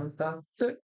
Fantastic.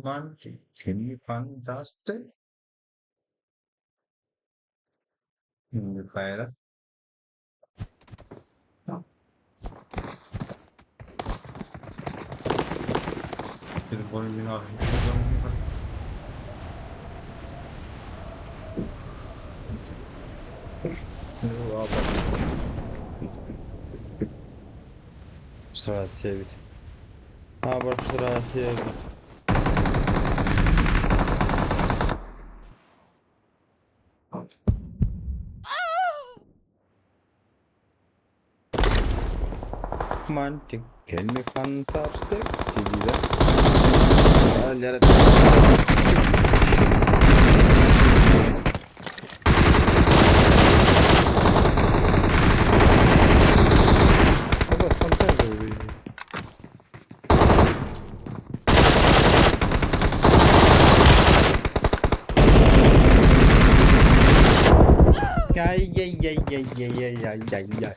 Romantic, fantastic. Fayda. Сразу ведь. Обосрался ведь. Romantic, can be fantastic. Ай-яй-яй-яй-яй-яй-яй-яй.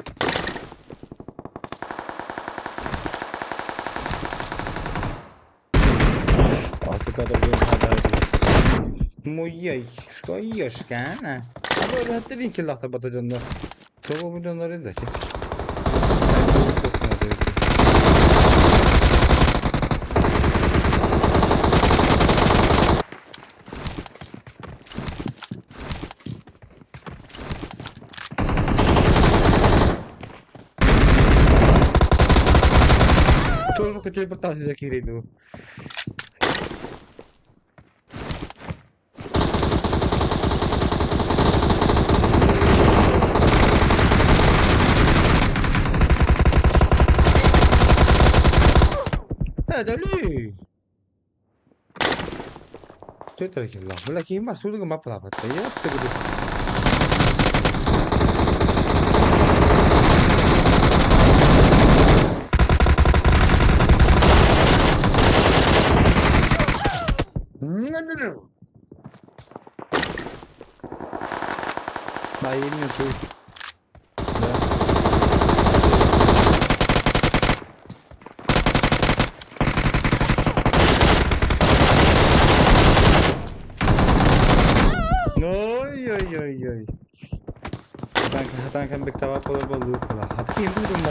Моєшка, ешка, А ви лахта батальйонна. Того мільйонери дачі. Тоже хотели пытаться закирить. هذا ليه؟ تترك الله ولكن ما سولك ما بلعبت يا تقدر. Да, именно тут. Да. Ой-ой-ой-ой. Хатан kan bektava polar bolu pala. Hat ki imbu dum.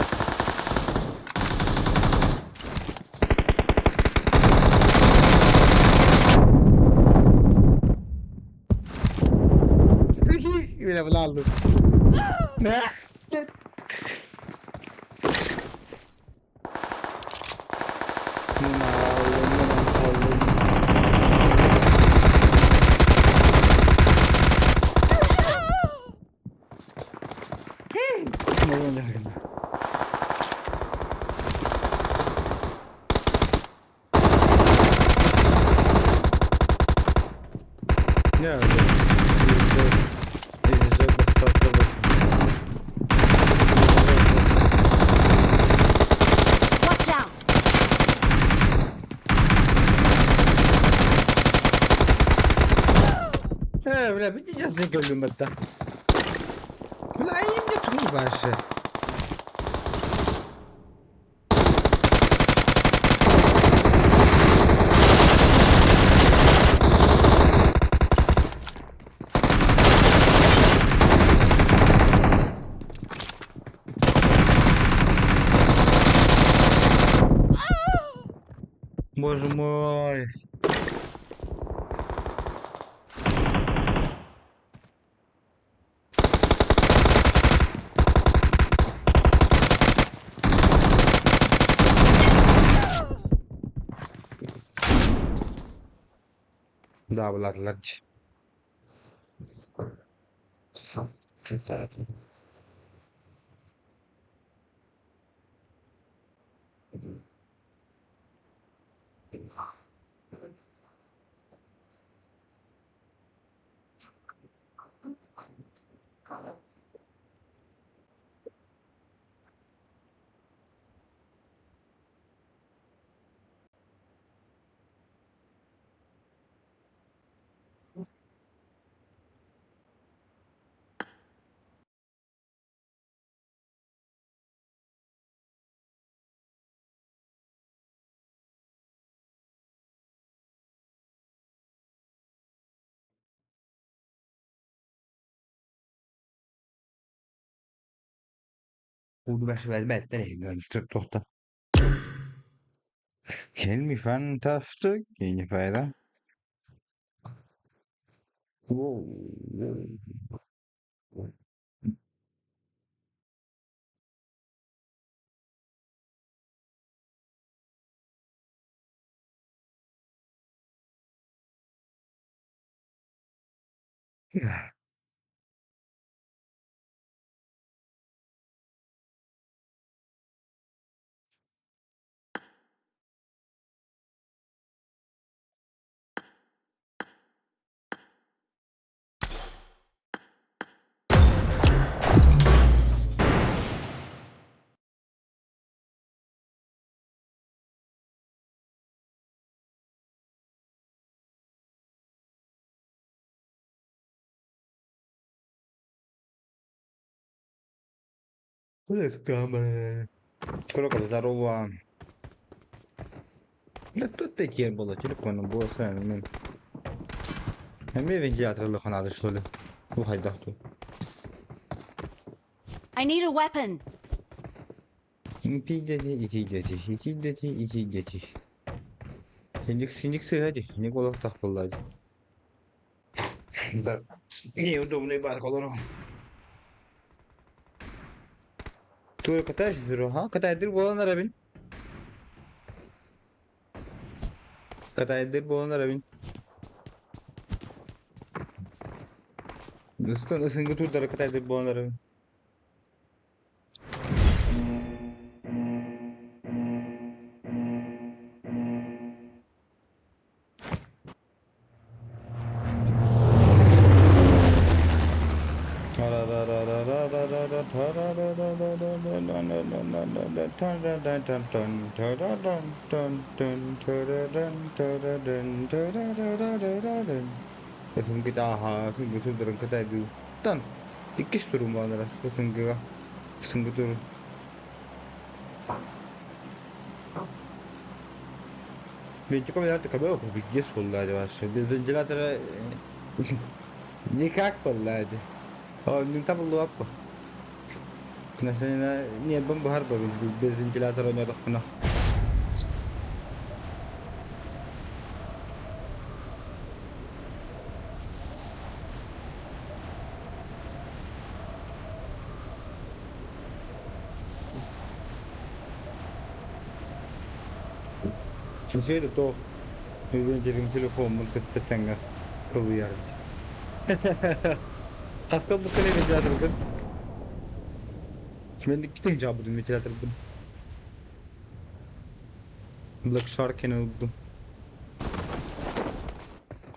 Mira, Lalo. Yeah. Бля, видите, я көрдүм это. Бля, они мне тут ваши. Боже мой. Да, Влад, Tell me fantastic. Файда. Сколько здорово. Да тут такие было, телефон было сами. Эмиэ вентилятор надо, что ли? Хайдах тут. I need a weapon. Ити ити ити ити. Синик синик сыгади, не голох так было. Да. Неудобный бар колору. Туй катаешь, ха? Катайдыр болан арабин. Катайдыр болан арабин. Достон ысынгы турдары катайдыр болан арабин. Иккис турум баанара СНГ-га СНГ турун. Вентилятор вообще. Без вентилятора никак буолла О, табыллыбаппа. Не бомба без вентилятора ойнодохпуна. Үчүгэй тоох телефоммун кытта тэҥҥэ кылыйарбыт. Хаска букканы вентиляторгын. Мен иккитин жаабытым вентиляторбын. Black Shark ылдым.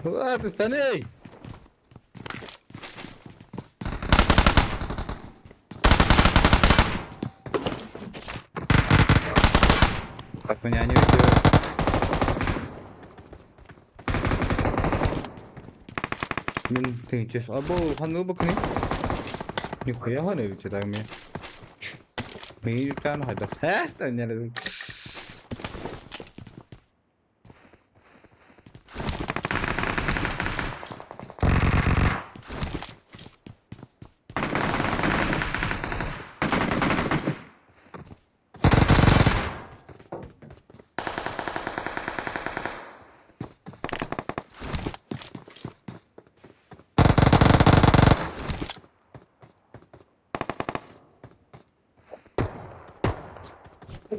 А, ты станей! Так меня не уйдет. Мин тыһыынча Або ханныгы бакыный? Нихуя ханы эбит так мне. Миигин үктээн хайдах һээс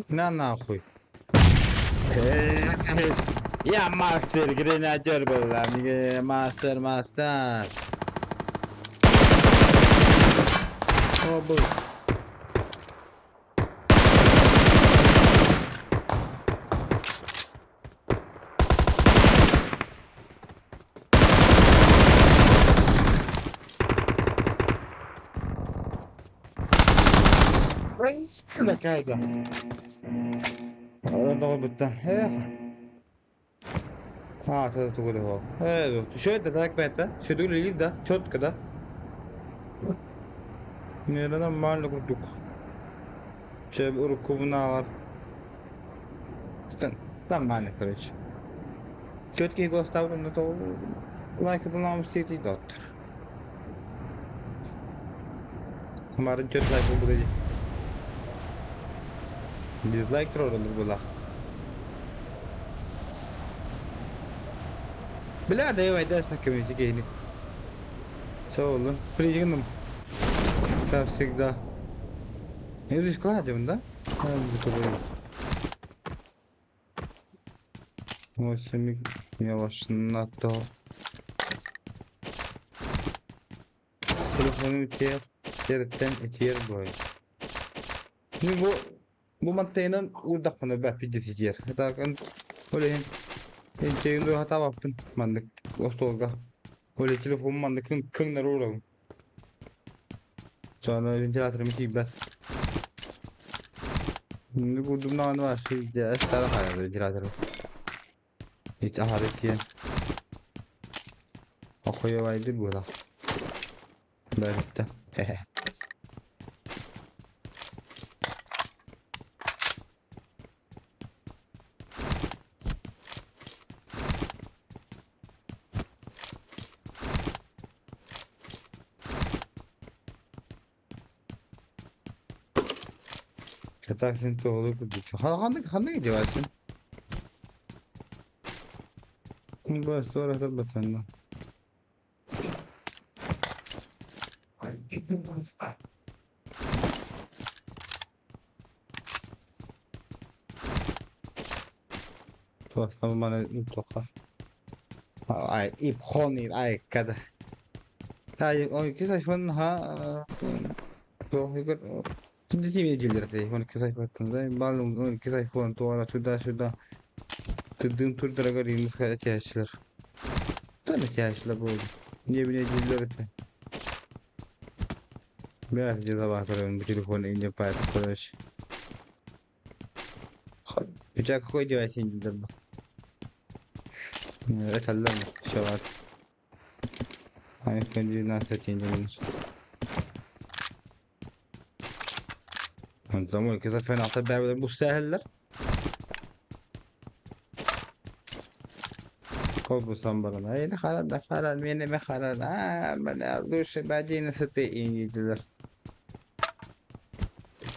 На нахуй. Я мастер, гренадер была, мастер, мастер. О, был. Кайда. Доҕорбуттан. Эх. А, это тугу Что это так это? Что үлэлиир да? Четко да? Наверное, нормально курдук. Чэ, уруккубунааҕар нормально, короче. Четкий гоставлю, но то лайк это нам все эти доктор. Марын чөт лайк булбут дии. Дизлайк турар була. Бля, давай, дай комьюнити киһини. Sağ olun. Пригнум. Как всегда. Я здесь кладем, да? Восемь мелочь на то. Телефону итиэр, териттэн итиэр бой. Ну бу мантайынан уурдахпына бэ пиздец итиэр. Так, ол иһин интегин хатаабаппын маннык остуолга. Ол телефон маннык кыҥнар уурабын. Sonra вентиляторым тиийбэт. Курдумнаҕына вообще эстара хайа вентиляторым. Ит аһары итиэн. Охуевайдыр буолар. Бэриттэ. Хе-хе. Так син туолу курдук. Ханнык ханнык девайсын? Бас туора турбатанна. Туохха маны туохха. Ай, ипхони, ай, kada. Ай, ой, кис айфон ха туох Дизель он кис айфон да, балым он кис айфон туора туда-сюда. Тыдын турдарагар этээчилэр. Тан этээчилэр буолду. Не биле диллер этэ. Бля, где забакарым телефон и не пайт, короче. У тебя какой девайс не был? Это лама, шават. iPhone 12 инженер. انت كده فين اعطي مستاهل Korkusan bana. Yeni karada karar, yeni mi karar? Ha, ben duş, بعدين ستي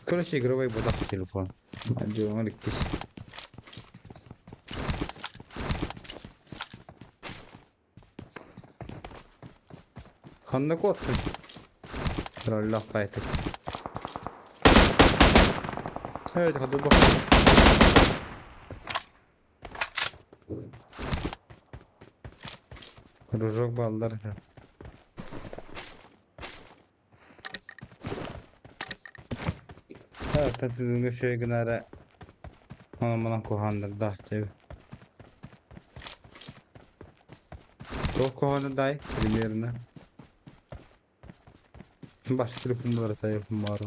Короче, игровой будах телефон. Мальчик. Ханна коттun. Allah baytık. Evet hadi bak. Кружок баллар. Evet, tabii şöyle günere Onun kuhandır da tabi. Toh kuhanı day примерно. Başka telefon var telefon var.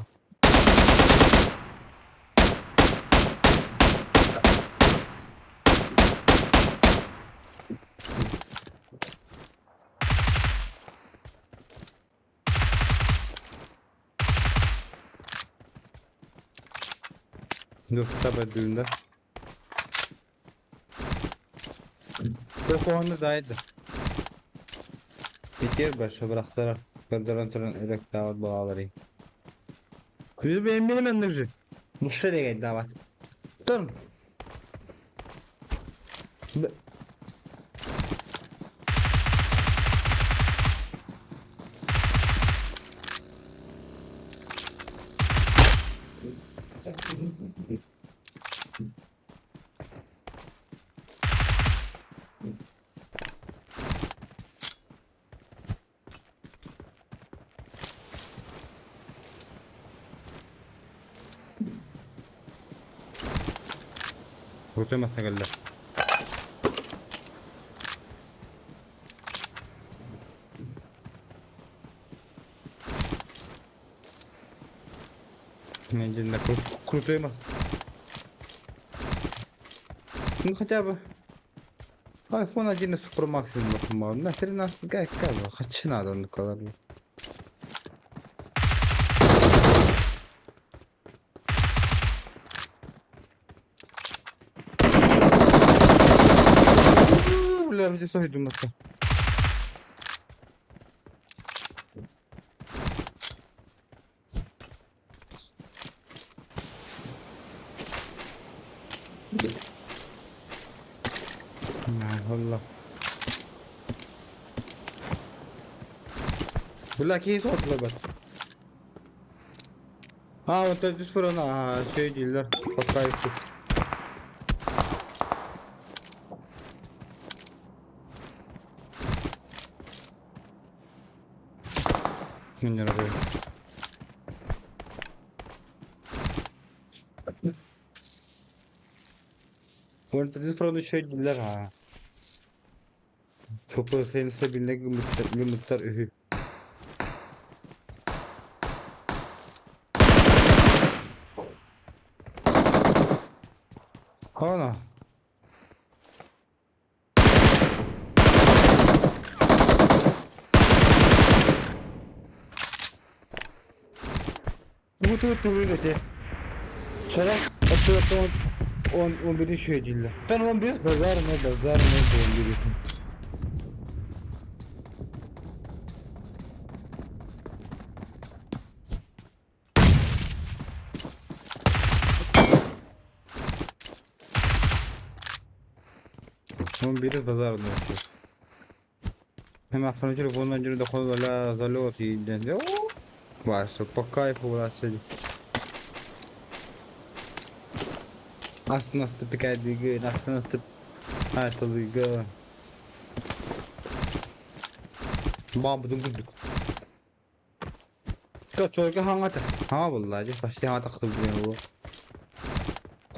Духта бэрдүүндэ. Кохону дайды. Итер барша бырахтарар. Көрдөрөн туран өрөктаабат балалары. Күз бэйэммин маннык же. Муша дэгайдаабат. Турм. Крутой маска кэллэ. Медленно крутой мас. Ну хотя бы iPhone 11 Pro Max bakın. На 13 гайка хачы надо оннукалар. Бля, где соһуйдум маска. Wallah. Бля, киһи соһутулар. А, вот это а, şey дииллэр. Пока Не разрыв. Вот это үчүгэй дииллэр аа. Супер сенсе билне гымыттар үһү. Ана. Бу тугу эте. Sonra atıyor 10 11 şey değiller. Ben 11 bazar mı bazar mı 11. 11 базар вообще. Hem sonra telefondan önce de kola залет и Вася, по кайфу власти. Астына пикай диги, астына айтылыгы. Бабы дүңгүрдүк. То чойга хаңата. Ha vallahi почти хаңата кылып бу.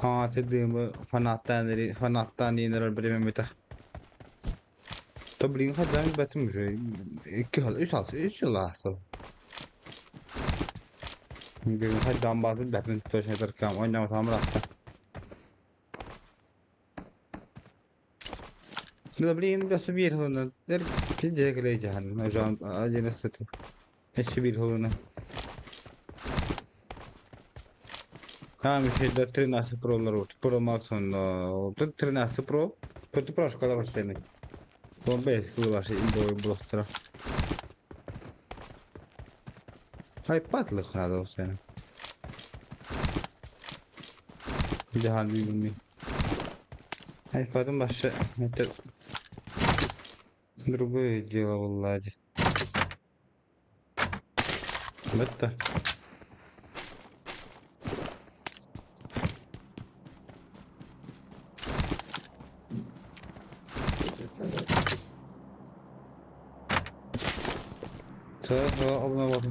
Хаңата дымы фанаттан фанаттан инер бир мета. То блин хадан бэтим уже 2 хал 3 хал 3 yıl asıl. Gün хадан базы бэтим точно таркам ойнап тамыракта. Ну блин, бля субир хылына. Дер пиздец келе жахан. Жан 11 Эши бир хылына. Ha şeyde 13 Pro'lar oldu. Pro Max onda oldu. 13 Pro. Kötü Pro kadar var senin. 15 kilo şey boy bloktura. iPad лыхнада ол сені. Jahan bilmiyorum. iPad'ın başı это другое дело Влади. Это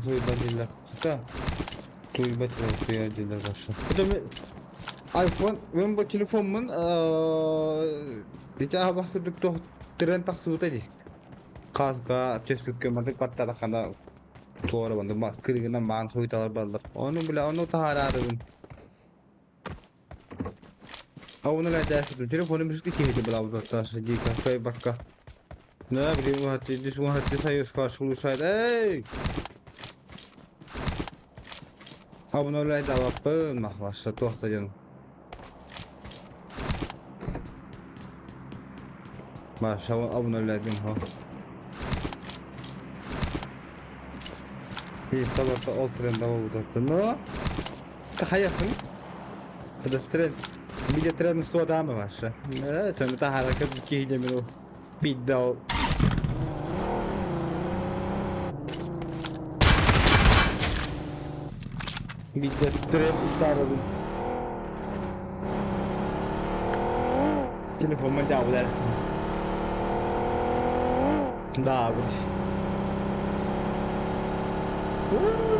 Туйбатилер. Туйбатилер туйбатилер башы. Это iPhone, мен бу телефонмун ити абастырдык тох тренд тахсыбыта ди. Казга төспүккө мардык батталахана туора банды ма кыргына маан хуйталар балдар. Оны биле оны тахарарыбын. Оны ла дәсү телефону бишки кихи була таш дика кай бакка. На блин, хати дис хати союз каршылышайд. Эй! Абонолай даваппын махваша туохта ден. Обновляйдым хо. Табарта ол тренда болбутаттын. Но тахаяхын. Это тренд. Виде тренд суодаама ваша. Төмө тахаракы киһи бидда ол. Виде тренд устарабын. Телефон дьаабылар. Да, бит.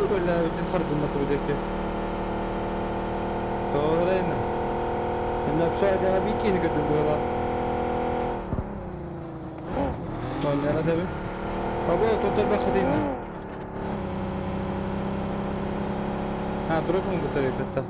Бля, бит хардымматы бу Тоорайна. Напша бикини көрдүм быһыла. Соннара таби. Або тотор бахатыйна. Ha, drop mu bu tarafta?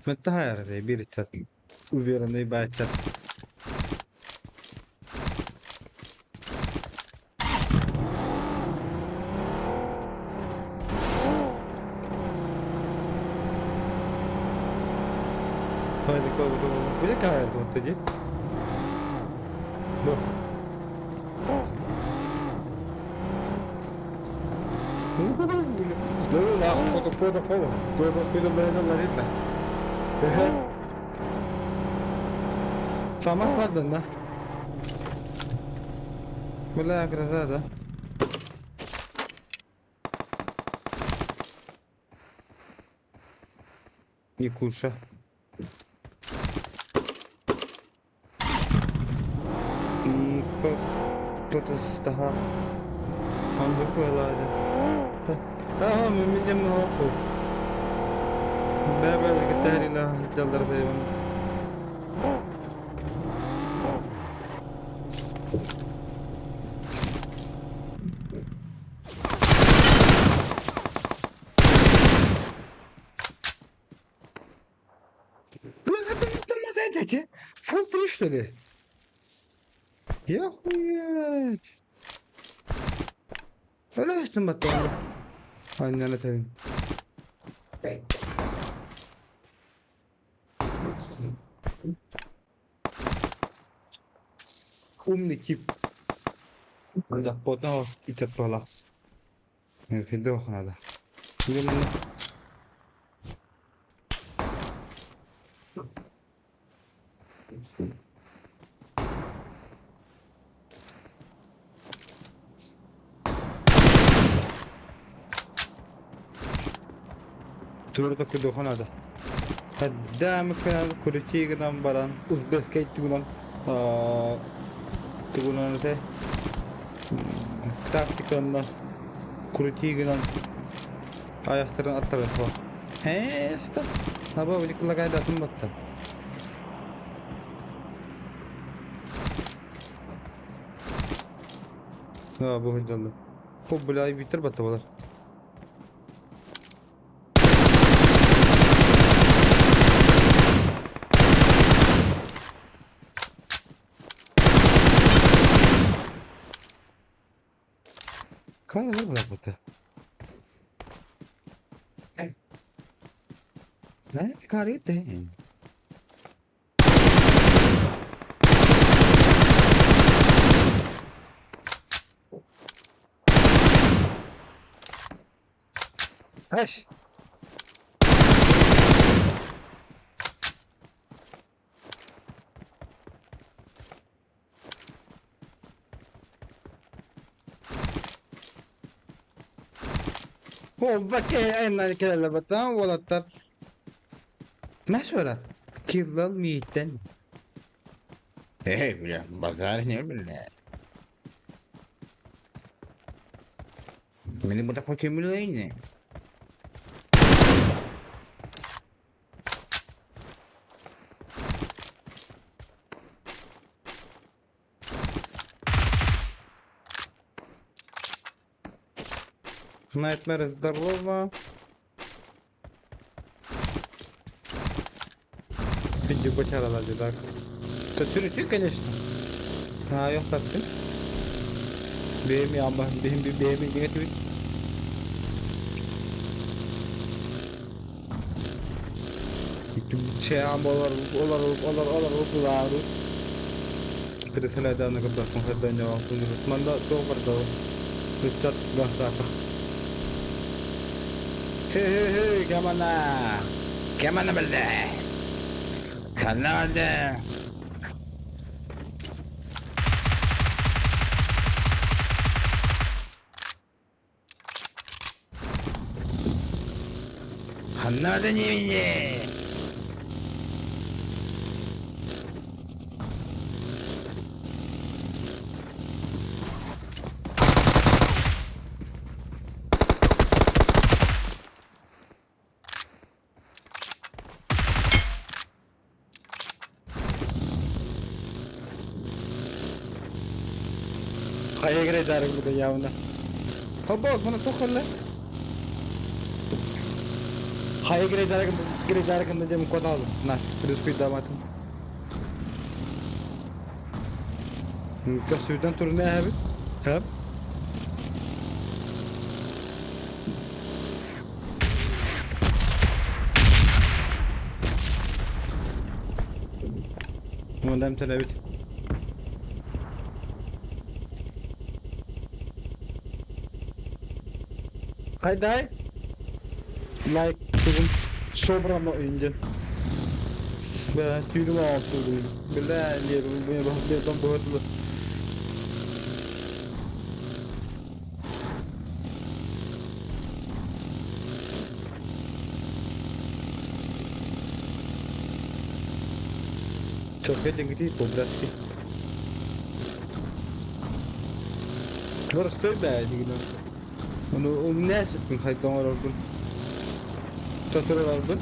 Меттахайар бир уверенный байтар. Haydi koy bakalım. Bir de kahve тоді. Бу. Самар да? Бля, гроза, да? Не куша. Кто-то Он выплыла. Ага, мы видим лапу. Бәбәлер китәрилә жаллар дейбин. Фул 3 что ли? Я хуять. Öyle battı. Aynen tabii. Умный тип. Да, потом и была. Надо. Турда кудохонада. Хаддам кына курутигынан баран узбекскай тугунан тугунан те тактиканна курутигынан аяқтарын аттары хо. Хеста. Наба биликлагайда тымбатта. Ha bu hocam. Bu бля битер батта болар. Кара бля батта. Ne? Karite. Haş. О, баке айнан келе батан волаттар. Мәсөрат. Киллал мииттен. Эй, бля, базар не, бля. Мени бу такой көмүлөйүн. Nightmare, здорово. Видео бачара так. Ты, конечно. А, yok tabii. Benim ama benim bir benim negatif. Чэ, олар олар олар олар Пересылайдааны кыбдахпын хайданьаҕа манда туох барда ыччат гахтаата. Хе-хе-хе, кемана кемана билде ханна билде ханна билде немине. Хайа кире бу явна. Хобо, мана тохолла. Хайа кире дарык кире дарык дем котал. На, плюс даматын. Kösüden turne abi. Hep. Мындам телебит. Хайдай. Лайк бүгін собрано үйінде. Бә, түйдім алсы бүгін. Білә, не, бұ, бұ, Çok edin по-братски. Городской бә, дигән. Оны нәрсә хайдан ордun. Татыр ордun.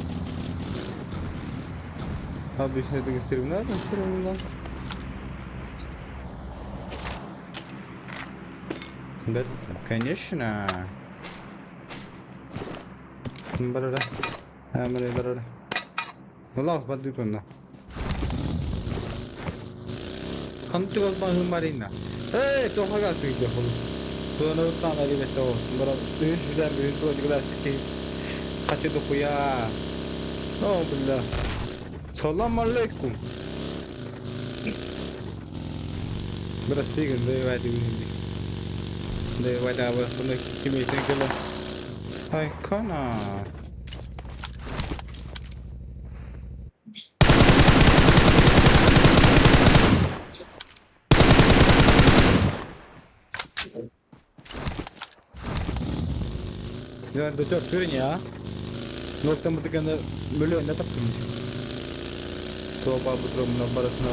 Abi işte de göstereyim. Nereden göstereyim lan? Да, конечно. Барара. Амре барара. Allah бадды тонна. Хантыгал баһын. Эй, тохага түйдө хол. Туна уттан али бето. Бара үш жүдән бир то дигла ки. Качы докуя. О, билла. Салам алейкум. Прости, да вайди винди. Да вайда абы туна кимейсен келе. Ай, кана. Я дотер түрін я. Ноктан бутыканы бөлө не таптым. Тоба бутром на барасына.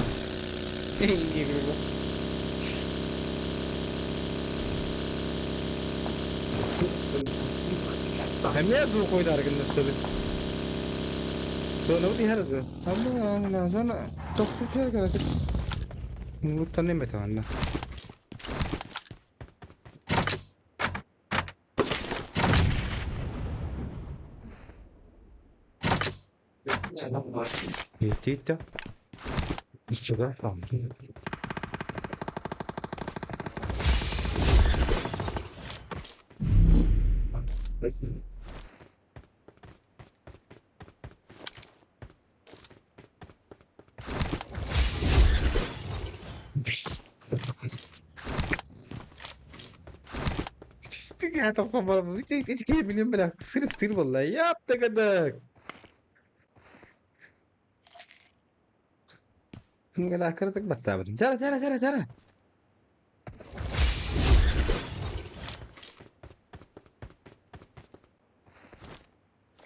Hem dur koydu argın tabi. Sonra bu diğer Ama sonra doktor şey kadar. Mutlaka ne metanna. Тита. Сюда там. Сырып тыр والله يا قدك. قال كرتك بتابر. ترى ترى ترى ترى.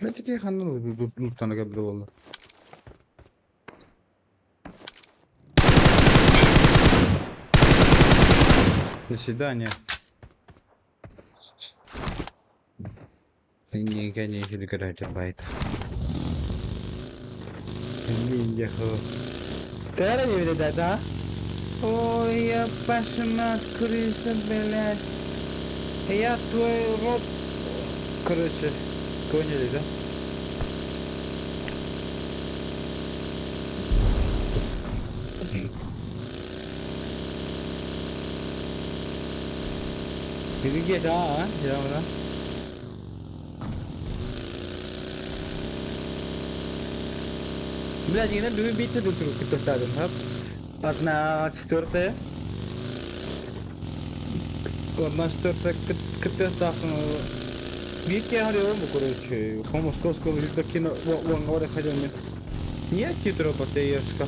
ما تجي خلنا نطلع قبل والله. До свидания. Ой, я пошмат, крыса, блядь. Я твой рот. Короче, поняли, да? Где, да, я, Бля, дьиҥинэн бүгүн биирдэ кыттыахтаатым, хап. Одна четвертая. Одна четвертая кыттыахтаахпын. Биир киэһэ арыйабын короче, по московскому кино уоҥҥа ходим. Нет, титро батарешка.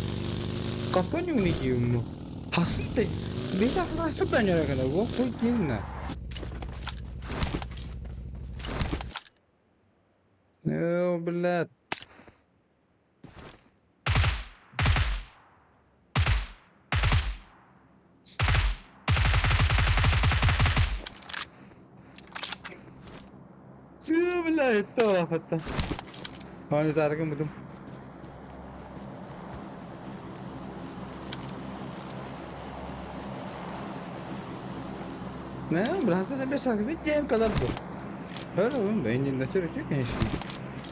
Какой не умеете Хасыта, весь хасыта не рагана, вот хуй Э, блядь. Бля, это лафата. Аны таргын будум. Не, бля, это без видим, когда был. Öyle oğlum, beyninde türkü конечно.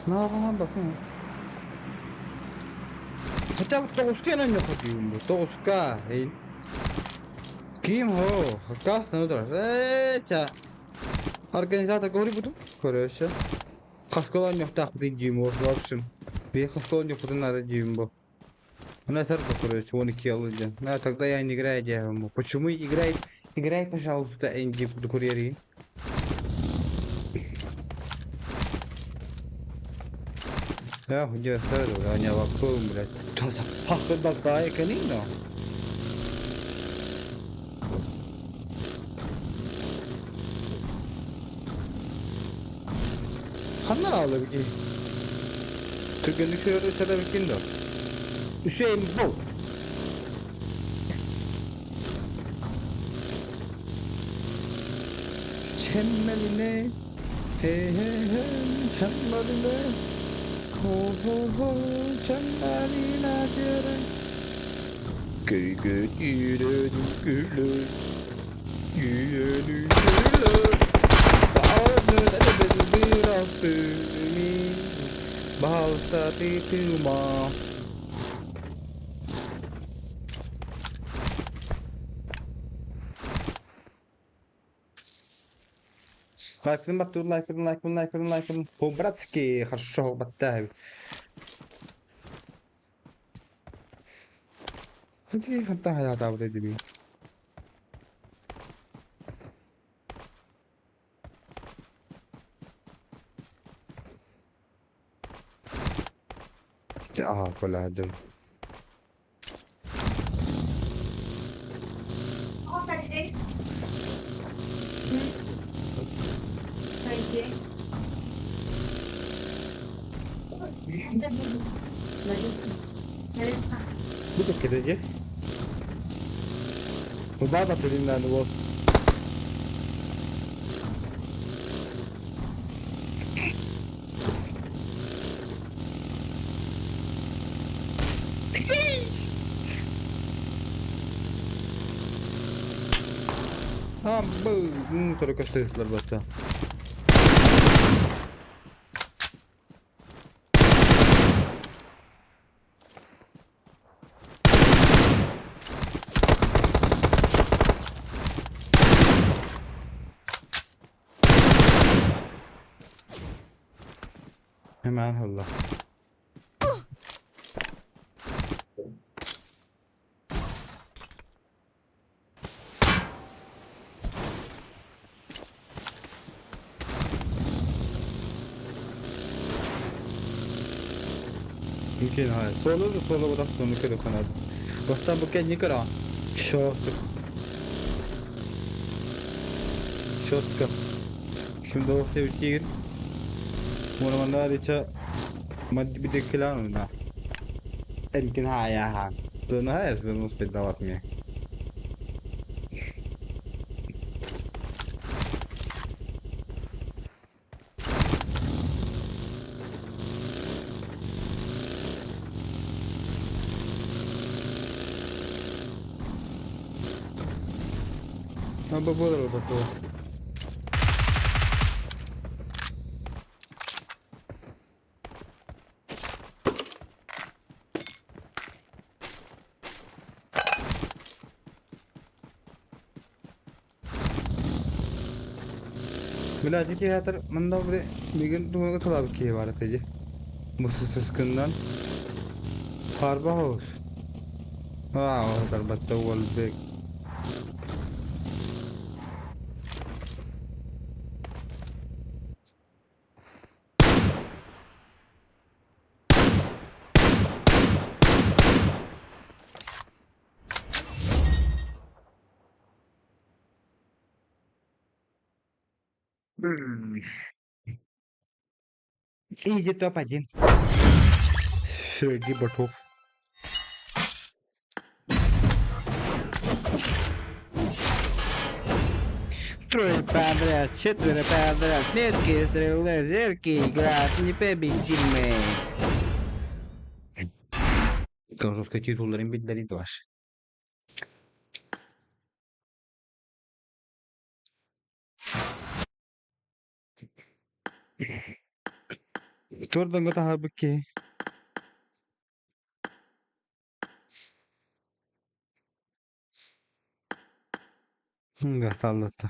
Нааҕаан бакын. Хотя бы тоҕуска эн онньохо бу. Тоҕуска. Ким хо? Хакас на утра. Э, Организатор говорит буду. Короче. Хаскола онньохтаах диим в общем. Би хаскола онньохпутун надо диим бу. У нас короче, он и келди. Ну, тогда я не играю, диэм. Почему играй? Играй, пожалуйста, Энди курьери. Я где сразу, а не вакуум, блядь. Пахло канино. Ханнар алды бики. Түргенlik şöyle çada bikin de. Hüseyin bu. Çemmeline hey hey hey çemmeline ho ho ho çemmeline diyorum. Gü gü gülü gülü gülü gülü Balta tituma. Лайкнем баттыр, лайкнем, лайкнем, лайкнем, лайкнем. По-братски хорошо баттаవి. Хати хата хая табы деби. Ah, quella هدم. بدك كده جه وبابا ترينا نوف А, б, только что бата. Hemen Allah. يمكن هاي سولو سولو بدك كده قناة بس بكين نكرا شوت شوتка Şimdi ortaya bir gir. Normalde ما بدك كلام يمكن هاي ها هاي بنص بالدوات مي. Буолар буолбат. Бля, театр манна били мигин туһугар талаабыт киһи баар этэ дии. Бу сыскыннан Харба house. Аа, тарбатта уолбек. Иди топ-1. Сергей Батов. Трое подряд, четверо подряд, меткие стрелы, зеркие играют непобедимые. Жесткий титулларын биллэрии ваш. Туорданга таһаарбыт киһи. Гасталлатта.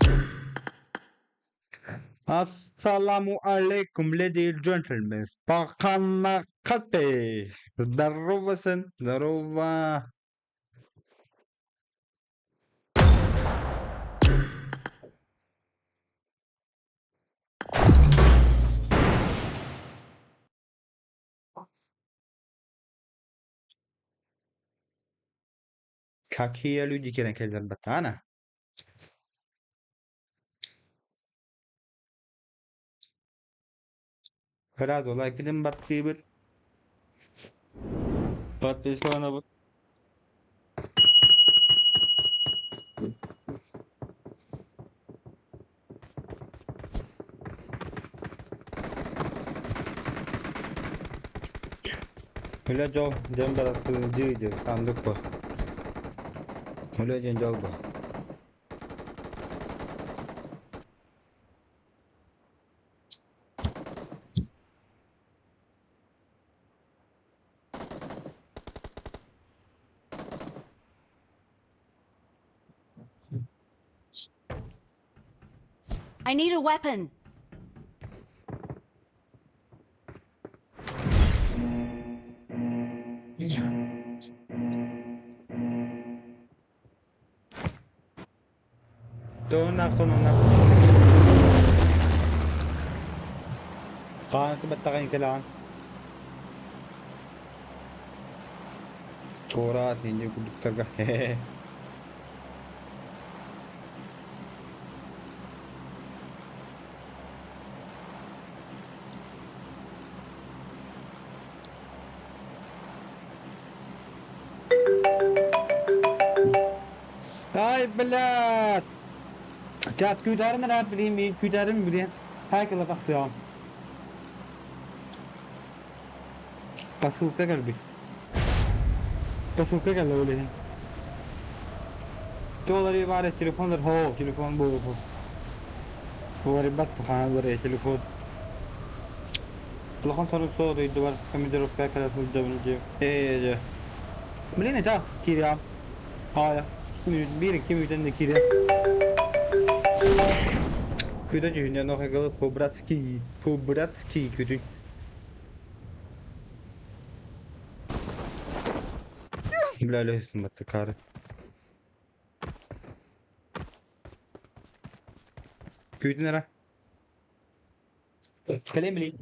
Ассаламу алейкум, леди и джентльмены. Пахана хаты. Здорово, сын. Здорово. Какие люди кэлэн кэллэр баттаана. Сразу лайкытын баттыыбыт. Подпискаланабыт. Үлэ дьол дьон барахсыны дьыы-дьыы хандык бу. Үлэ диэн дьол бу. I need a weapon. Тугун Хаан баттаҕын кэлэҕин Туораат инньэ курдуктарга Ай, блядь! Чат күүтэрин эрэ билиим, күүтэрин билиэн. Һаа тахсыаҕым. Посылка кэлбит. Посылка кэллэ ол иһин. Туолары баар телефоннар хоо, телефон буолуоху. Уларыйбат хаалар телефон. Улахан сорук суох дойдубар командировка кэлэ сылдьабын дии. Ээ дьэ. Блин, это киириэҕим. Аайа. Биир-икки мүнүүтэн да киириэм. Күтэ дьүһүнэн охайгалы по-братски, по-братски күтүн. Бля, лөһүсүн баттыкаары. Күүтүн эрэ. Кэлиэм билий.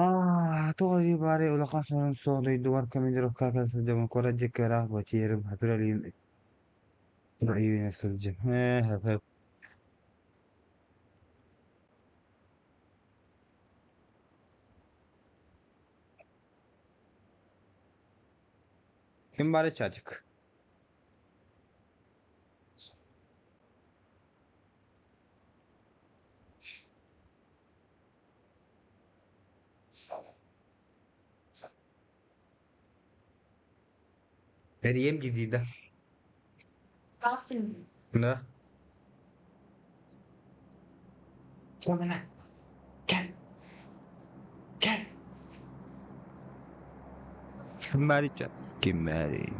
Аа, туох дии баарый, улахан сонун суох дойдубар командировкаҕа кэлэ сылдьабын, куорат диэки ыраах бачыйарым, апрель июнь сылдьым. Ээ, хөп Ким баарый чатик? Эрийэм дии да. Да. Кэл кэл. Кэл. Ким баарый чат? Ким баарый?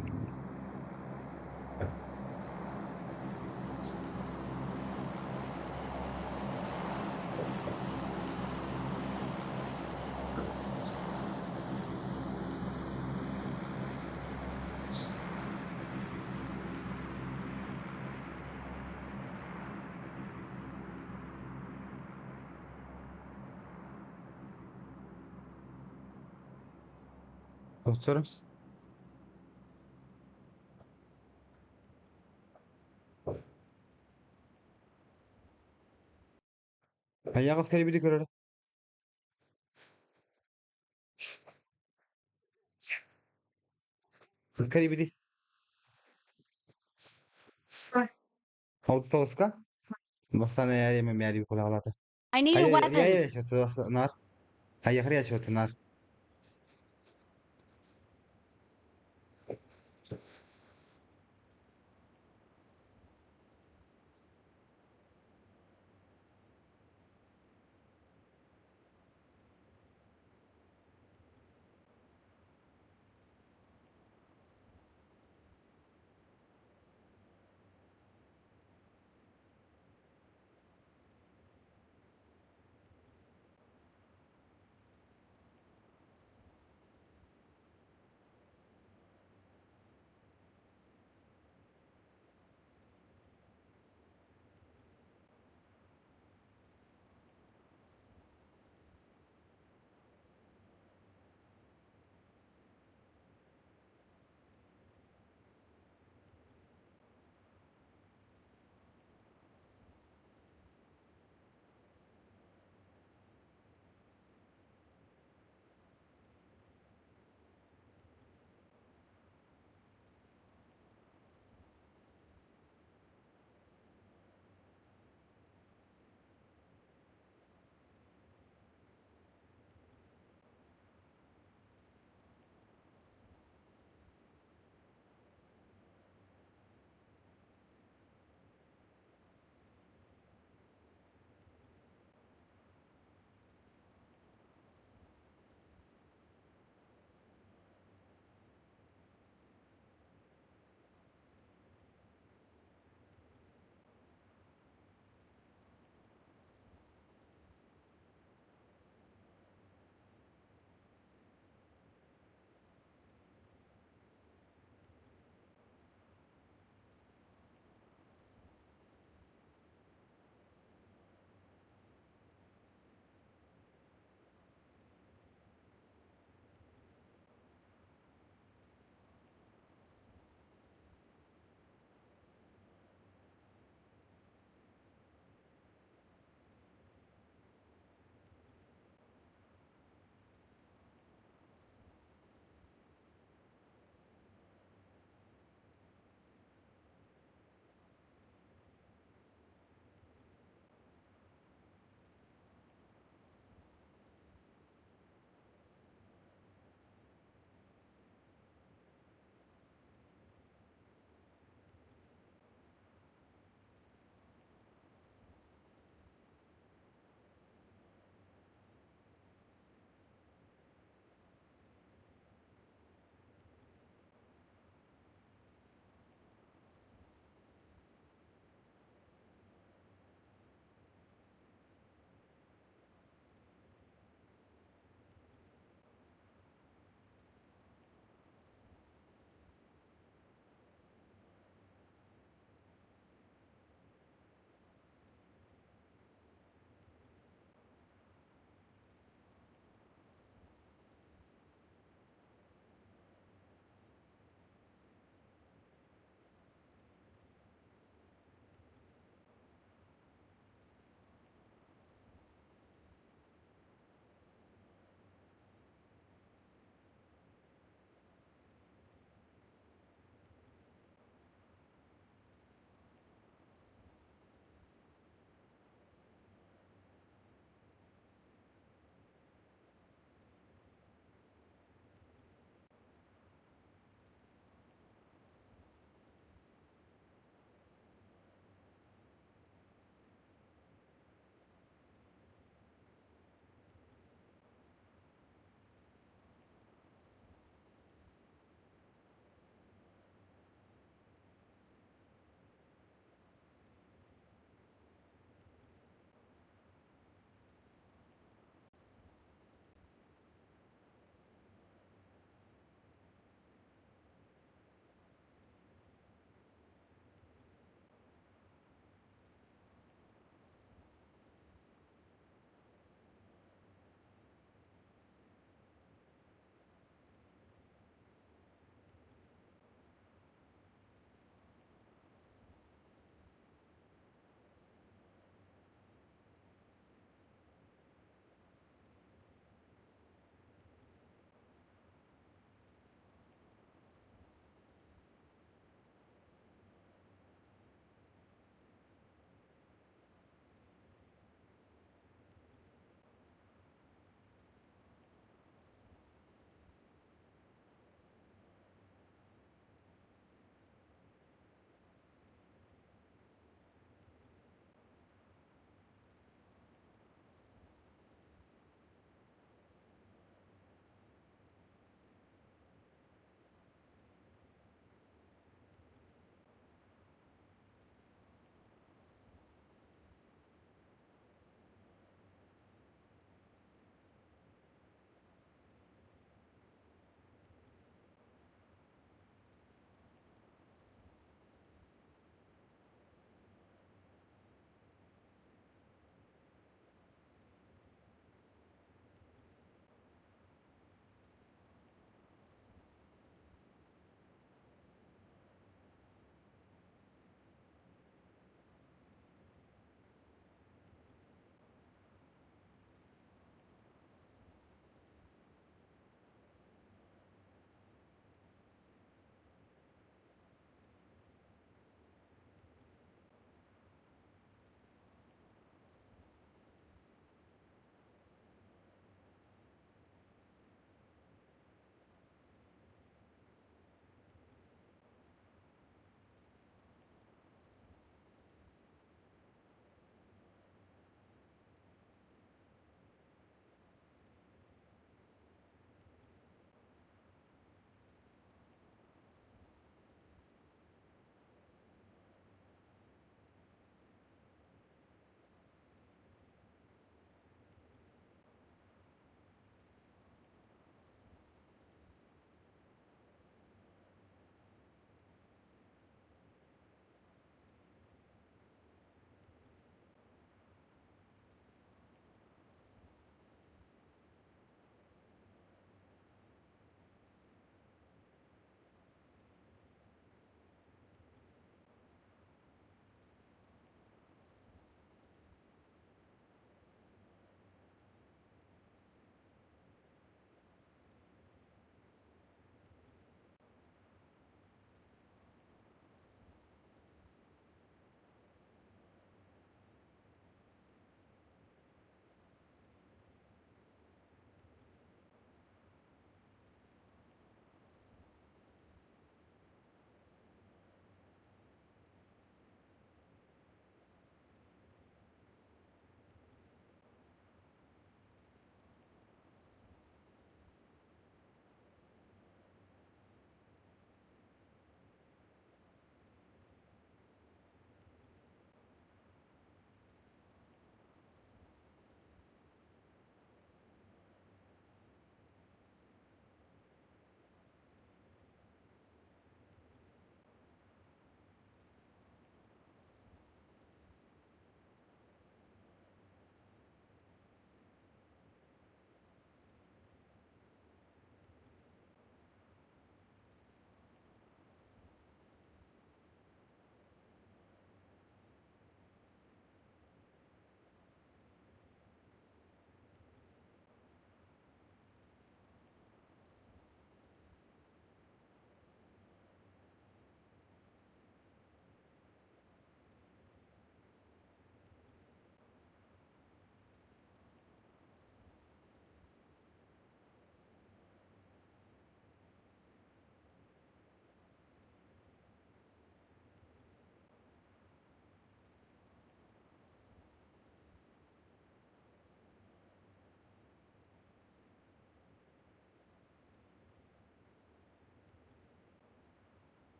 Повтор. Айаҕас кэлбити көрөр. Кэлбити. Отпуска. Бастан аяри мяри кулагалата. I need a weapon. Нар. Аяхри нар.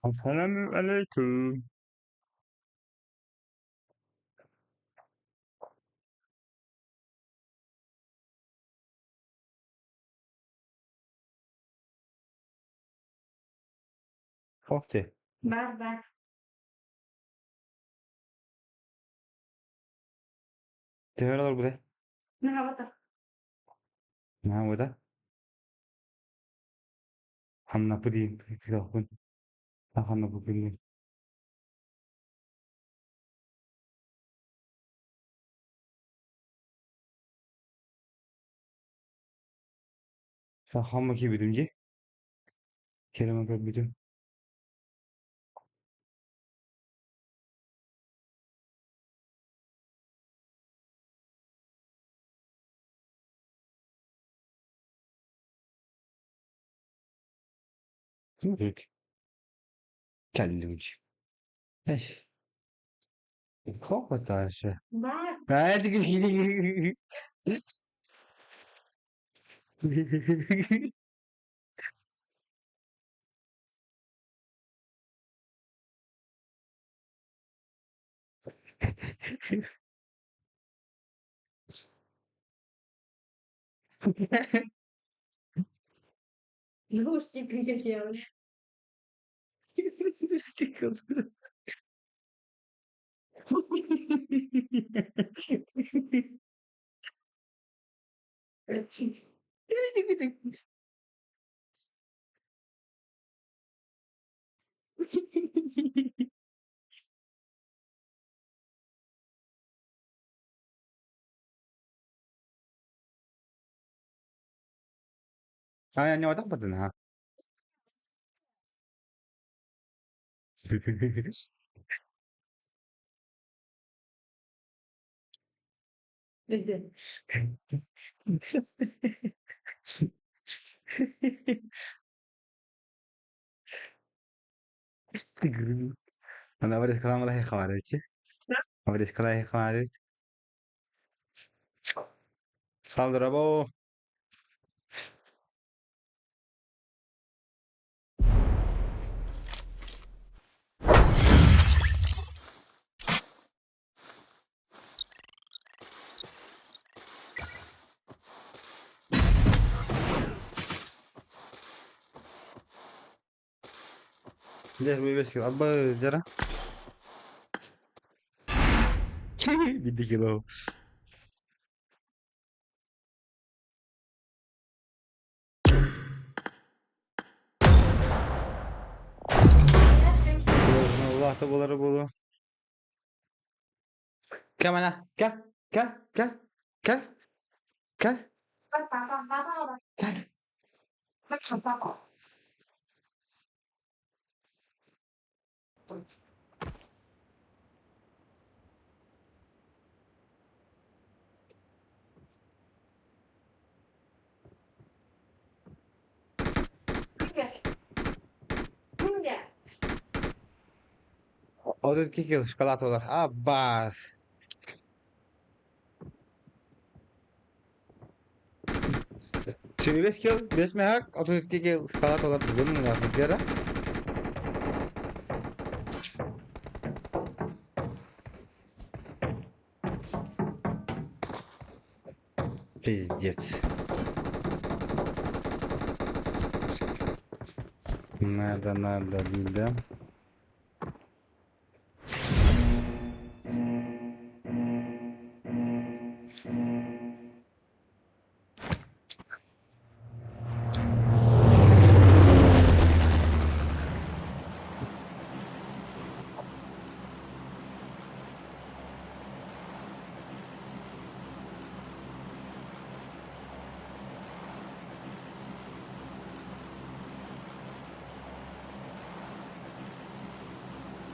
Assalamu alaikum. Okey. Баар баар. Төһө олорбутай? Наһаабата. Наһаа Ханнапы диин кыахпын ханнапы күннүн. Сахамма киирбитим дии. Кереме көрбүтүм. Кэллим дии. Сколько Баар. Наушник прилетел. А, не вот так ха. Она говорит, когда мы хаварите. Говорит, когда хаварите. Салдырабо. Дер 5 кило. Абба жара. 1 кило. Сложно болары болу. Кел мана. Кел. Кел. Кел. Кел. Кел. Кел. 32 кило шоколад олар. Аббас. 25 кило, 5 мехак, 32 кило шоколад олар. Бүгін мына Пиздец. Надо, надо, да.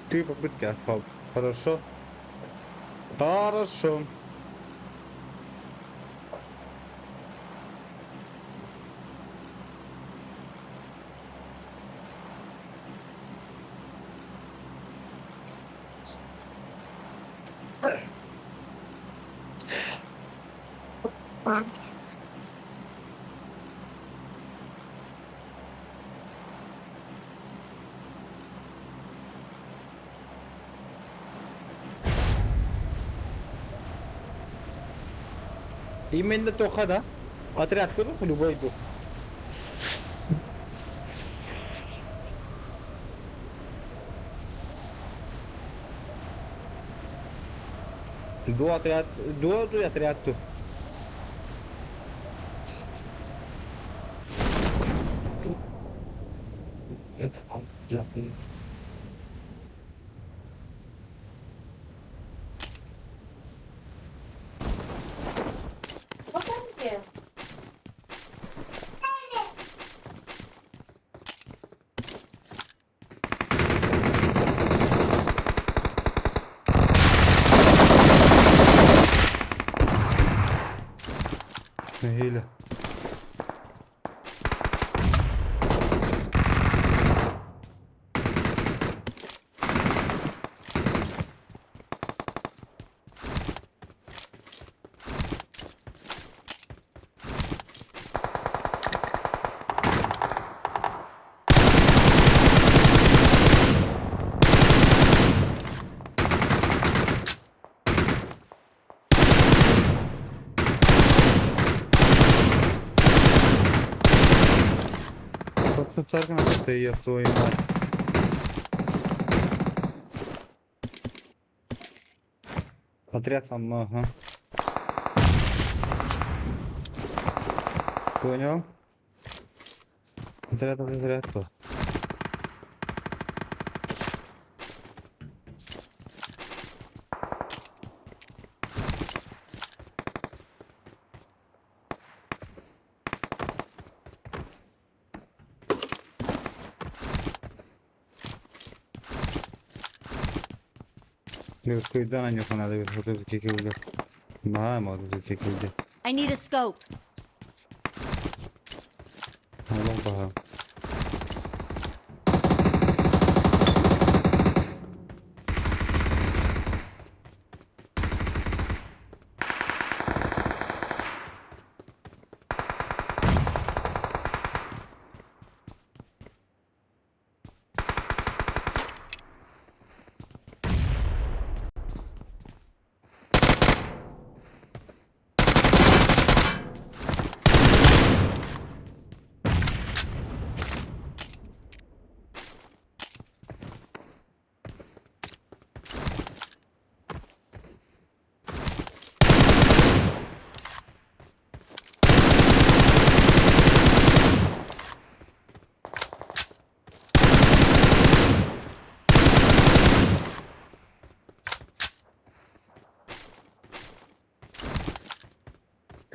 Три попытки. Хоп. Хорошо. Хорошо. Именно тоха, да? Отряд курдук любой был. До отряд, до отряд ту. What happened here? Нэһиилэ. Ты еб твою мать. Отряд там, ага. Понял? Отряд, отряд, то. I need a scope. Allah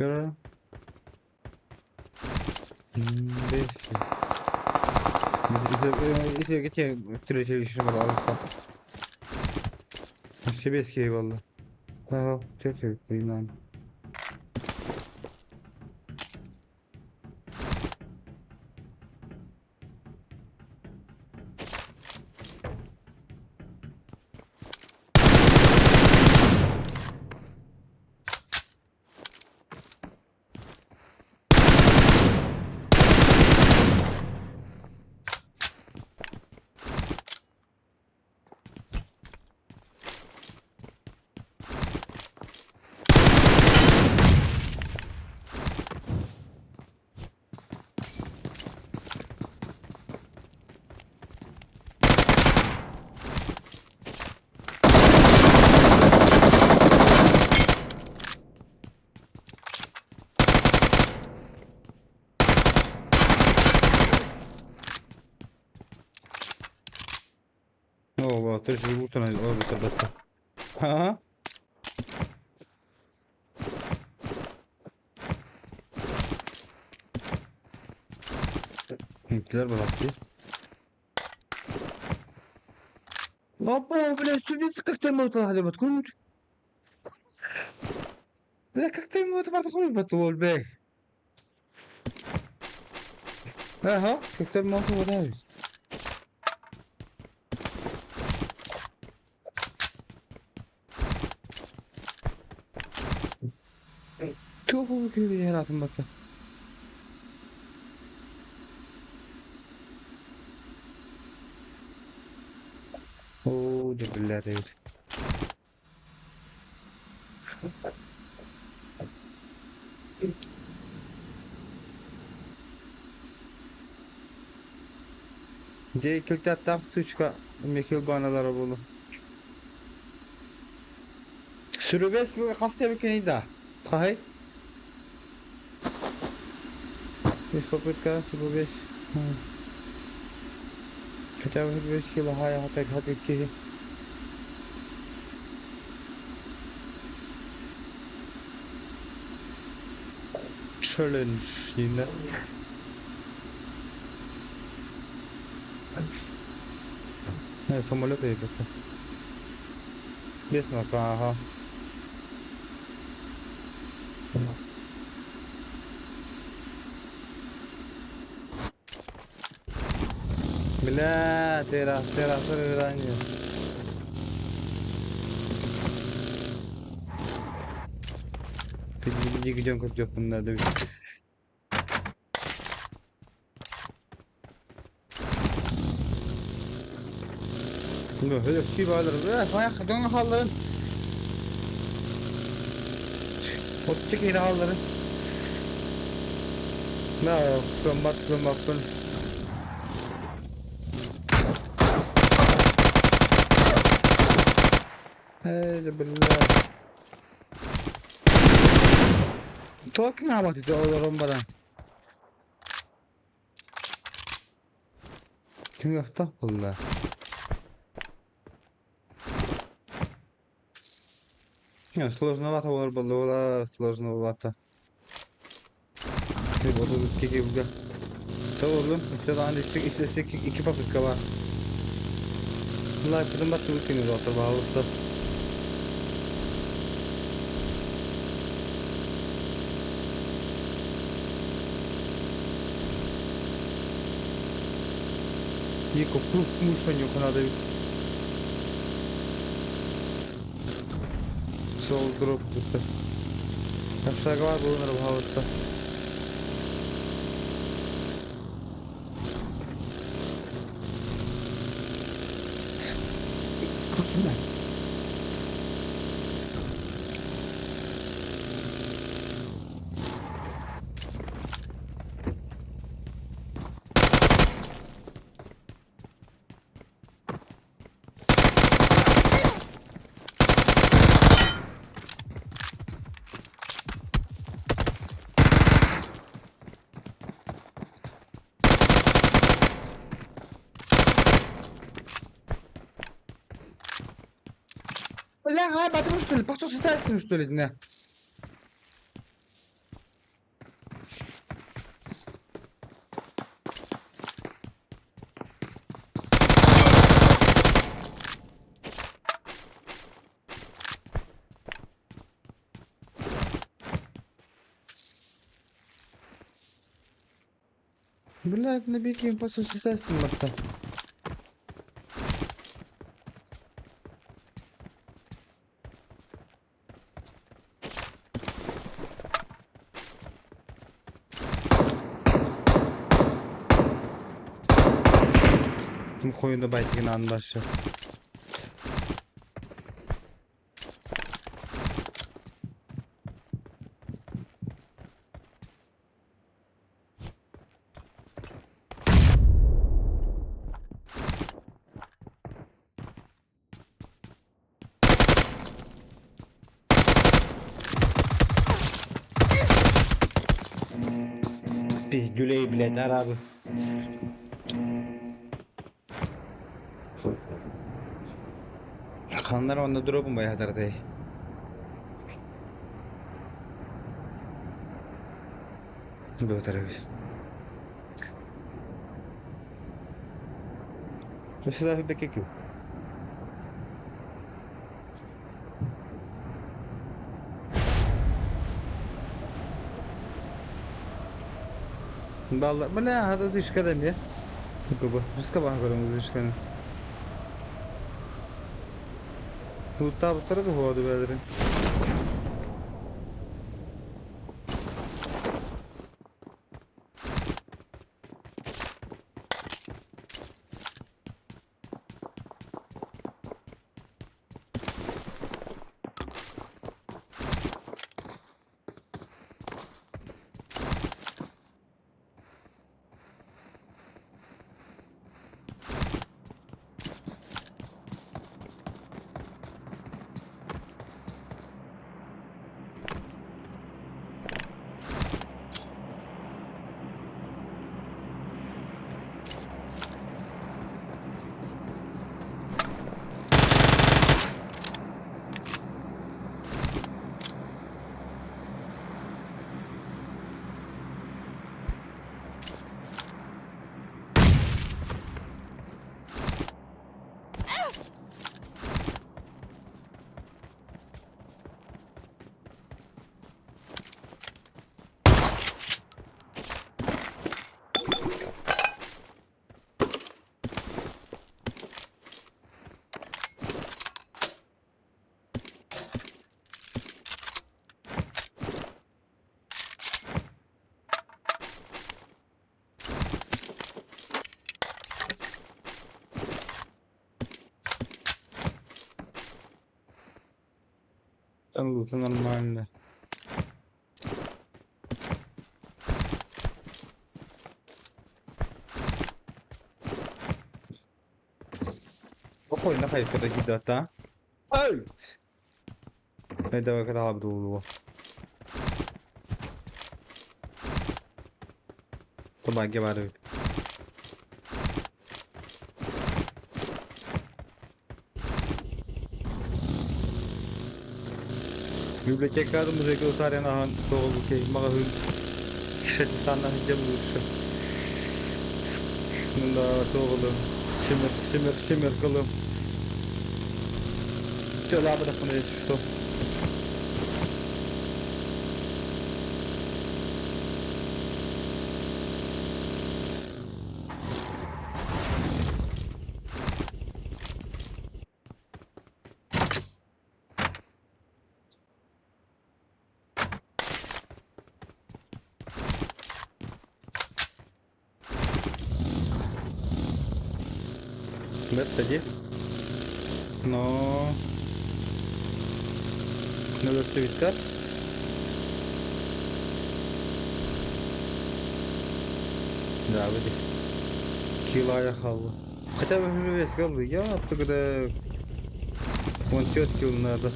Көрө. Беш. Себеске болду. Ага, төрт кыйнан. О, три утра, Ага. Hintliler bıraktı. Опа, блядь, субица, как ты ему это откуда? Бля, как ты ему это батул, бля? Ага, как ты ему это Туох күүһү бата. Оо, дьэ биллэр эбит. Дьэ килтаттаах сучка Михаил Баналара буолу. Сүрүбэс хас тэбиккиний да? Хаһай? Без попытка сүрүбэс. Хотя бы сүрүбэс килоха хата хата киһи. Челлендж дииллэр. Самолет эбитэ. Биэс макааха. Бля, террас, террас, ранее. Дигиден көрдүөхпүн наада эбит. Дьоҥҥо хаалларын отче киһи хаалларын кыаммат кыаммаппын Ээ, бля. Talking about it олорон баран. Түҥүөхтэх буолла. Не, сложновато буолар буолла, сложновато. Отут киһи Тоҕуллум, өссө даҕаны өссө икки попытка баар. Лайкытын баттыбыт кини доҕоттор, баһаалыста. Никакую мышанюха надо. Сол дроп туттар. Общагалар булунар баһаалыста. Бля, потому что ли? Пошел что ли, не? Блядь, набеги по существу марта. Ким хойунда байтигин аан башы. Пиздюлей, блядь, арабы. Ханнар онно дробун байатардай. Бөтөрөбүт. Mesela бекеки. Баллар, бля, хата дышка да мне. Куба, дышка баха көрөм дышканы. Луттаабыттара да хуоду бэдэрин. Там лута нормально. Спокойно, хай подойдет, а? Аут! Давай, когда буду. तो भाग्य बार Библиотекарь музейга утарен ахан тоҕу маҕаһыын шеттанна сылдьан лучше. Да, тоҕулу семер семер семеркалы. Төлөбөтөхпүнэ что. Бэрт дии. Но өлөрсүбүттэр. Да, види. Килая хаалла. Хотя бы весь голый. Я тогда вон тетки надо.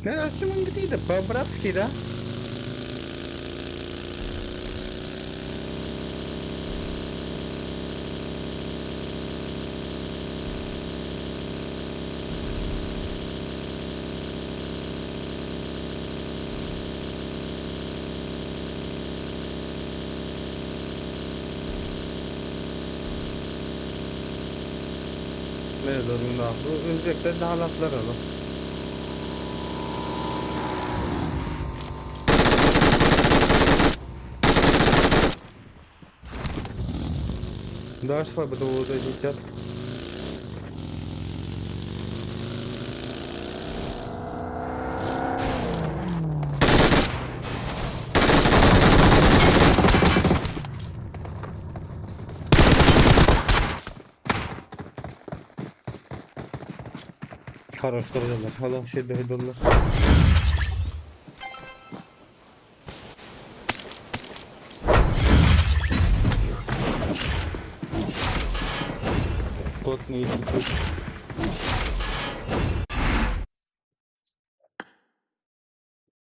Ну, а где-то по-братски, да? Да. Özbekler daha laflar alır. Дальше буду летят. Хорош доллар. Allah şey de dollar. Потный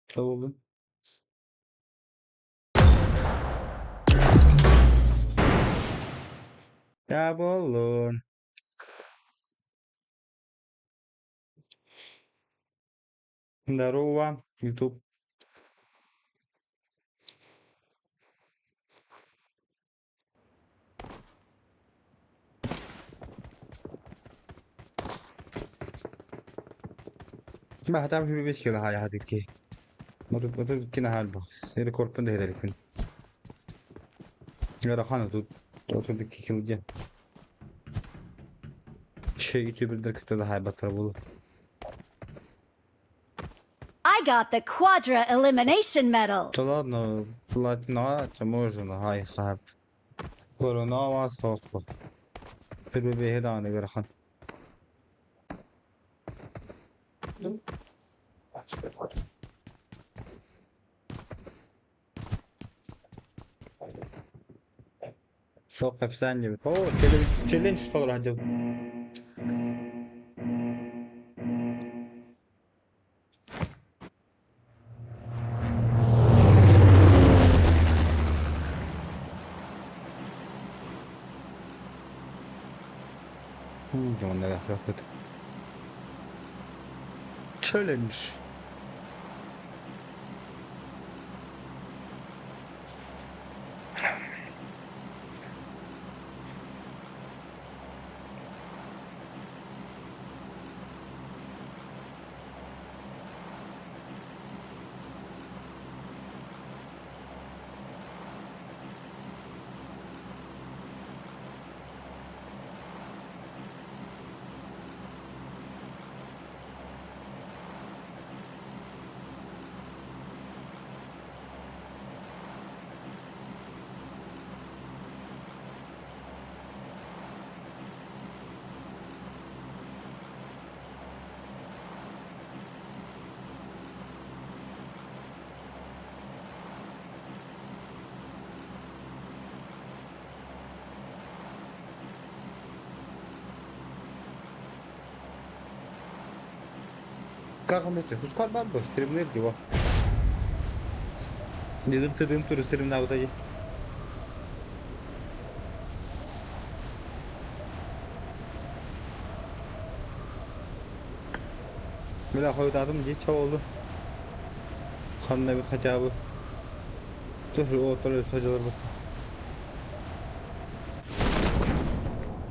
Tamam. Ya bolun. Здорово, YouTube. ما هتعمل في بيت كده هاي هذيك ما كنا هالبا ريكورد بند هذا يكون يا خانة تو تو كيل شيء يوتيوبر كده هاي بطل I got the Quadra Elimination Medal. Да ладно, платина, это можно, هاي صاحب كورونا ما صوص في البيبي هنا انا غير فوق ثانية اوه تشالنج اشتغل هجو. Challenge. Как он это? Пускай бар бу, стримнер его. Дедим тыдым туру стримнаабыта дии. Бля, хойутаатым дии, ча буолду. Ханна эбит хотя бы. Тоже оттор сылдьаллар.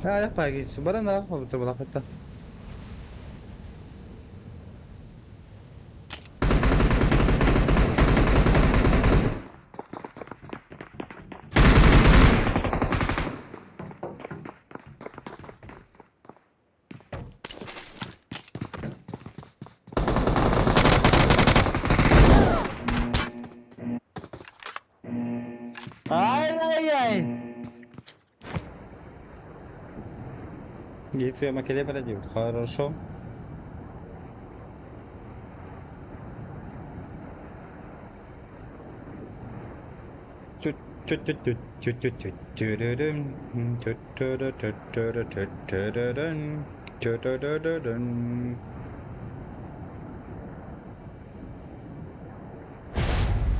А, я баран балапатта. Ай-яй-яй! Яйцо макеле продают. Хорошо.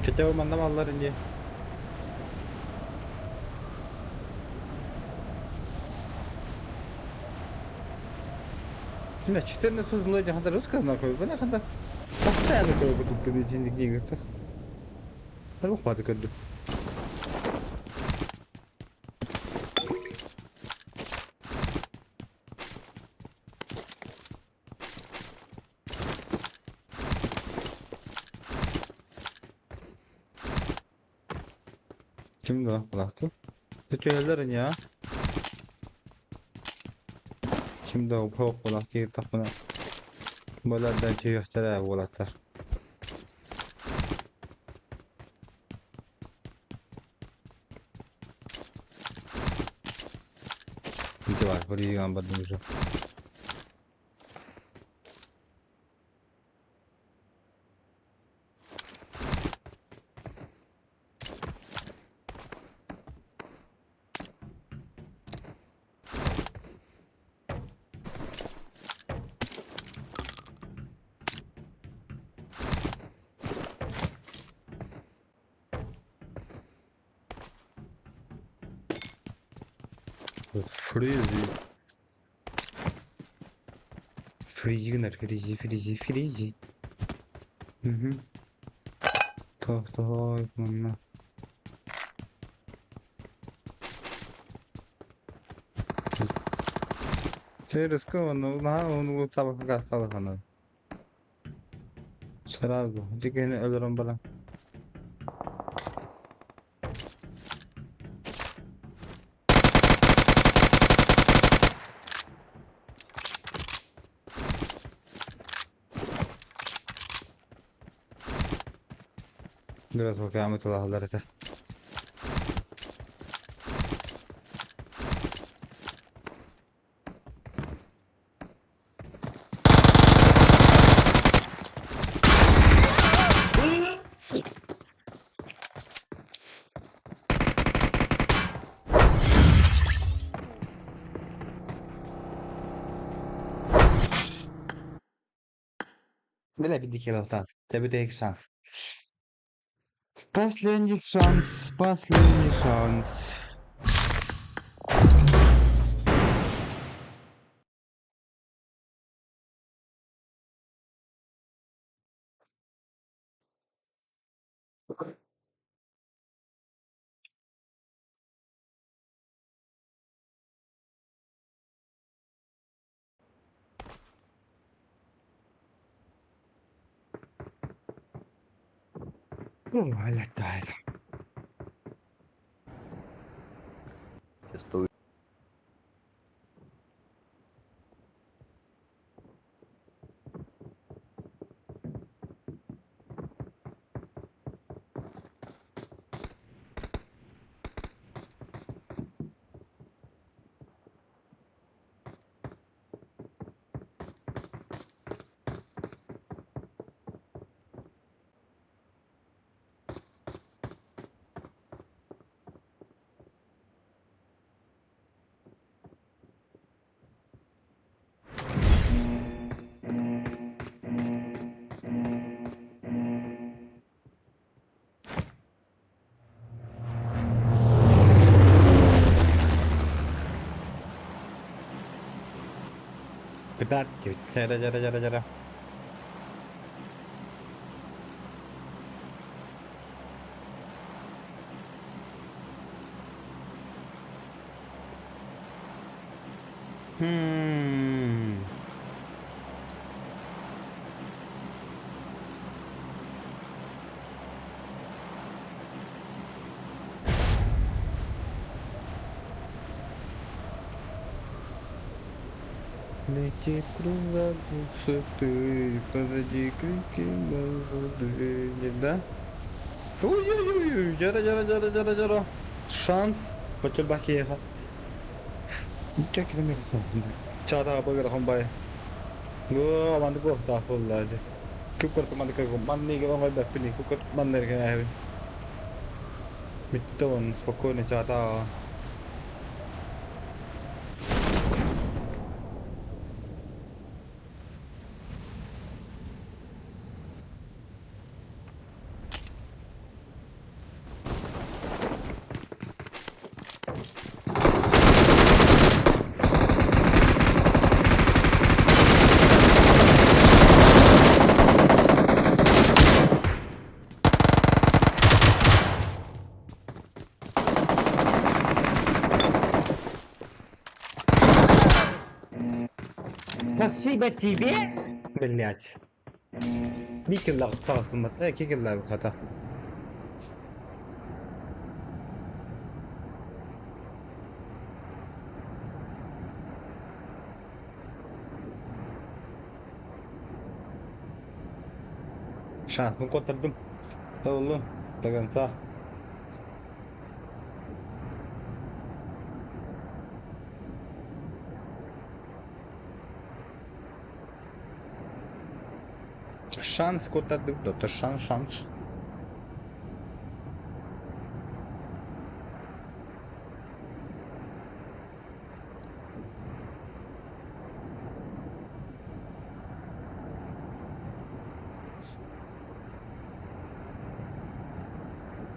Хотя бы манна баллар инде. На 14 злой хандар русская знакомый, бына хандар постоянно көрө курдук бензинник книга. Ну, хватит көрдү. Ким да булахты? Төтөлөр ya. Ким да упок булахты тахмына. Балардан түйөхтөрө булаттар. Давай, буриган бардым уже. Фризи. Фризи гынар, фризи, фризи, фризи. Угу. Так, так, манна. Через кого, ну, на, он табака стала хана. Сразу. Дикени өлөрөн бала. Biraz kıyamet Allah'lar ete. Бля, бидики лавтас. Тебе дай шанс. Последний шанс, последний шанс. Летает. Сейчас Кытаат диэбит. Чара чара чара чара. Hmm. Летит круглогубцы ты, позади крики молодые, да? Ой-ой-ой, дьара дьара дьара дьара дьара. Шанс. Бачыр бакиэха. Чаата быгырахын бай. Гоо, манды буохтаах буолла дии. Күп манды манныга оҥойбаппын күп маннарга Бүттэ он спокойно чаата. Спасибо тебе, блять. Bir kill daha İki kill daha bu. Şansımı kurtardım. Oğlum. Bakın sağ. Шанс kurtardım. Doktor шанс шанс.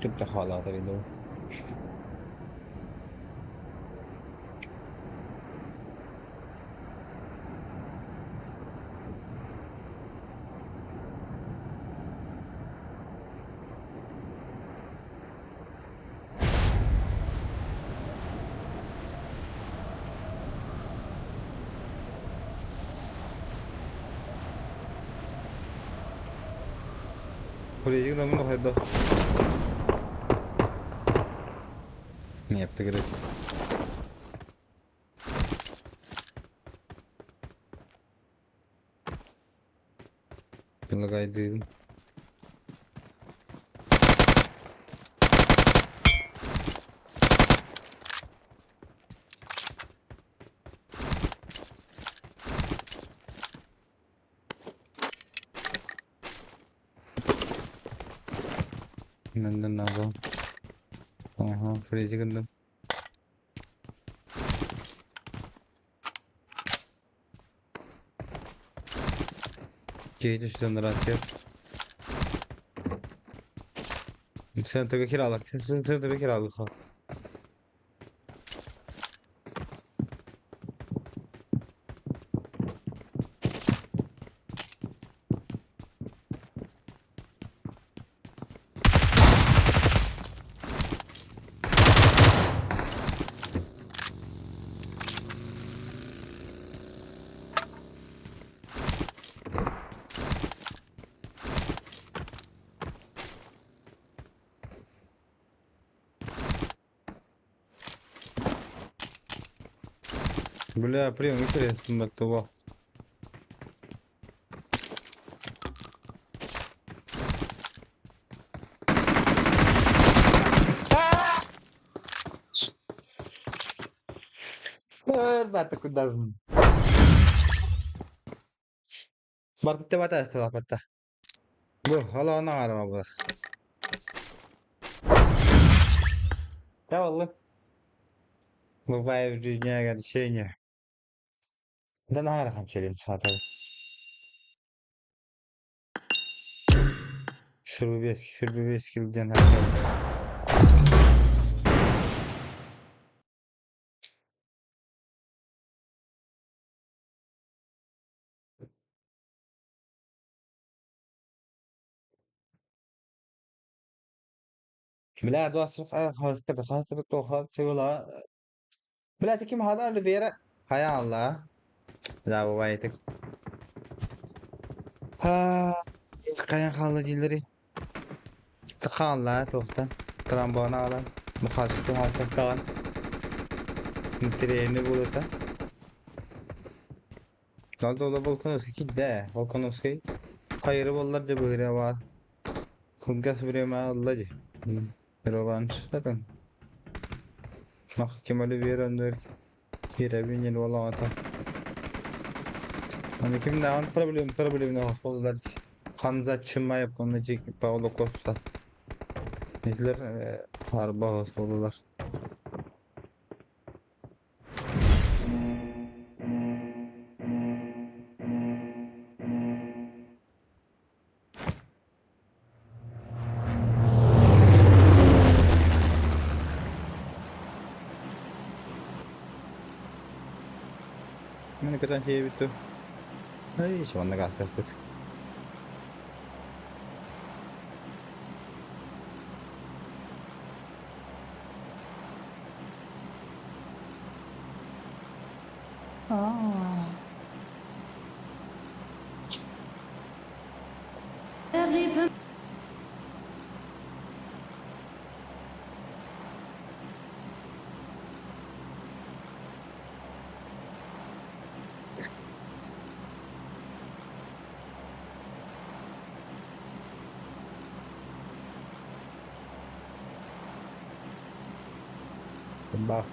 Tutta halata videó. Buraya gidelim de yaptı gerek. लगाई Nandan Naga. हाँ फ्रिज के अंदर Cage अंदर Sen tabii kiralık. Sen tabii kiralık ha. Бля, прием, интересно, това. Ребята, куда Барты бата барта. Бу, ала ана арама bu. Tavallı. Бывает в жизни огорчения. Да на хам челин сата. Шүрбес килден. Бля, таким хада Оливера хайа Алла. Да, бывает. Хайан хаалла дииллэри. Хаалла туохтан. Тромбону аҕалан, мухааччытын хаалсаттаҕын. Интэриэһинэй буолуота. Ол да Волконовский киирдэ. Волконовский хайыры буоллар дьэ быһыырыа баар. Кылгас время ылла дии. Реванш атын. Мах ким Оливера оннугар киирэбин диэн уол оҕото. Аны кимнээҕин проблем проблемнаах буоллар Хамза Чимаев уонна Пауло Коста. Итилэр харбаҕас буоллулар. Мин көтөн сиэбит дуу? Эй, сонно гаастаспыт. Бах.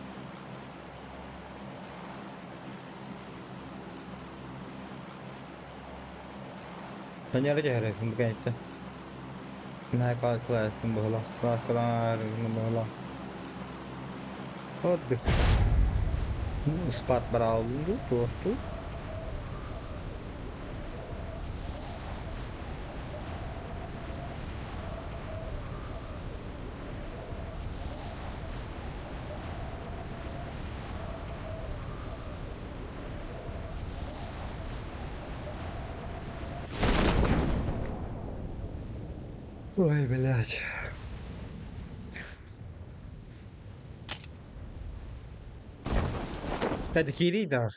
Өньөрө түһэрэ бу кэнниттэн. Наһаа кылаастын быһыылаах. Кылааскалаан быһыылаах. Отдых. Спад барааллын дуу, туох дуу? Ой, блядь. Это киирий даар.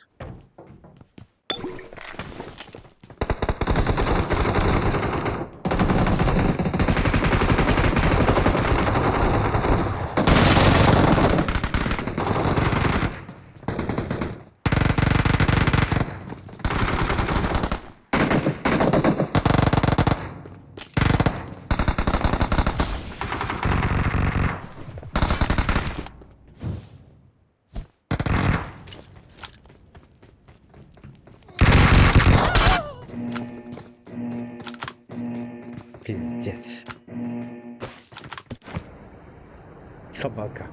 Пиздец. Собака.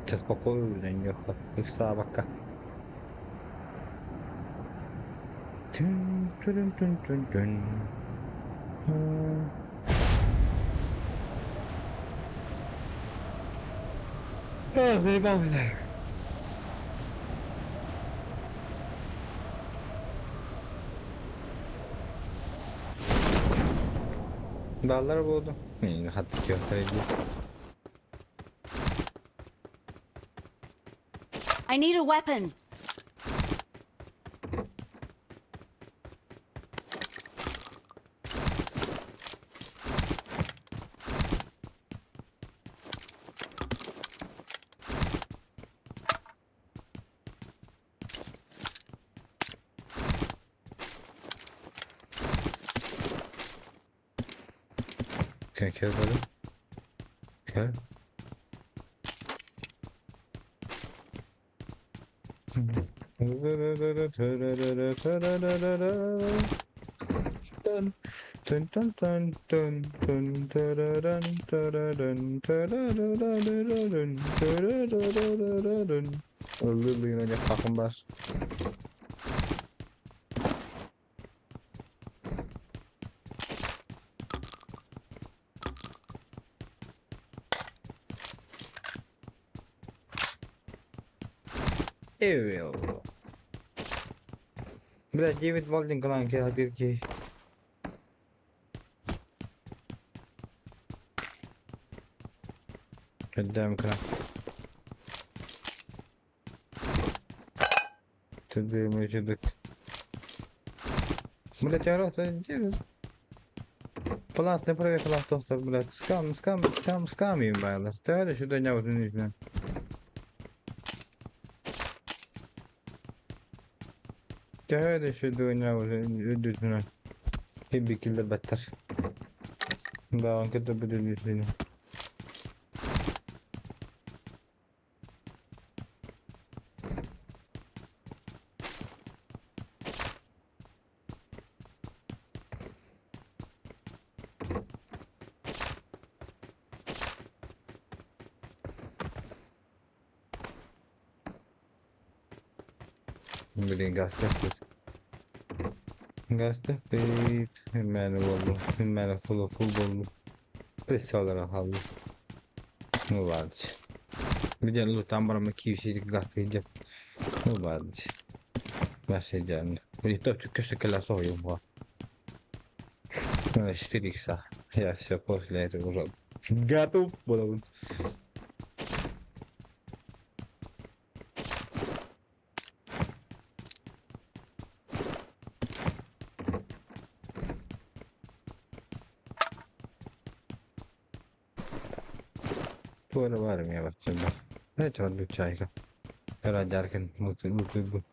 Чэ, спокойно, ыксаабакка. Түн түрүн түн түн түн. А, заебал, бля. Баллар буолду. Хатты I need a weapon. Can I kill brother? Okay. Dun dun dun dun dun dun dun dun dun dun Ыллыы хахым баар. Evil. Бля, Дэвид Валдин гынан киһи киһи. قدامك تدري ما يجدك Блять, я рот, Плат не проехала автостор, блядь. Скам, скам, скам, скам им, блядь. Стояли сюда, не вот не знаю. Төһө сүдүнэ үрдүтүнэ кибикиллэрбэттэр баҕан кытта бүдүлүтүнэ Блин, газ тэппит. Газ тэппит. Мэнэ буоллум. Мэнэ фул фул буоллум. Прицеллара хаалла. Ну ладно. Где лутам бараммын киирсиик газ сылдьар. Ну ладно. Бас сылдьан. Блин, топчик кэлэ соһуйум 4 икса. Я все после этого уже готов был. Туора баар эмиэ бачча Это чайка. Радяркин мутуйбут.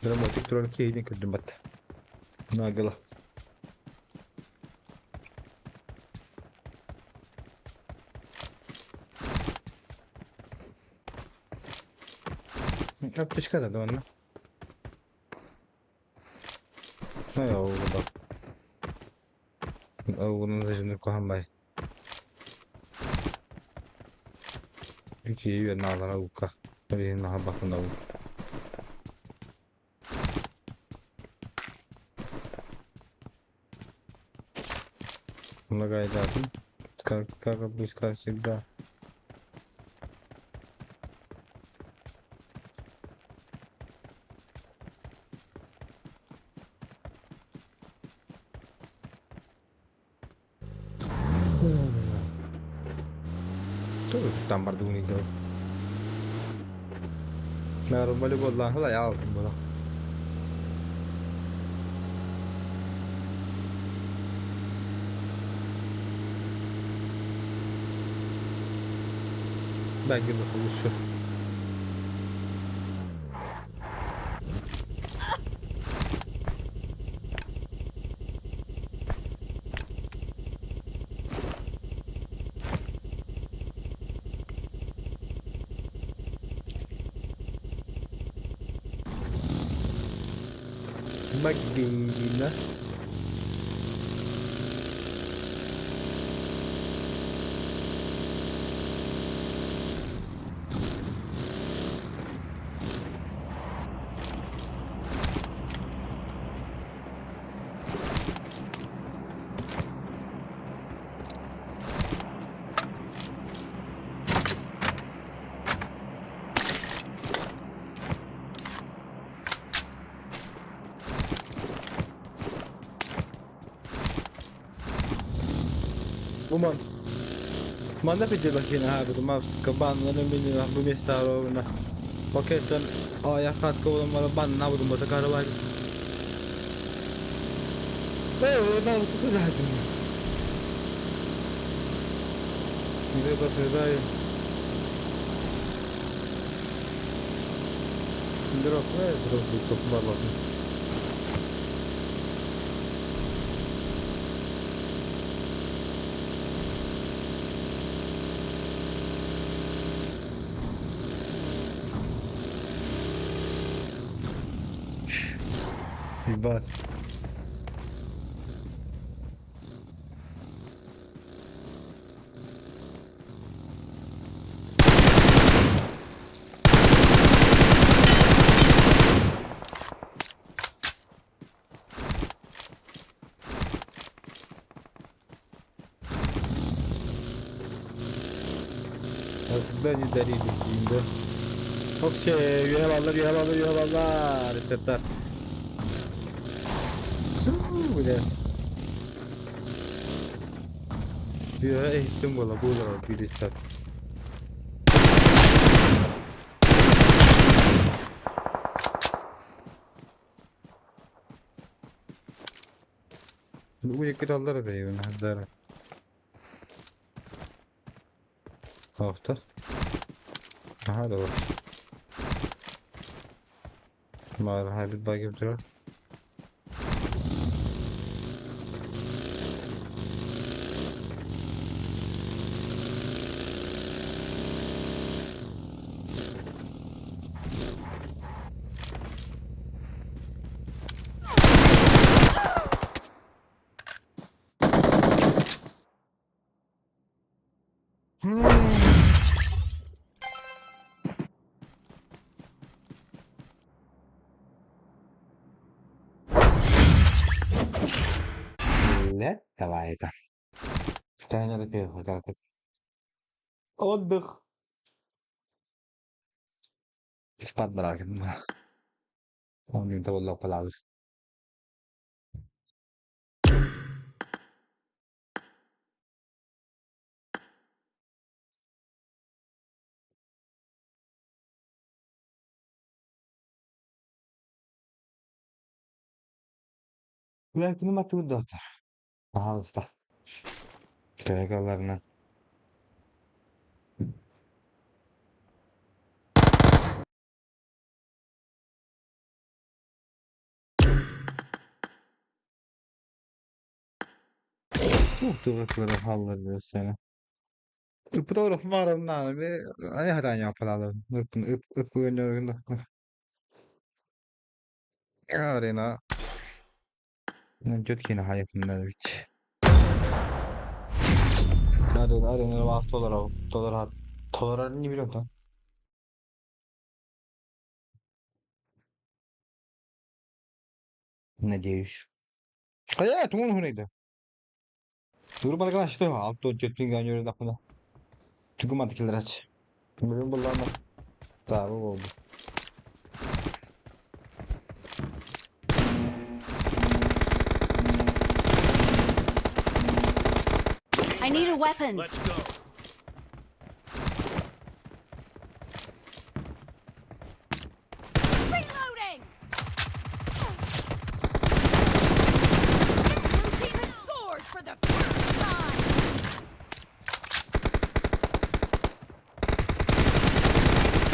Драматик турар киһини көрдүм батта. Нагыла. Аптечка да манна. Ну я Оҕунан куһаҕан Үчүгэй наалара укка. Билигин наһаа Многоэтажный. Как обычно, всегда. Там бардуни говорит. Нормально было, ла я было. Дай лучше. Магина. Уман. Манна пидебакина хабы баннаны минина бу местаровна. Пакеттен аяқат колымары банна буду мотокарвай. Э, ben куда Где Дроп, дроп, дроп, барлатны. Ебать. А когда не дарили им, да? Окей, үөһэ бааллар, үөһэ бааллар, үөһэ бааллар. Ыччаттар. Суу, бля. Үөһэ иһиттим буола, буолар биир ыччат. Бу икки таллар этэ, наһардара. Оохтор. Наһаа да бар. Баар хайбыт баа турар. Лет, давай это. Отдых. Спать барар. Оны да болла. Ләкин матур. Пожалуйста. Төһө. Тугу халлар сene. Ыпытор марымна ани хатан япалалы. Ып ып ып Арена. Жөткені хайыкында бит. Арена арена bak dolar dolar dolar ne biliyorum lan. Надеюсь. А я тумун хунайда. Дуру что алты жетпин ганьору дапына. Тугумады килдирач. Билим булларна. Да, бу болду. I need a weapon. Let's go. Reloading! Blue team has scored for the first time!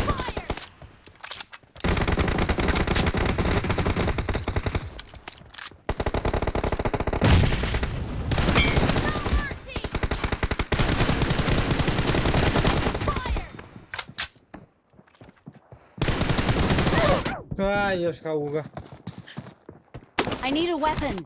Fire! No mercy! Fire! Ай, ёшка уга. I need a weapon.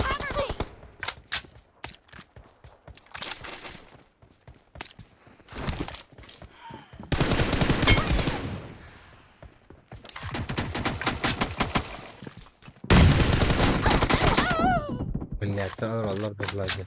Cover me! Блять, алар бедлаги.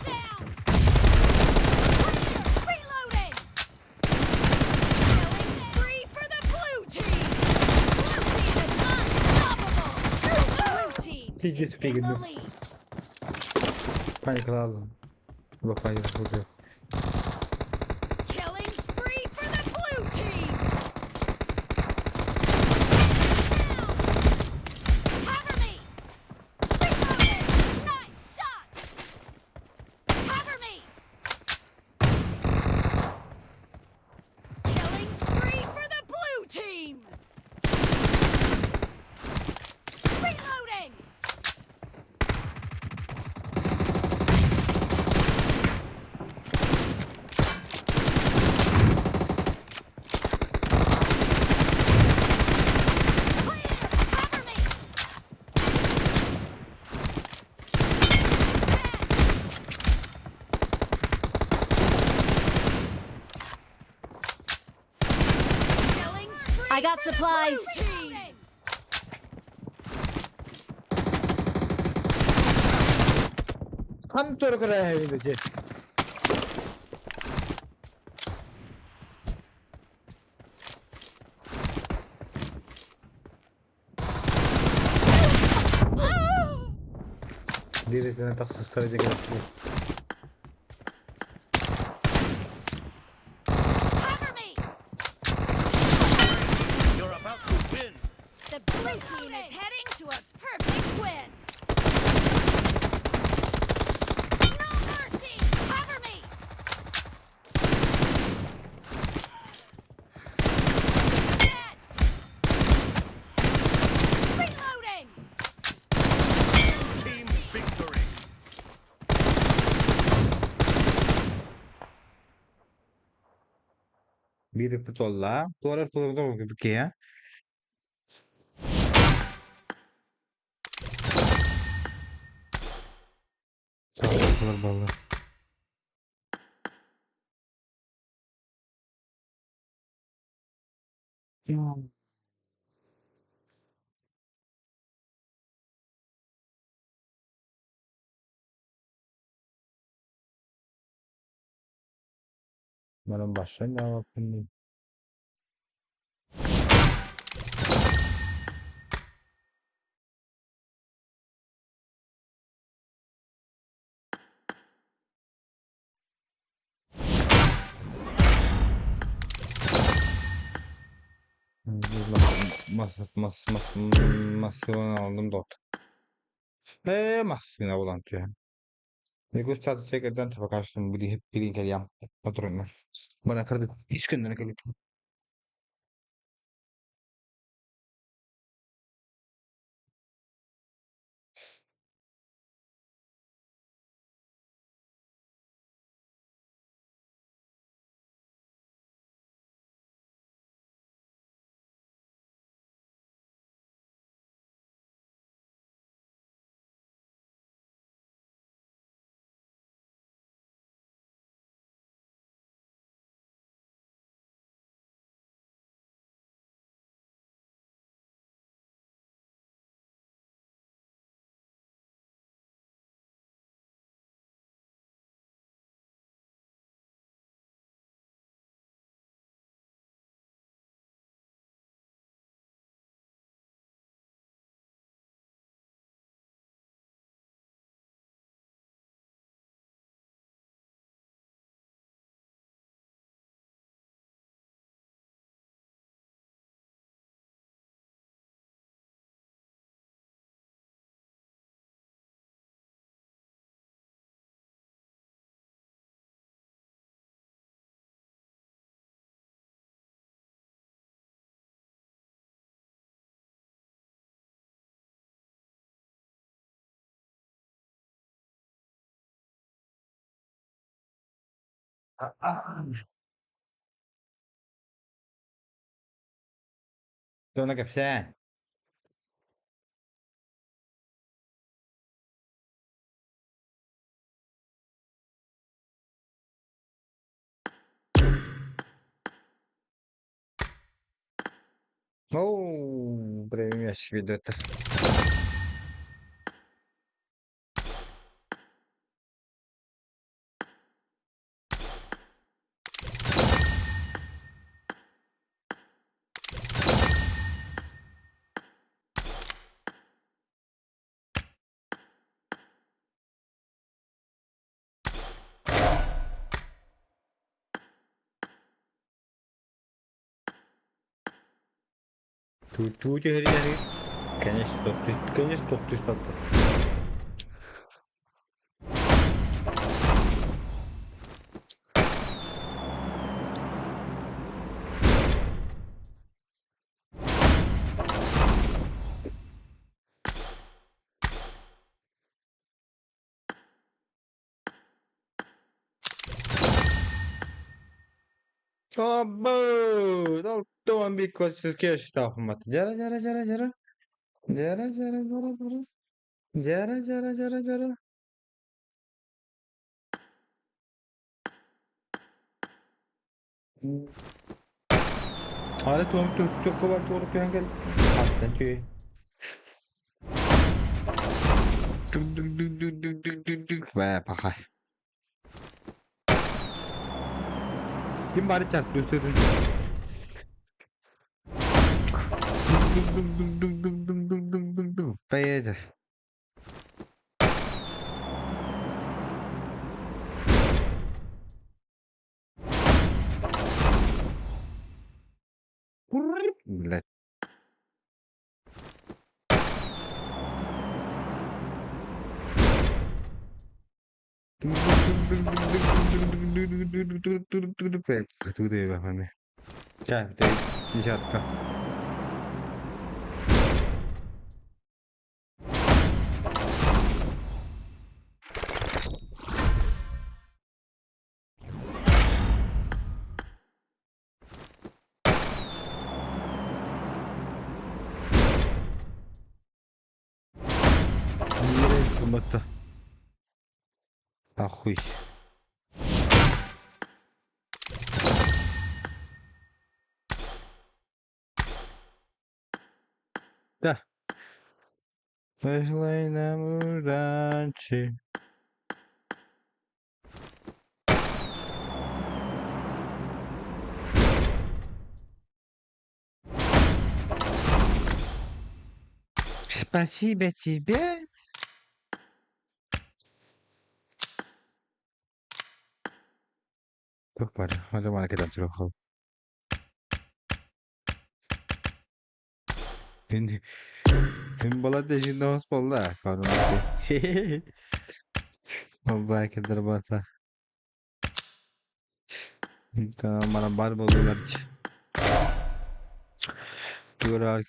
Down! Reloading! Killing spree for the blue team! Blue team is unstoppable! Blue team Тиги is in the спигни. lead. Паникалады. Бапай. Killing spree for the blue team! Cover me! Reloading! Nice shot! Cover me! Killing spree for the blue team! got supplies! Хантор көрөөһүн Бииритинэн тахсыстара дьэ кэлэттилэр. Cover me! You're about to win. The blue team is heading to a perfect win! No mercy! Cover me! Dead! Reloading! Team victory. Биир ыппыт буолла. Туора ортолорго киһи. Буолла. Манан башан яваппын. Мас мас мас массыына алdım dot. Э массыына булан түһэн. Никус чаты чекерден табакаштым били хеп билин келям. Патроннар. Бана кырды ис күндөн келип. Туона кэпсээн. Оу, премия свидетель. Туу түһэригэр конечно конечно туттуспаппыт. Абы! Оттон классический штрафмат. Жара жара жара жара. Жара жара жара жара. Жара жара жара жара. Ары туом чокко бар туору түһэн кэл. Хантан түһүй. Бээ, пахай. Ким бары чартыы сытын. Бэйэдэ. Блядь. Десятка. Сымбатта. Ахуй. Да. Пошла нам удачи. Спасибо тебе. Туох баар, маны кэтэн турар Tüm буолла Барта. Мана бар буоллулар. Тугар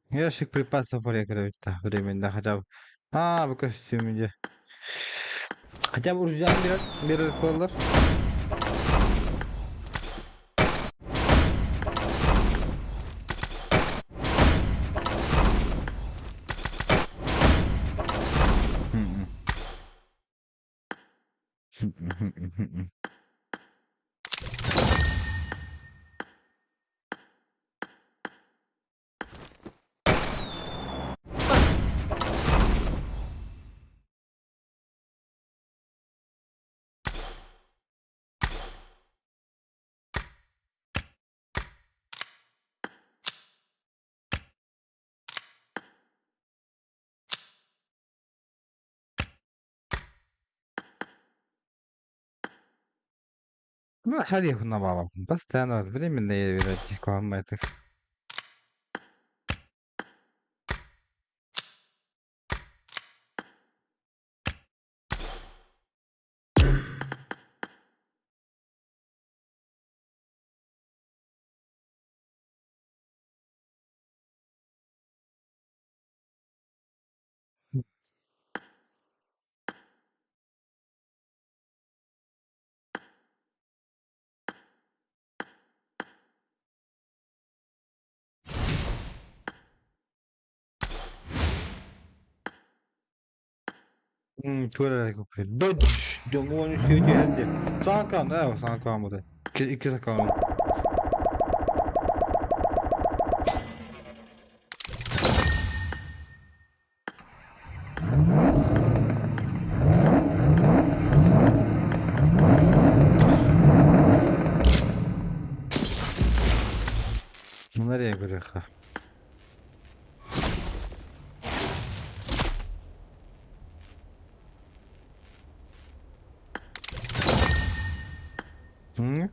Ящик припасов временно хотя бы. А, бу костюм где. Хотя бы урузян берет буоллар. Ну, Постоянно временно этих. Дочь, Саакаан, ээ, саакаан буде. Икки сакаан. Nereye göre? Hı?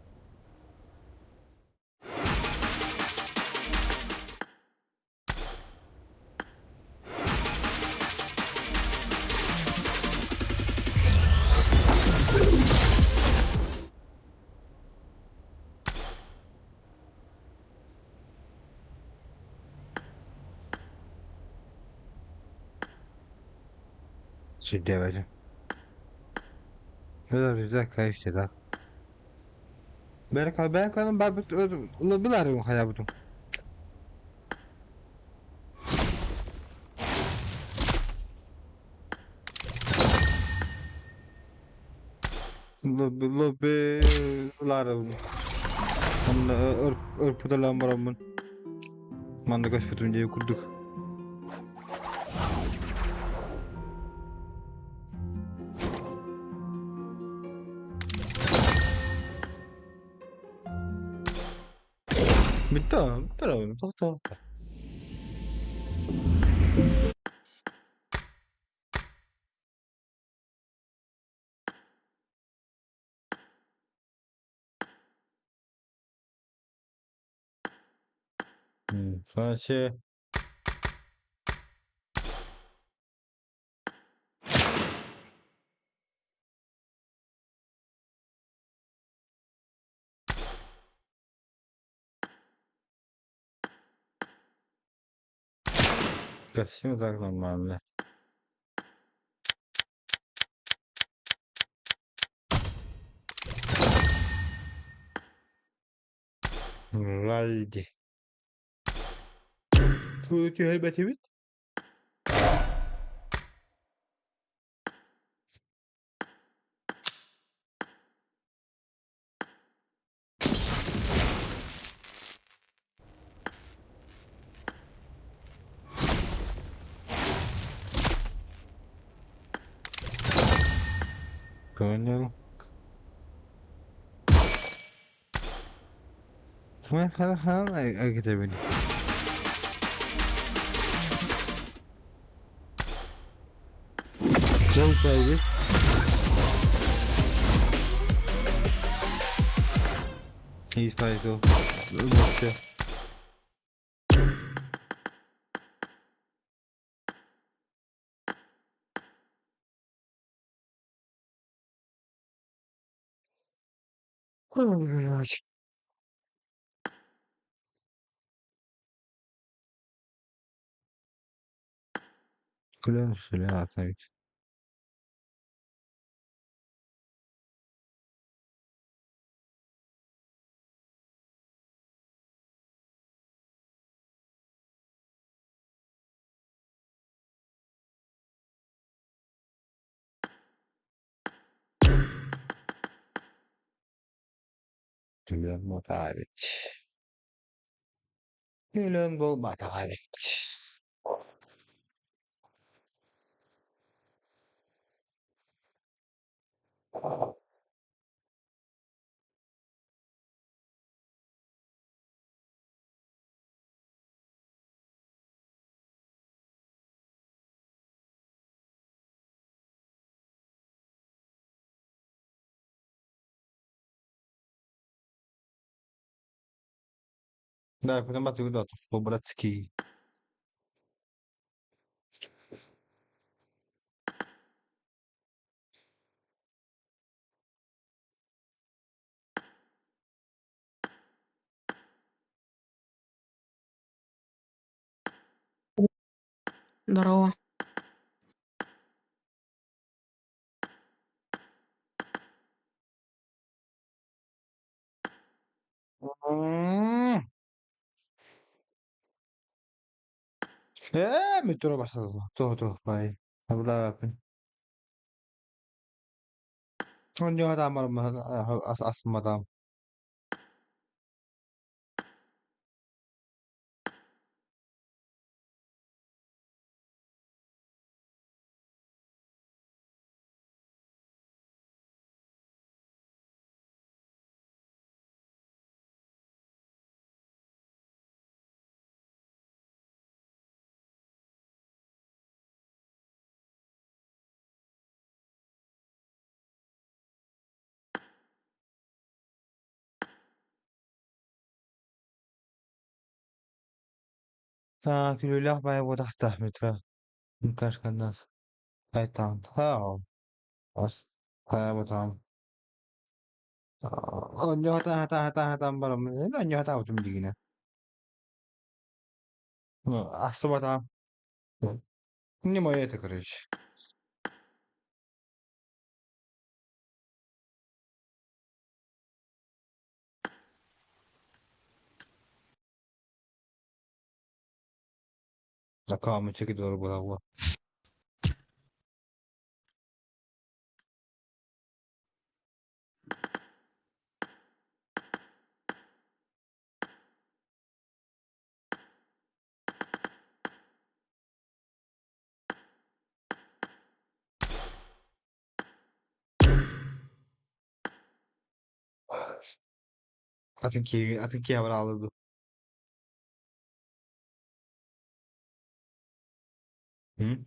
Сидевать. Да, Берка бабыт лыбылар хаябытым. Лобби ылаарабын. Онно ырпыталаан бараммын. Манна көспүтүм дии курдук. Bitti bitti oyun. Tohta. Вообще. Красиво так нормально. Ральди. Түһэрбэтибит. Понял. Эргитэбин. Дьол He's played Күлэн сүлэ аатна эбит. Күлэн буолбатах эбит. Күлэн буолбатах эбит. Да, по-братски. Здорово. Ээ, метро бастадым. Туох туох бай. Абылаабаппын. Оонньуохатаан ас астымматаҕым. Күлүүлээх баайа буотахтаах метро. Кашканнас. Айтаан. Хаа. Ас. Хаа. Оонньуохатаан бараммын. Оонньуохатаабытым дигинэ. Астыбатаҕым. Не мое это, короче. Акаамычыки буолуо. Атын киһи атын киһи абыраалыр дуу? М?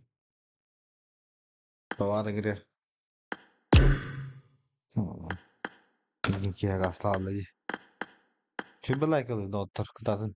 Бабаара кирэр. Билигин киһи гаастаалла дии. Сүбэ лайкалыы доҕоттор кытаатын.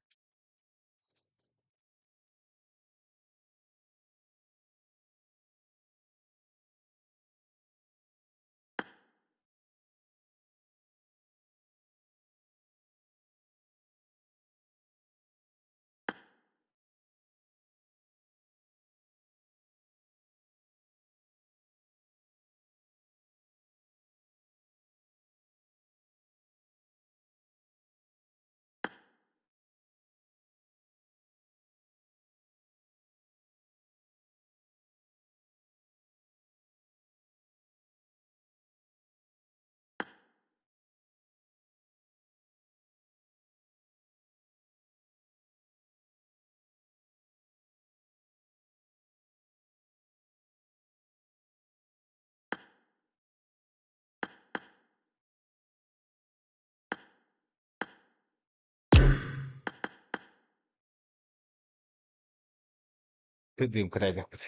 Тыдыым кытайдахпыт.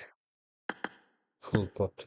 Full pot.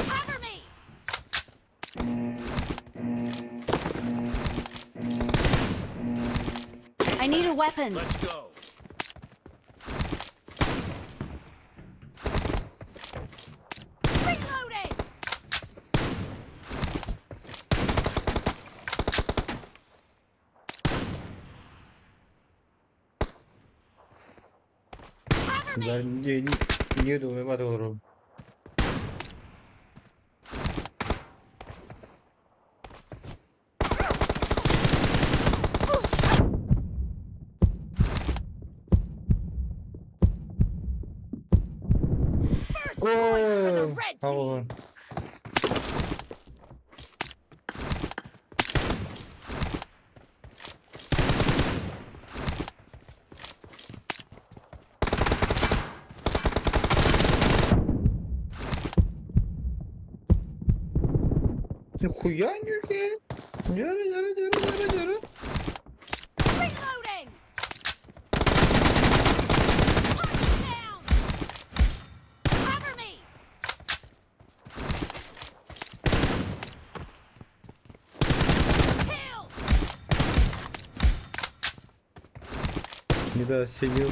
Cover me! I need a weapon. Let's go. Reloading! Cover me! Не, не думаю, олоробун. First point for the red team! Оҕон. Нихуя нюхи. Дяры, дяры, дяры, дяры, дяры. Reloading! Target down! Cover me! Kill! Недооценил.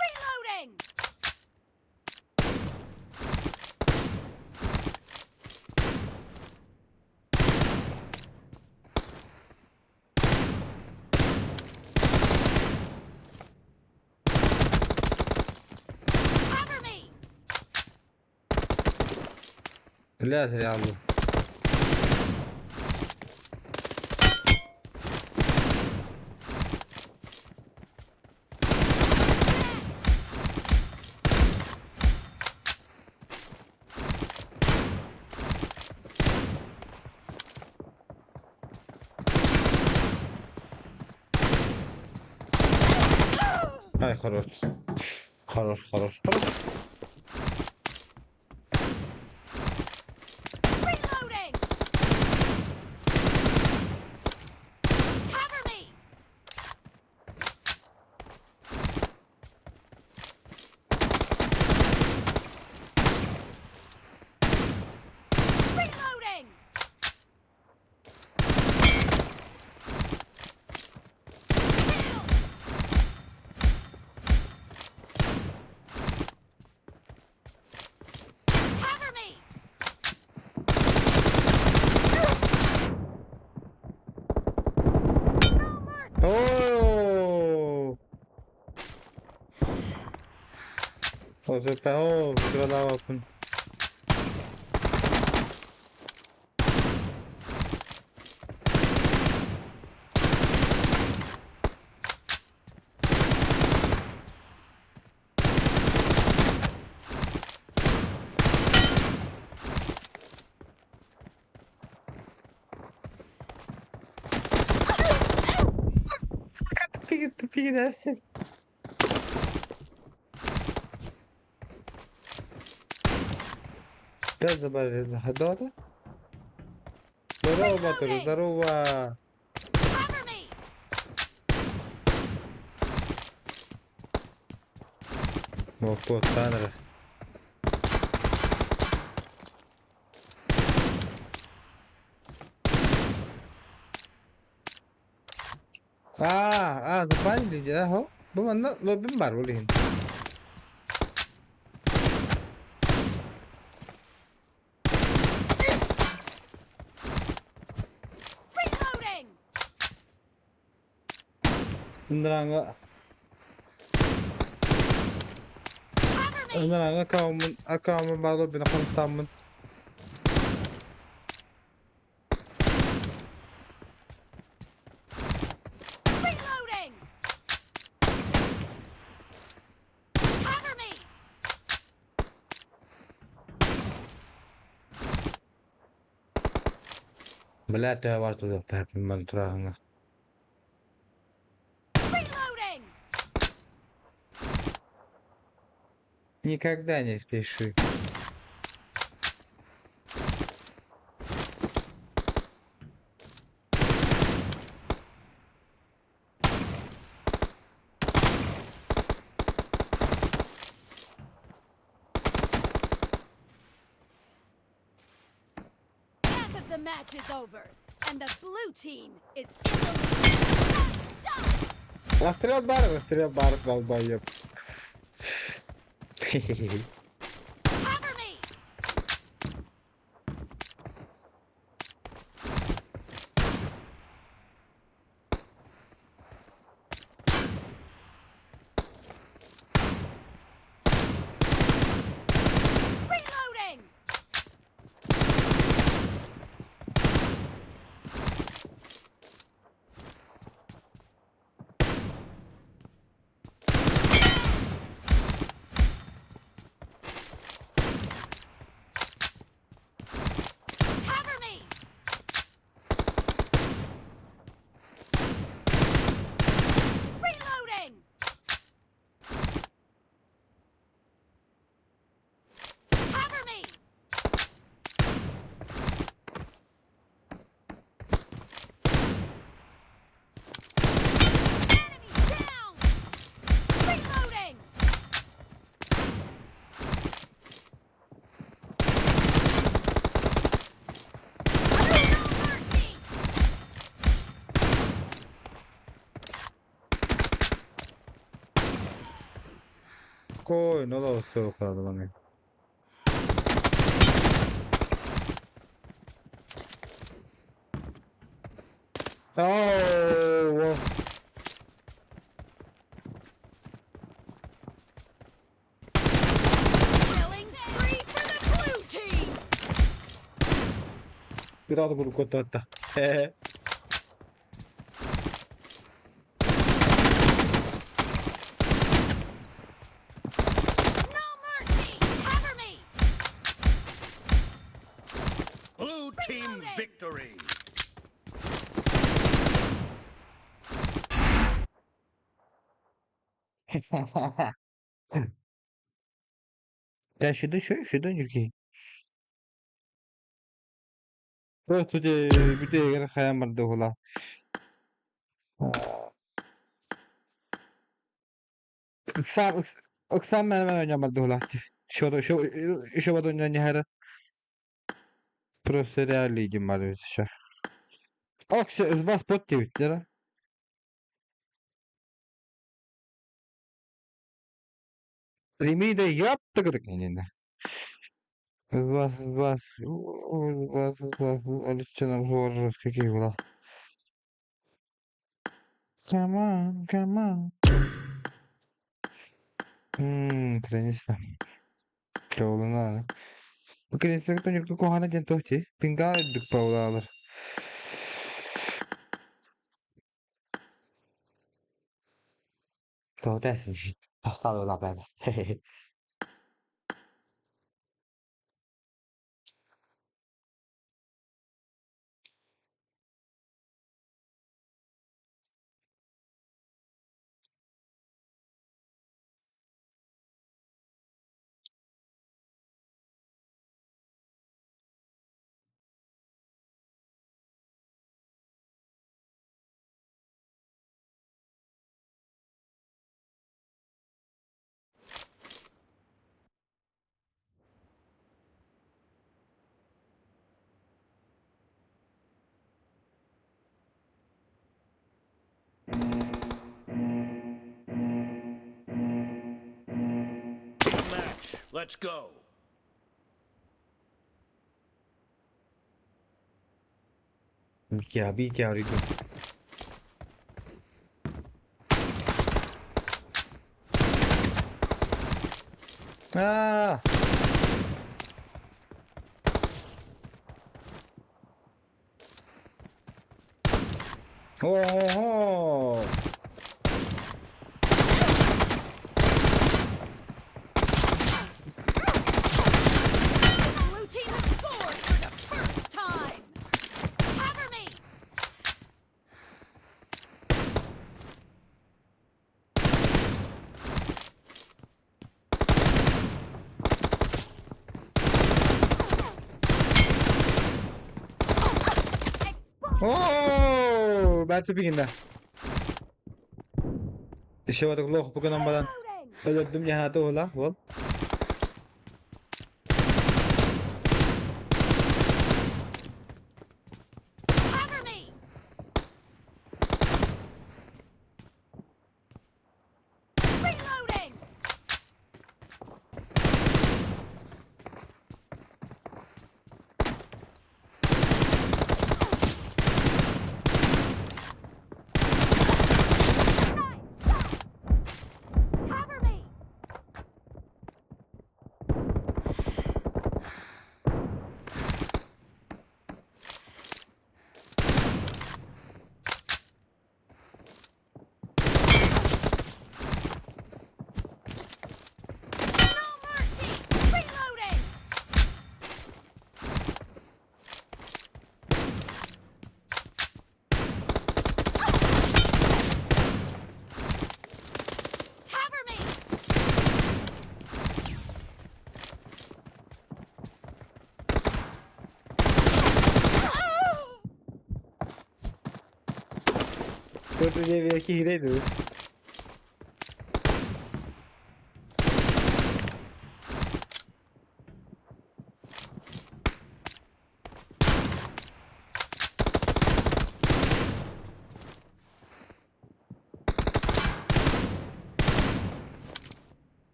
Reloading! Cover me! Бля, зря был. Ай, хорош. Хорош, хорош, хорош. Reloading! Cover me! Reloading! Kill! Оо, сөппө, оо, бутуралаабаппын. Тупик, тупик, да, Опять забрали Гадота. Здорово, Батыр, здорово. Cover me! Лохтуоттаан эрэ. Аа, аа, запалили, да, хо? Бу манна лоббим бар ол иһин. Reloading! Ынырааҥҥа Cover me! ынырааҥҥа аккауммун аккауммун бар лоббина хонустааммын. Reloading! Cover me! Бля, төһө бар тулуохтаахпын маны турааһыҥҥа. Reloading! Никогда не спеши. Half of the match is over, and the blue team is in the lead. Nice shot! Расстрел бар, расстрел бар, долбоеб. Cover me! Reloading! Cover me! Reloading! Cover me! Enemy down! Reloading! No mercy! Кой, ну да, все, укладываем. Оу! Killing spree for the blue team! Кытаат курдук куттаатта. No mercy! Cover me! Blue team victory. Дьэ, сюда, сюда, Юргий. Бүтэ хайаан барда уһула. Ыксаан ыксаан мэн ойньоон барда уһулааччы. Еще ойньоон иһэрэ. Просто реально идем еще. Оксе, из вас под диэбиттэрэ. Ремида яптыгырык иннинэ. Из вас, из вас, из вас, из вас, Александр какие была. Come on, come on. Кресло. Чоҕулунаары. Бу кресло төнүргү куһаҕана диэн туох дии? Пингаа үрдүк баулаалар. Тоҕо тахсаалыылаах Match. Let's go. क्या अभी क्या हो रही तुम? Аа! Оо! The blue team has scored for the first time. Cover me. Оо! Бэт тупигинда. Еще лох буканан баран өлөрдүм дьаһаната уһула буол. Cover me. Reloading. Nice shot. Cover me. No mercy. Reloading. Cover me. Төрдү диэбитэ киһитэй дуу?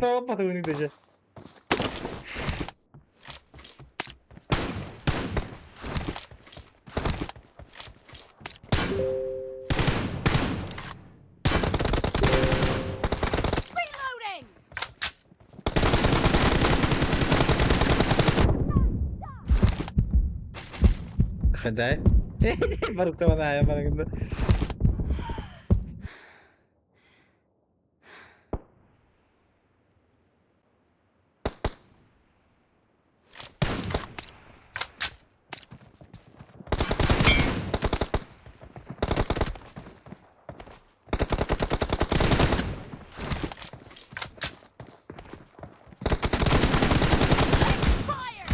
Тоҕо патыгыный даже? Reloading. Хэнтэй. Барыктабана барыгында. Fire.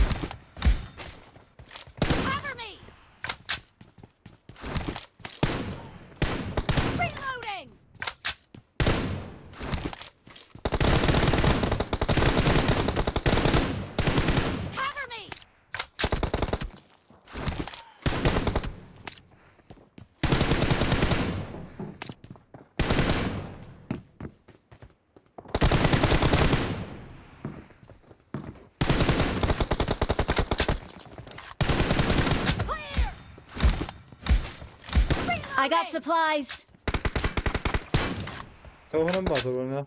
Cover me. I got supplies. Туһунан баатыр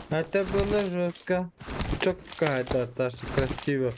Это было жестко. Четко это, Таша, красиво.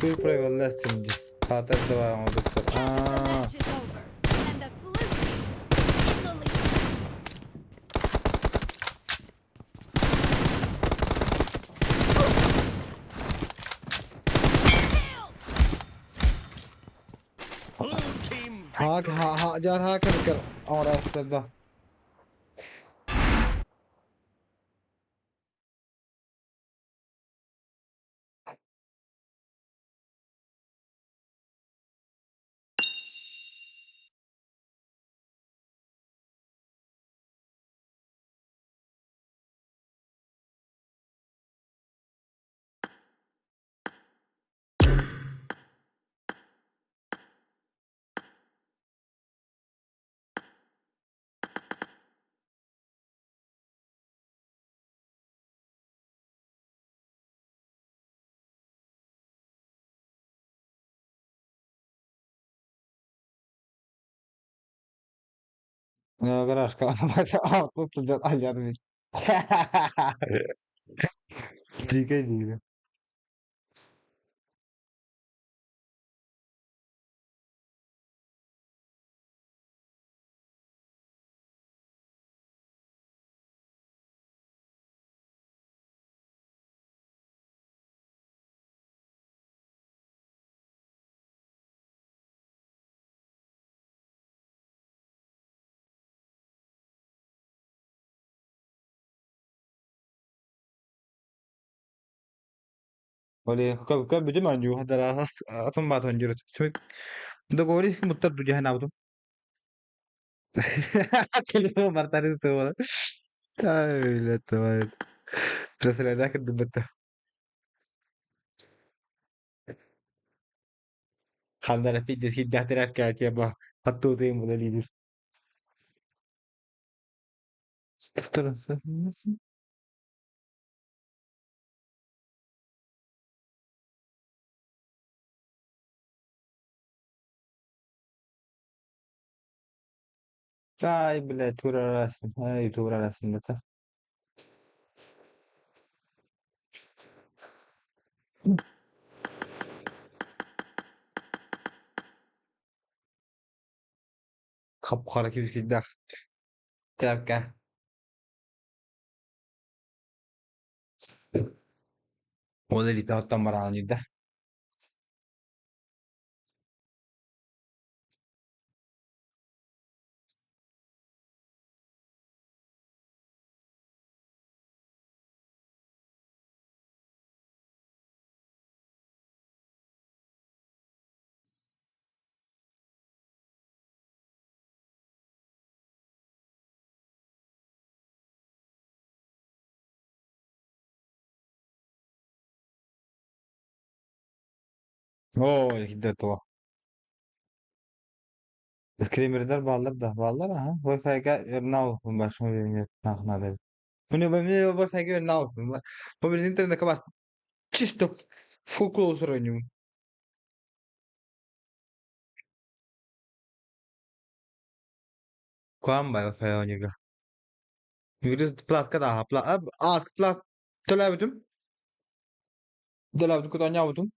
Ты провел лестинги. А так давай он доктор. The А, match is over, and the blue team is in the lead. Blue team Hak victory. ha ha jar hak kar और असदा. Гаражка. А, тут алядми. Дико дико. Оле, как бы диман ю хадара атом батон жүрөт. Договорились муттар дуҗаһын абдум. Телефон бартары тула. Ай, блядь, давай. Представляю, как дубата. Хандара пиздец, хиддахтараф кәтия ба. Хатту тем була лидер. Ай, блядь, турарасın. Ай, турарасın бата. Кап-кара кибит Тряпка. Ол элите оттон бараан жүрдө. Оо, хидде туа. Скримердер баллар да, баллар аха. Wi-Fi-га өрнау башын нахна. Міне мен Wi-Fi-га өрнау. Бу бир интернетке бас чисто full close ойнойм. Куам Wi-Fi ойнойго. Вирус платка да, пла а плат төлөбүтүм. Төлөбүтүм кут ойнобутум.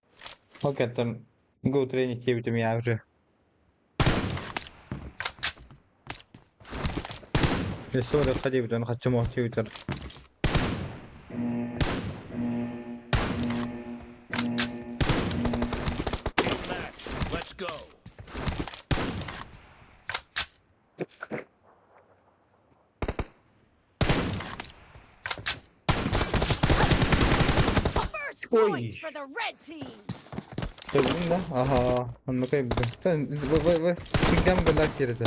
Ол кеттен Go тренинг кебитим я уже. История хадибитен хачым охтибитер. Team match. Let's go. Ой! point for the red team. Көрдүҥ да? Аһаа, оннук өйбүтүм. Кигдам гына киирдэ.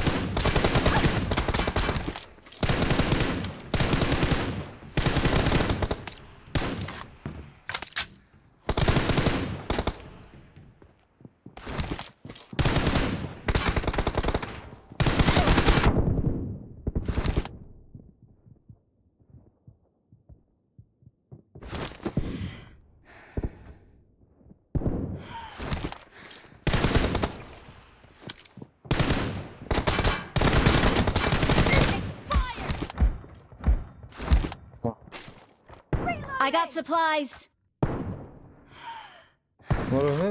I got supplies.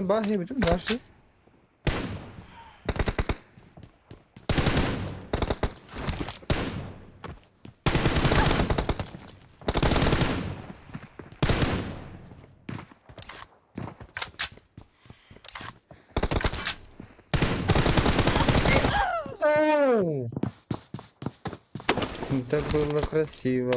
Баар диэбитим, баар сир. Оу! Это было красиво.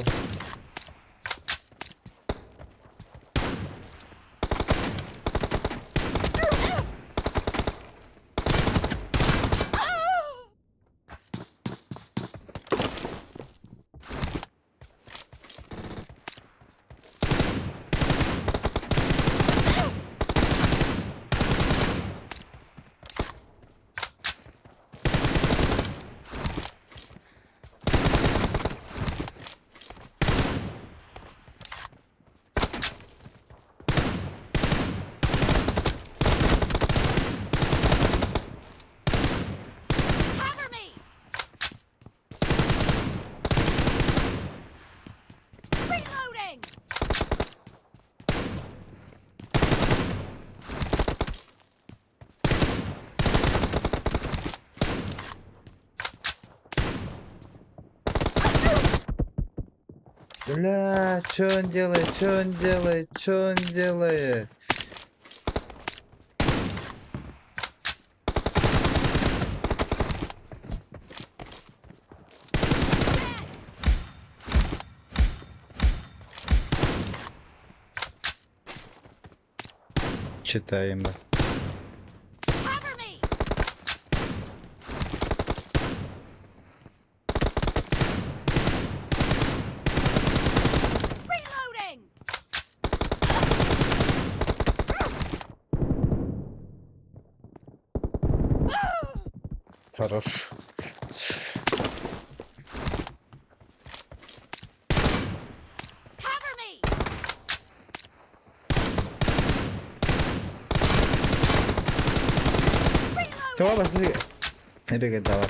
Cover me. Reloading. Бля, что он делает, что он делает, что он делает? Читаем, да. Cover me. Reloading. Хорош. Cover me. Давай, пошли. Регай, давай.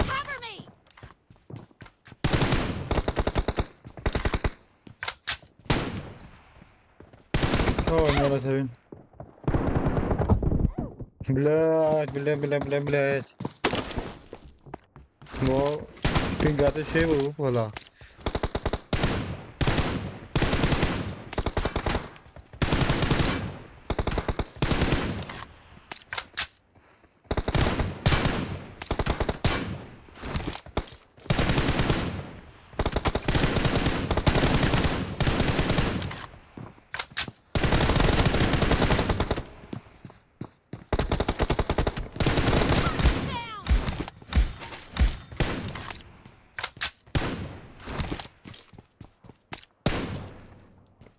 Cover me. Ой, не разовин. Блядь, бля, бля, бля, блядь. Бо пингаты шей выпала. Down.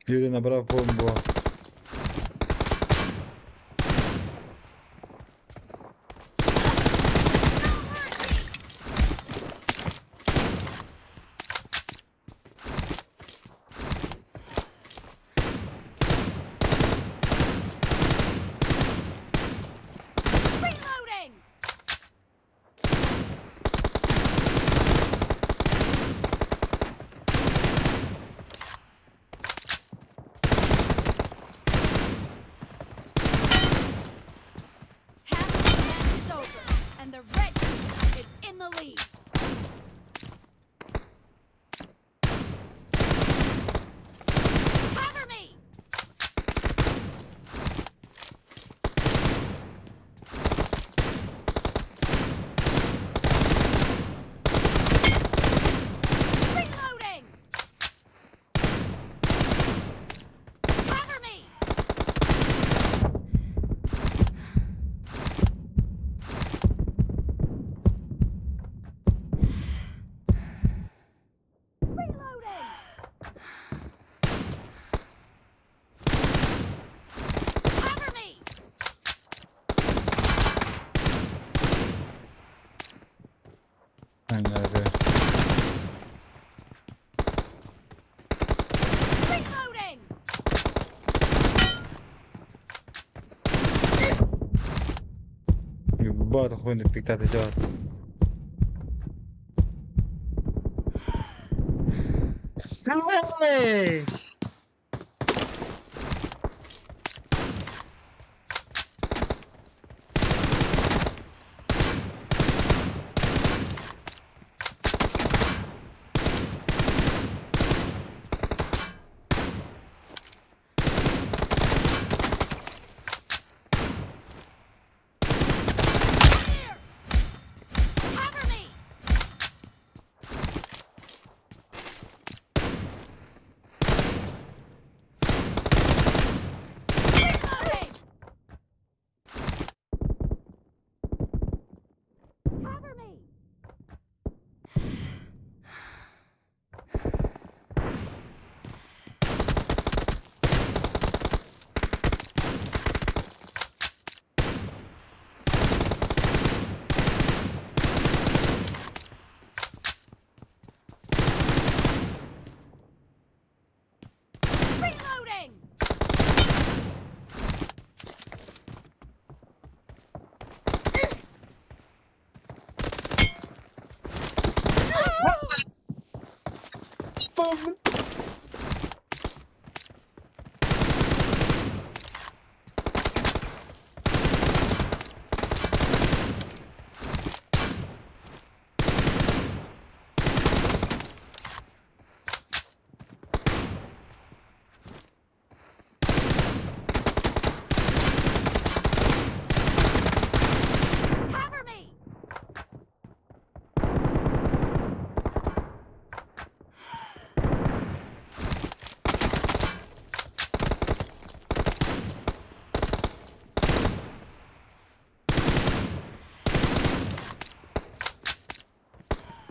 Юрий набрал бомбу. Reloading. Ебать, охуенно пиктаты делать. Эй! Here! Cover me! Reloading! Cover me!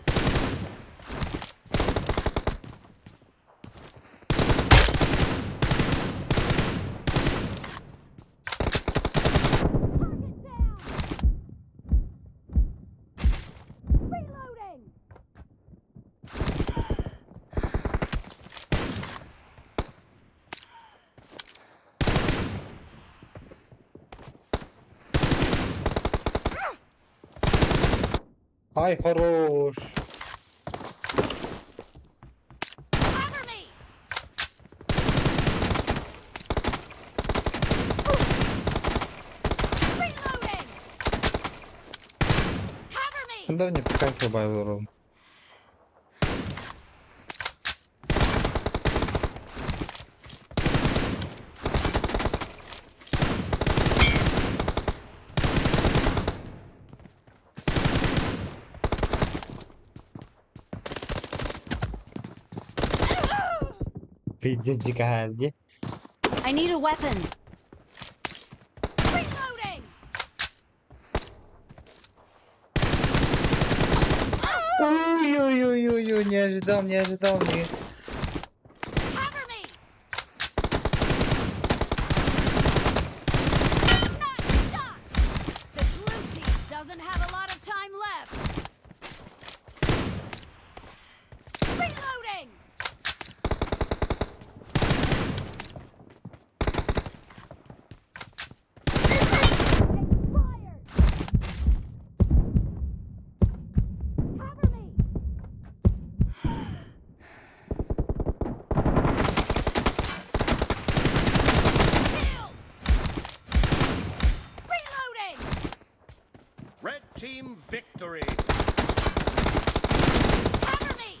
Reloading! Cover me! Target down! Reloading! Ай, хорош. Cover me! Reloading! Cover me! Да не по кайфу добавил. Пиздец, дикая, где? I need a weapon. Reloading! Ой-ой-ой-ой, не ожидал, не ожидал, не. Cover me! Nice shot! The blue team doesn't have a lot of time left. Reloading! Expired! Cover me! Killed! Reloading! Red team victory. Cover me!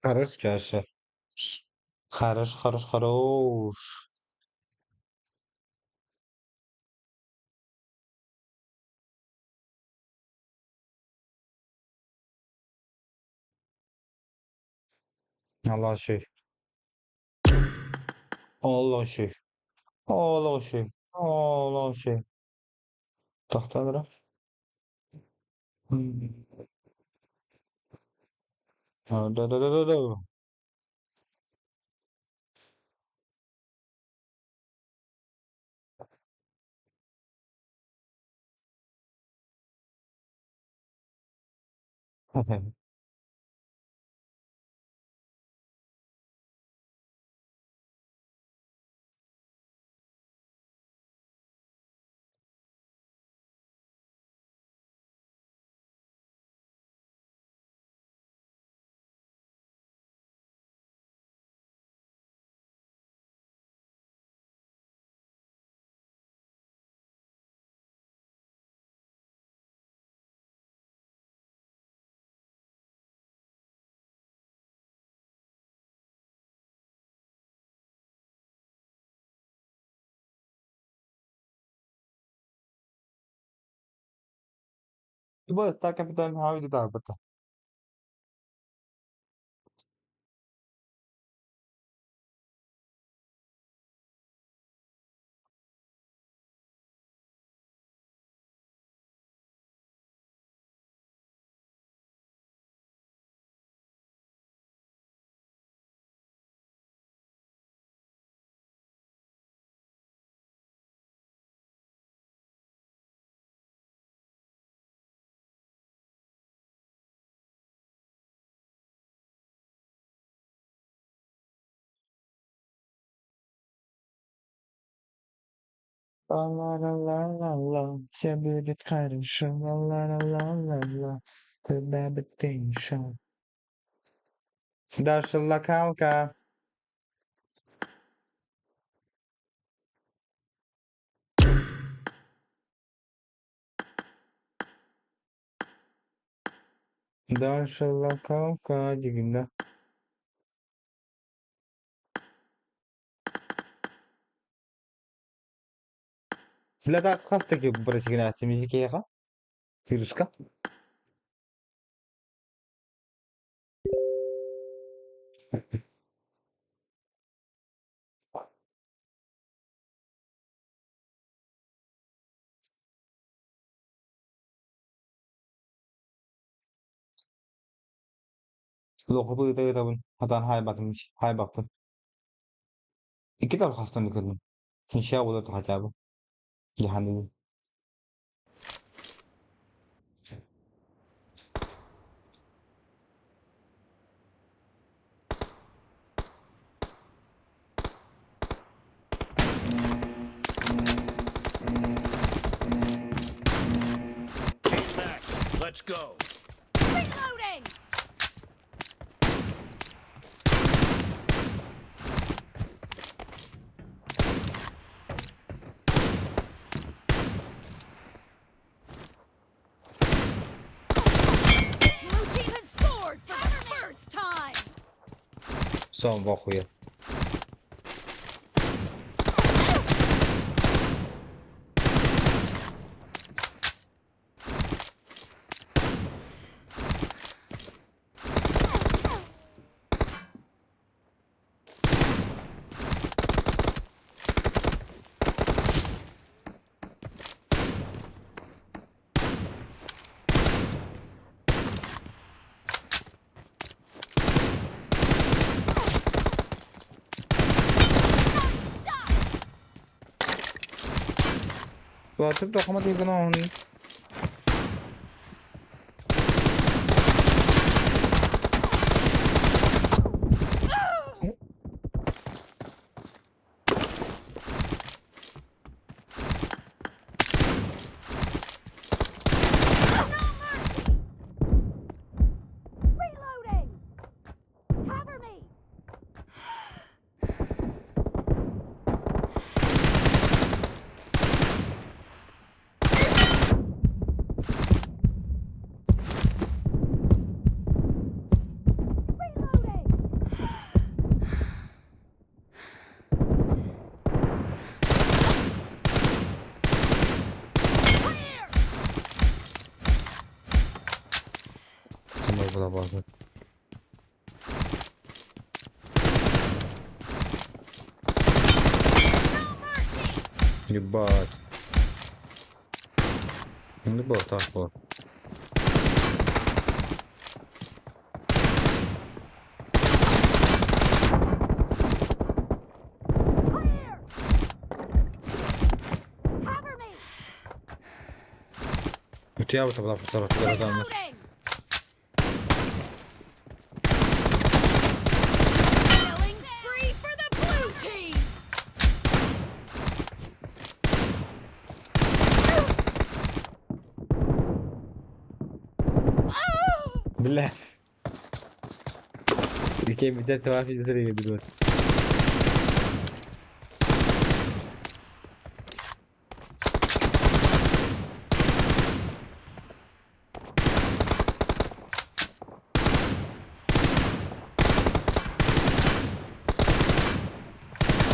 Хорош, чаша. Хорош, хорош, хорош. Allah şey. Allah şey. Allah şey. Allah şey. Tahtalara. Да да да да да. Тубай капитан хаа таабыта. Ла ла ла ла ла, все будет хорошо. Ла ла ла ла ла, тебя бы ты шел. Дальше локалка. Дальше локалка дигинда. Бля, так хас таки братигнати мизикеха. Вируска. Лоху табын. Хатан хай батым хай бакпын. Икки тал хастан көрдүм. Синша болот хотя бы. Жаханды. Team match. Let's go. Reloading! Blue team has scored for the first time! Сон в охуе. Батып тохома тигэн он. Reloading! Cover me! Reloading! Clear! Самой была важно. Ебать. Ну было так вот. Clear! Cover me! У тебя вот была Reloading! Killing spree for the blue team! Бля. Прикинь, меня твои зрели берут.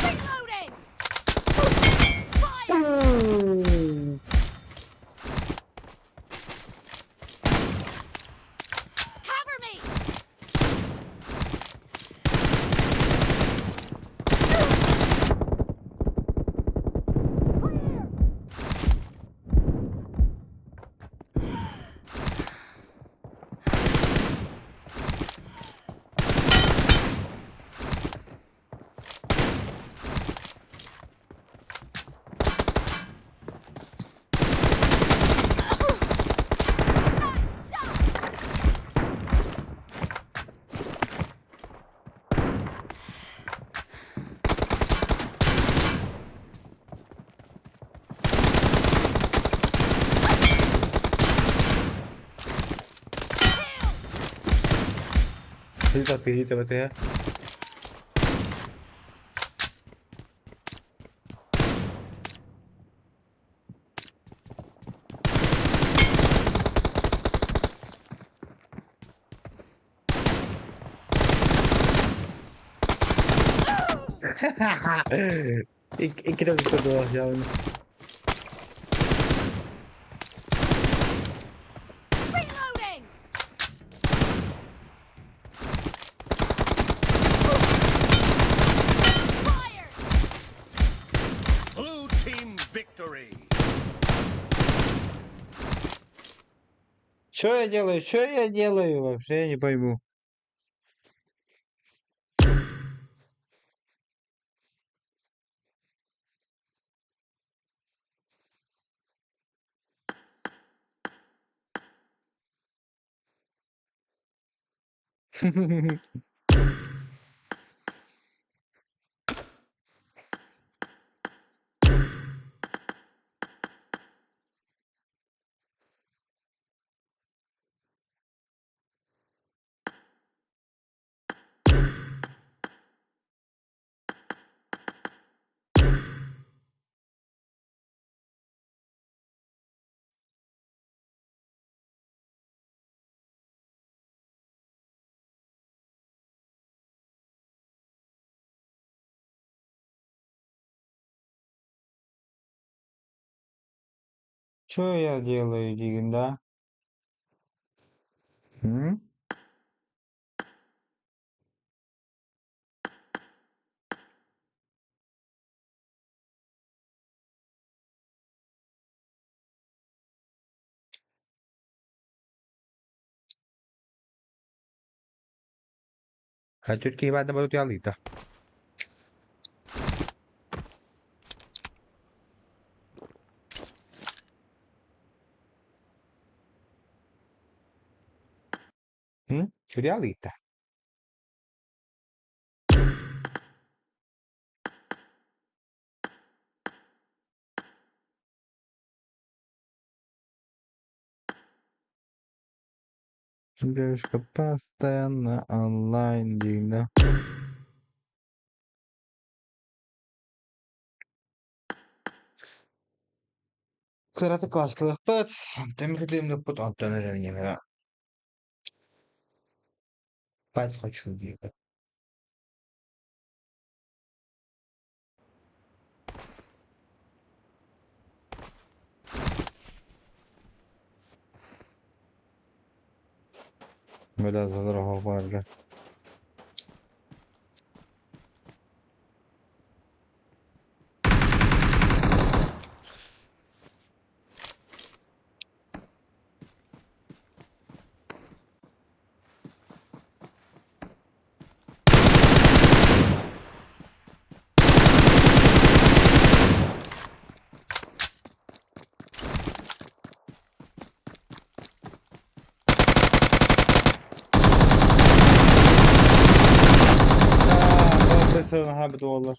Reloading! Fire! Атыыһыт батыһа. Иккитэ бүттэ дуо явно. Reloading! Fire! Blue team victory. Чё я делаю? Чё я делаю вообще? Я не пойму. Чё я делаю, диигин да? М? А тетки Ивана будут ялыта. М? Ялыта. Девушка постоянно онлайн, да. Кырата класскалыахпыт, онтон мүтүтүмнүкпут, онтон эрэ Спать хочу, диэбит. Бля, задорого бля. Буоллар.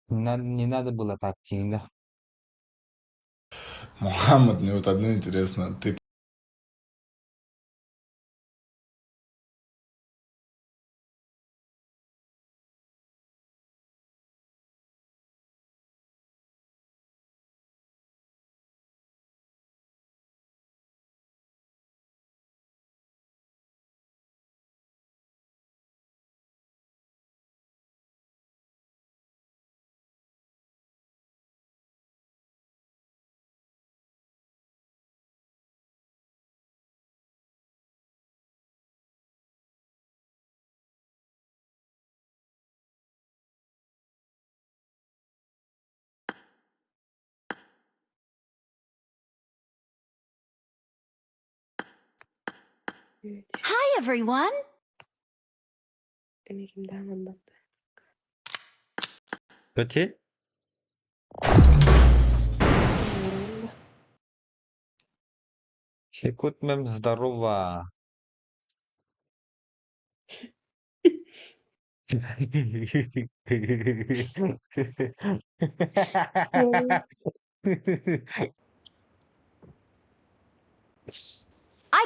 Не надо было так, да. Мухаммад, мне вот одно интересно, ты Hi, everyone! 그렇지? Хикутмем здорово. I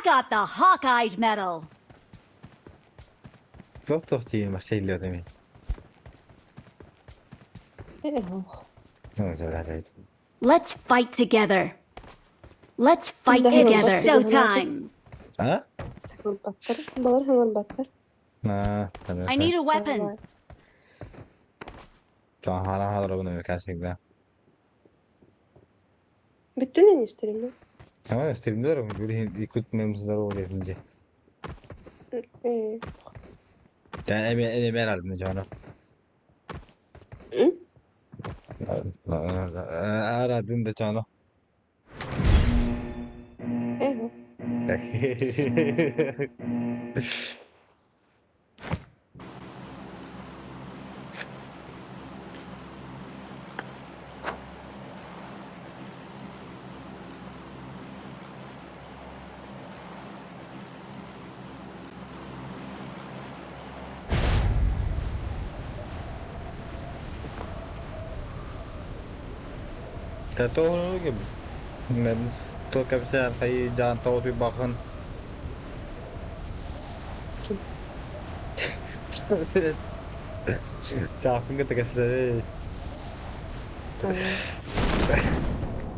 got the Hawkeye medal. Туох-туох диир вообще иллиотами. Let's fight together. Let's fight together. Showtime. А? Саҥарбаттар, балар саҥарбаттар. А, I need a weapon. Бүттүн эн истэрим Ээ. М? Ээ. Ким?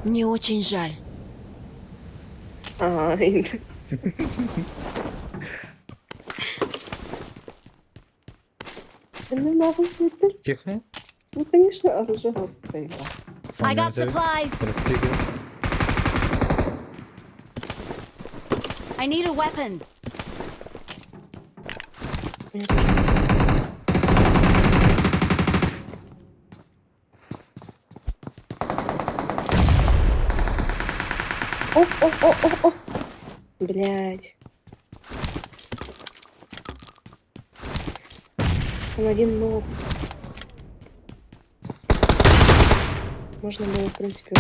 Мне очень жаль. Аа, энэ. Ну, нахуй это? Тихо. Ну, конечно, оружие. I got supplies. I need a weapon. Оп, оп, оп, оп, оп. Блять. Там один ног. Можно было, в принципе,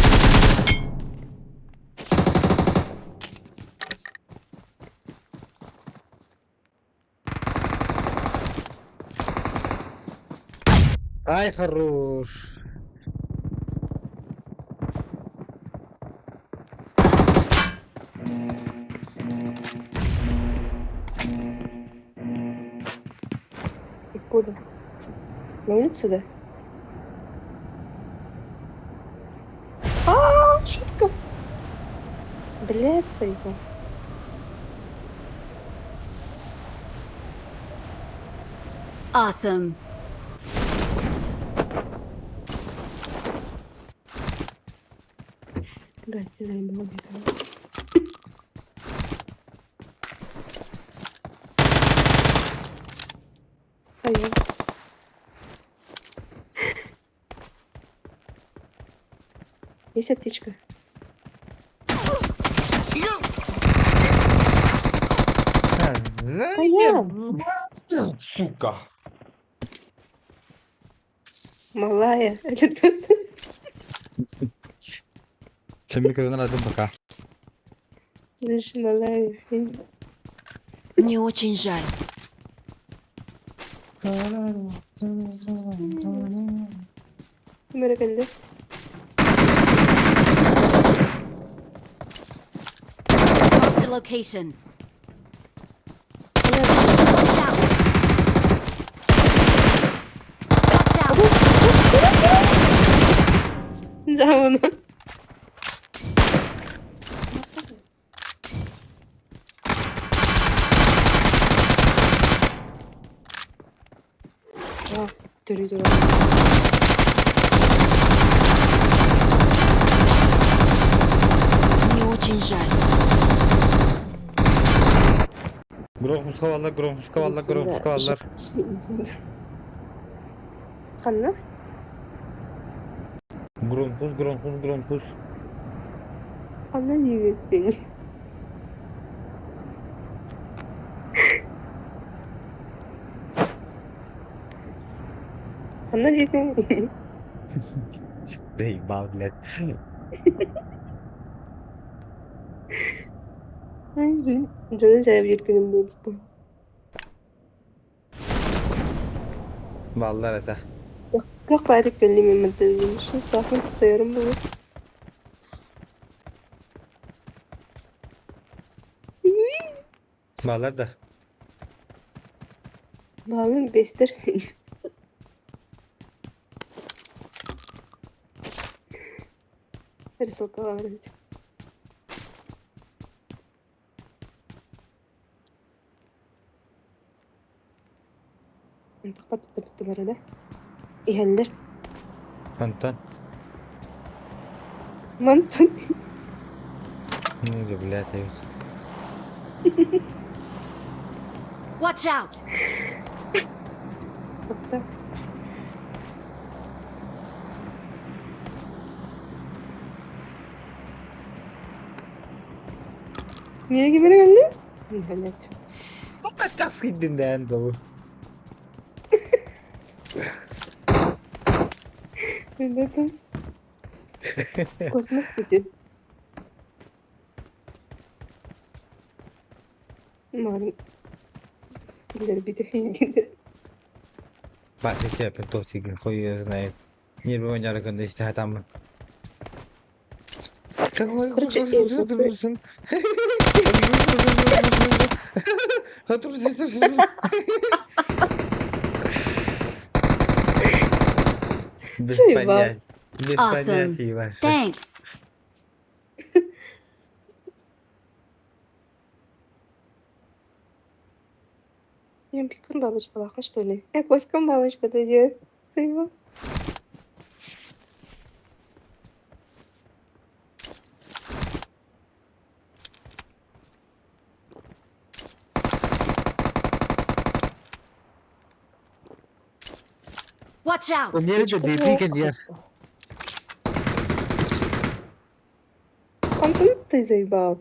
Ай, хорош. Откуда? На улице, да? А, шутка. Блять, Сайка. Awesome. Блять, ты заебала меня. А я. Есть аптечка? А я. Сука. Малая. Чем микрофон один пока. Слышь, малая. Мне очень жаль. Меркель. Marked a location. Watch out. Watch out. Да, он. А, төрүү. Мне очень жаль. Грохмуска баллар, грохмуска баллар, грохмуска баллар. Ханна? Громпус, громпус, громпус. Ханна диэбиппин. Ханна диэтиҥ? Заебал, блядь. Ай, блин, дьону дьайа биир күнүм буолбут. Бааллар этэ. Көх баайдык кэллим мин мантан саахын сайарым буолуо. Бааллар да. Баалым бэстэр. Рисалкалар. Ынтахпат бара да. Иһэллэр. Хантан? Мантан. Ну, блядь, эбит. Watch out! Тохто. Niye gibi geldi? Блять. Час киддин дээн доо. Ребята. Космос dedi. Malum. Биллэрбит диэн. Башы сиэппин туох диигин хуй знает. Ньиэрбэ оонньоору истэ сатааммын. Короче, Без Заебал. понятия. Без Awesome. понятия вообще. Thanks. Я пикун бабочка лаха, что ли? Я коська бабочка ты делает. Заебал. Watch out! Антон, ты заебал.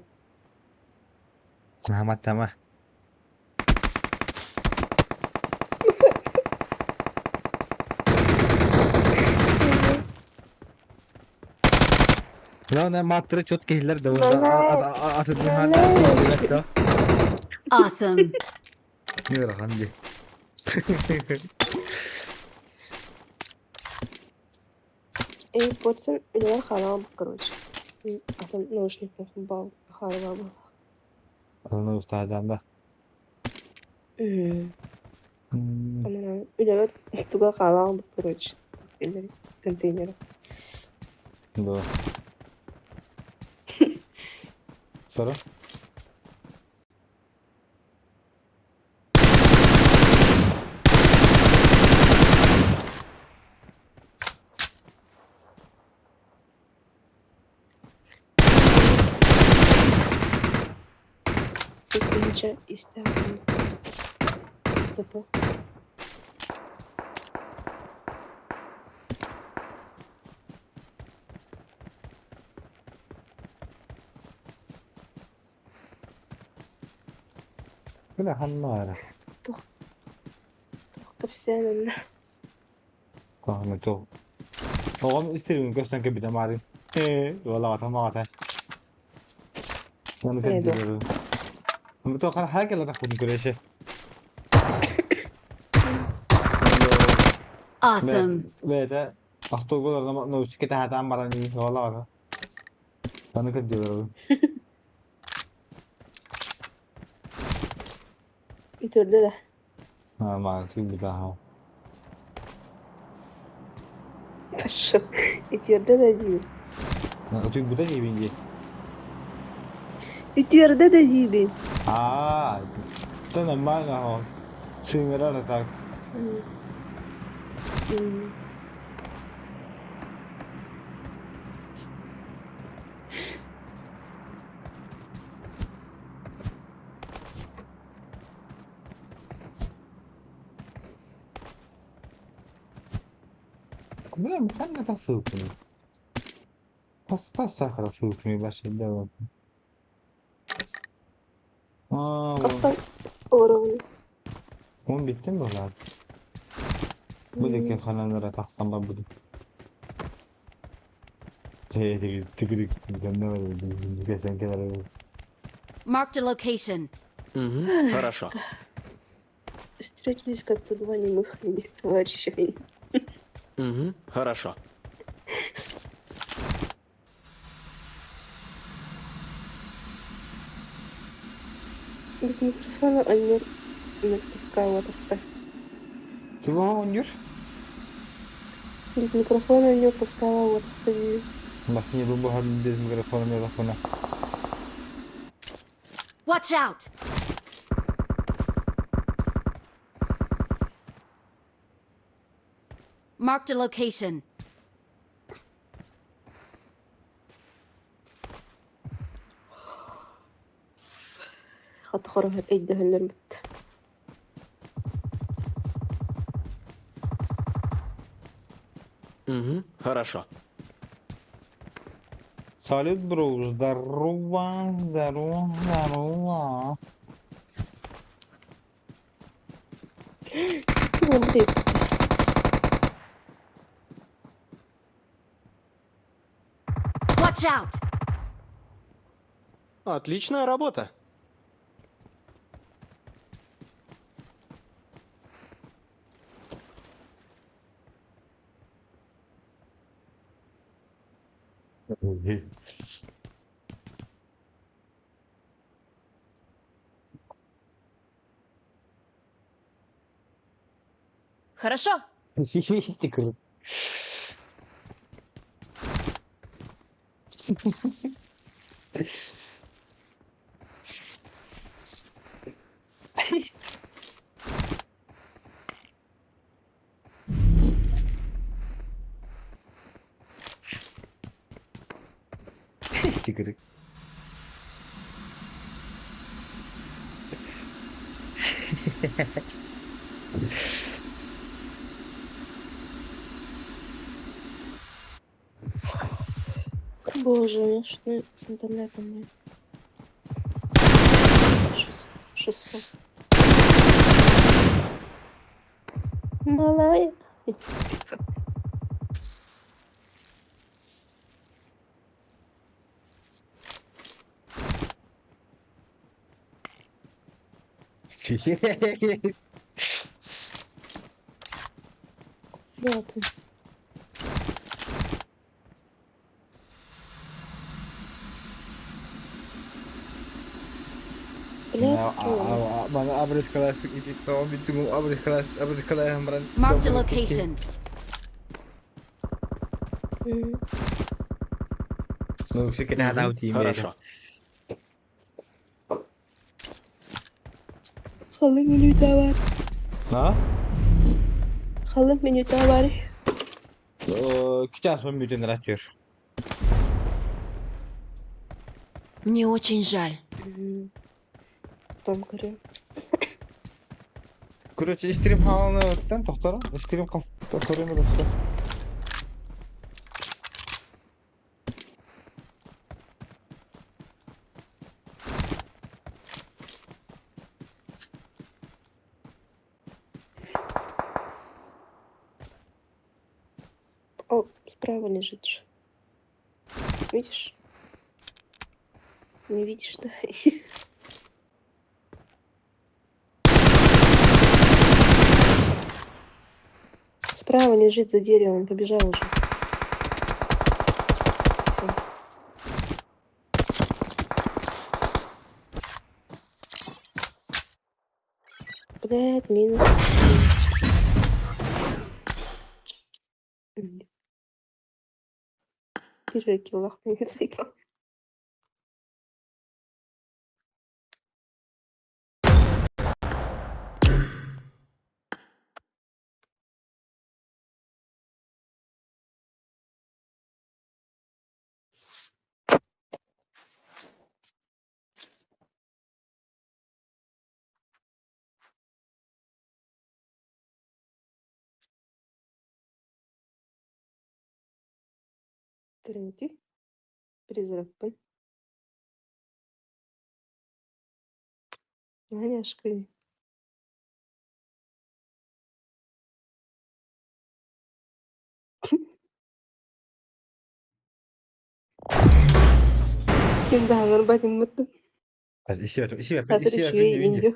Тама. Главное, матры четкие хиллер да. Awesome. Не рахан ди. Эй, потсен үлэлэр хаалаҕа короче. Атын наушник бал хаалаҕа был. Ну, устадан да. Анан үлэлэр туга хаалаҕа короче. Контейнер. Да. Сара? Иккинче истэҕин. Тупо. Бля, ханнара. Туох кэпсээн Кахны то. Оҕом истерин көстөн кэбитэ марын. Э, вала маата. Оны Э, да. кэддилер. То хан хакела тахун көреше. Awesome. Бэйэтэ автобус наушники таһатаан баран вала Аны кэддилер. Үтүөрдэ да. А, ма, ты буда. Пошел. Үтүөрдэ да диибин. Ты буда не бинди. Үтүөрдэ да диибин. А, это нормально. Сыҥырар так. Бля, ханна тасылкыны. Тас тас сахара сылкыны баш дело. А, Хастан олоробун. он биттин булар. Бу деки хананара тахсан бар буду. Тиги тиги тиги келер. Marked a location. Угу. Хорошо. Встретились как-то два немых товарища. Угу, хорошо. Без микрофона оонньуур пускай Тугу оонньуур? Без микрофона оонньуур пускай дии. Басны бу буһан без микрофона микрофона. Watch out! Marked a location. Хат-хороһор өйдөһөллөр эбит. Угу, хорошо. Салют, бро, здорово, здорово, здорово. Андрей, Watch out! Отличная работа. Хорошо. Стикер. Стикер. Боже, у меня что с интернетом нет. 600. Малая. Да, ты. Бля, Marked a location. Ну, все Хорошо. Халык мүнүүтэ бар. А? Халык мүнүүтэ бар. Күтә сон бүтән ратер. Мне очень жаль. Том көрө. Короче, стрим хааланы тохтора. Стрим көрөмөр өссө. О, справа лежит же. Видишь? Не видишь, да? Справа лежит за деревом, побежал уже. Всё. Блядь, минус. Первый килл заебал. Көрүҥ Призракпын. Аняшка. Ким даҕаны батыммыт. Исиэп, исиэп, Хатыр исиэп, үчүгэй инди. индио.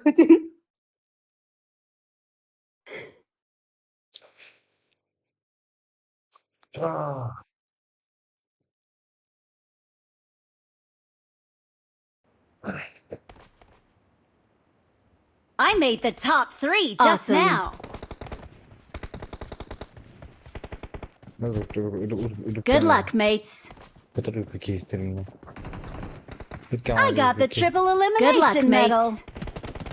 Ah. I made the top three just Awesome. now. Good luck, mates. I got the triple elimination Good luck, medal. mates.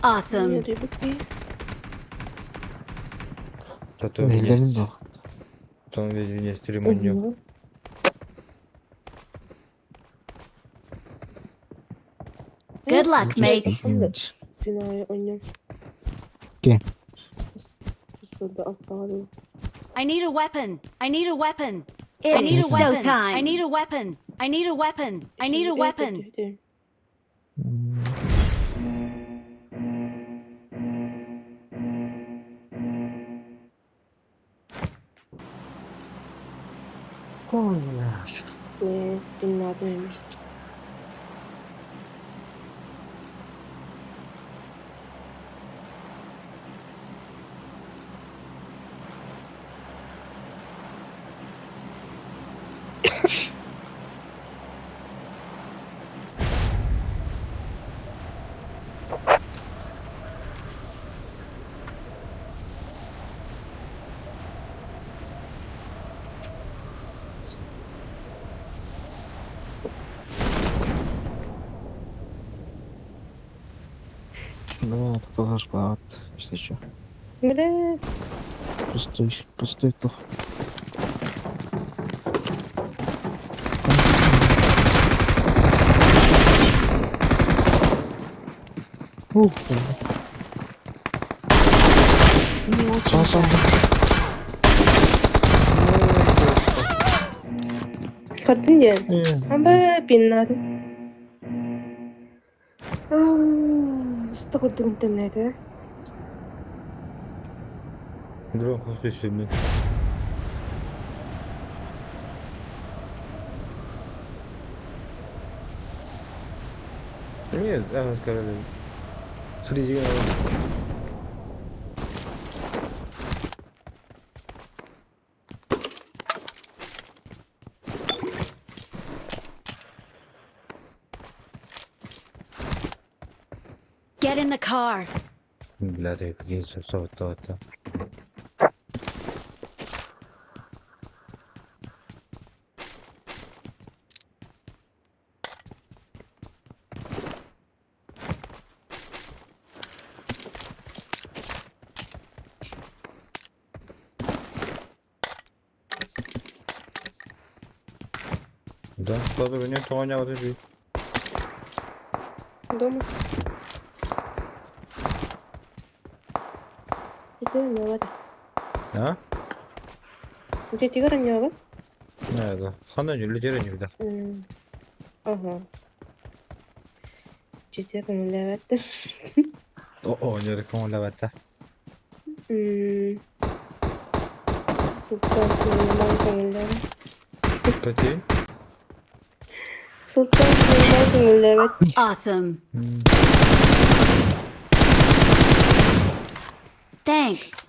Awesome. Good luck, mates. I need a weapon. I need a weapon. I It need is a weapon. showtime. I need a weapon. I need a weapon. I need a weapon. Да, это зарплат, если что. Бля, Пустой, пустой тух. Ух, Не очень жаль. Хардын диэн. Амба пиннады. Ыстық үрдігін тэмнэдэ. Громко слышно. Нет, а, сказали. Среди Get in the car. Бля, ты какие то то. Да, ладно, нет, то они вот и Дома. Тигр не А? Где тигр не Не, да. Хана не людей не вида. Ага. Жетек мөләвәттер. О, не рекомендовать. Султан Сулейман көңүлләбәт. Кстати. Султан Сулейман көңүлләбәт. Awesome. Thanks.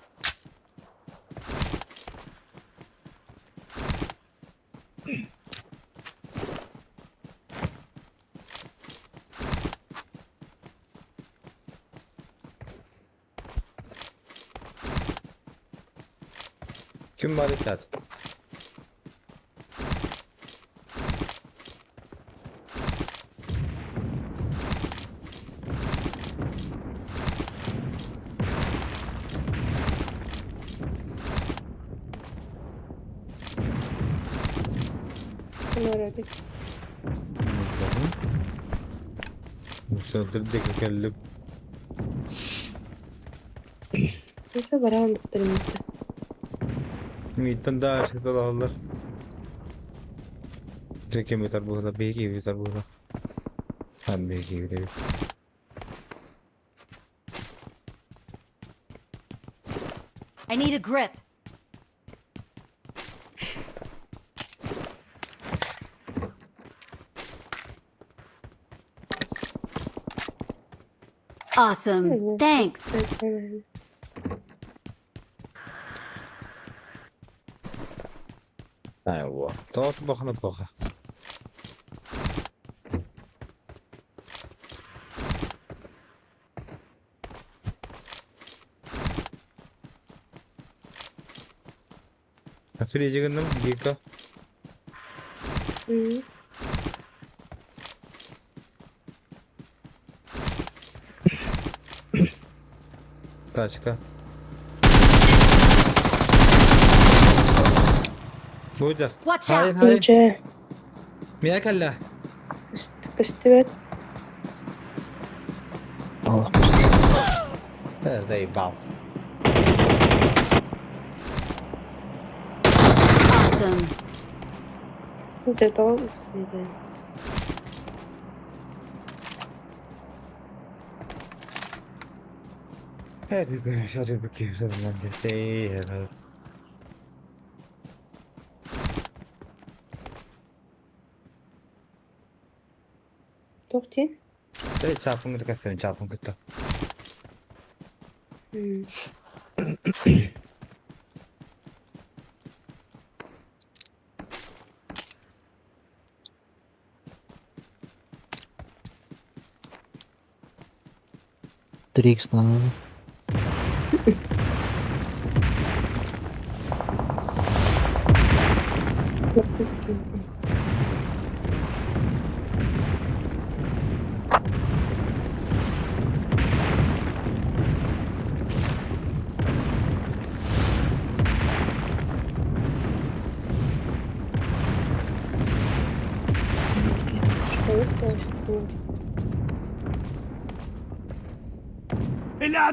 Kim var chat? Мусор келіп. Несі барамын докторымызды. Миттен да ашыкталалар. Реке метар була, беги метар була. Хан беги беги. I need a grip. Awesome. Thanks. Айва. Тоот бохна плохо. Фризи гынным, Гика. Тачка. Сылдьар. Watch Хайын, out! хайын. Дьэ, Миэ кэллэ. көстүбэт. Аллах. Заебал. Awesome. Дьэ, тоҕо сыыдай. Туох диэн? Чаапын кытта кэстэбин, чаапын кытта. 3 х на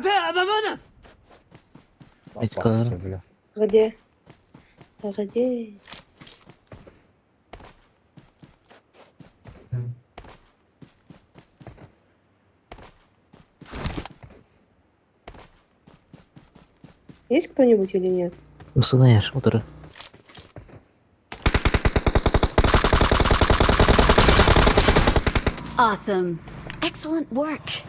Что это? Айтка. Бля. Где? Где? Есть кто-нибудь или нет? Знаешь, утро. Awesome. Excellent work.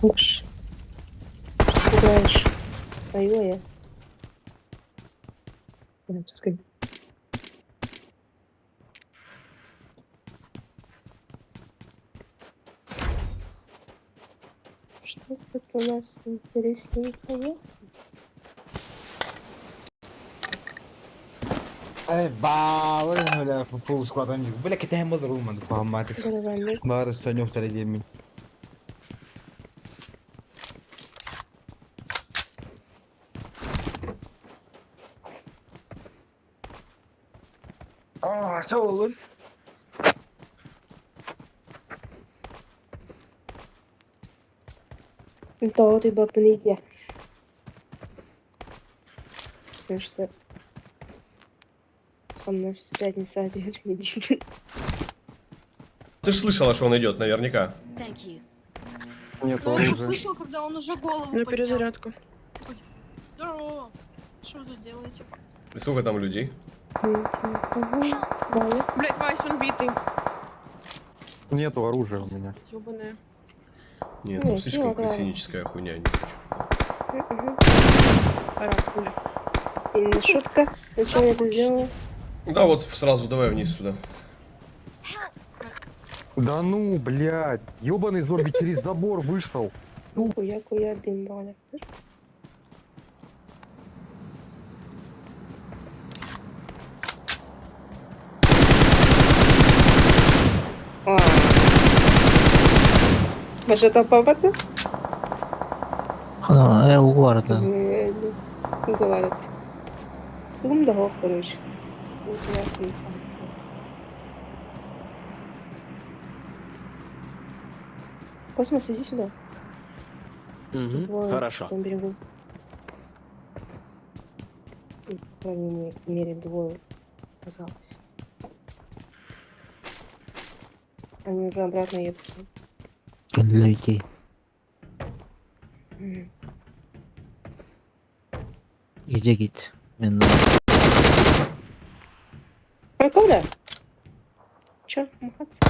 Уж. Пугаешь. Пою я. Пускай. Что тут у нас интересненького? Эй, баа, бля, фул склад он. Бля, китай мозру ман кухамматик. Барабанный. Бары сонёх таредемин. Аа, чоолун. Да, ты бабныйя. Потому что он нас пятница один. Ты же слышала, что он идет, наверняка. Thank you. Нет Ну, я оружия. услышал, когда он уже голову На поднял. перезарядку. Здорово. Что вы тут делаете? И сколько там людей? Блять, Вась, он битый. Нету оружия у меня. Ёбаная. Нет, Нет, ну слишком ну, да. крысиническая хуйня, не хочу. Рак, хули. И не шутка. Зачем я это сделала? Да, вот сразу давай вниз сюда. Да ну, блядь. Ёбаный зомби через забор вышел. Куя, куя, дым, баля. Может, это папа-то? Ана, угварда. Говорят. Гум да короче. Неприятный. Космос, иди сюда. Угу. Двое Хорошо. На том берегу. Ну, По крайней мере, двое казалось. Они уже обратно едут. Людей. Gece git. Ben Ой, Коля! Чё, махаться?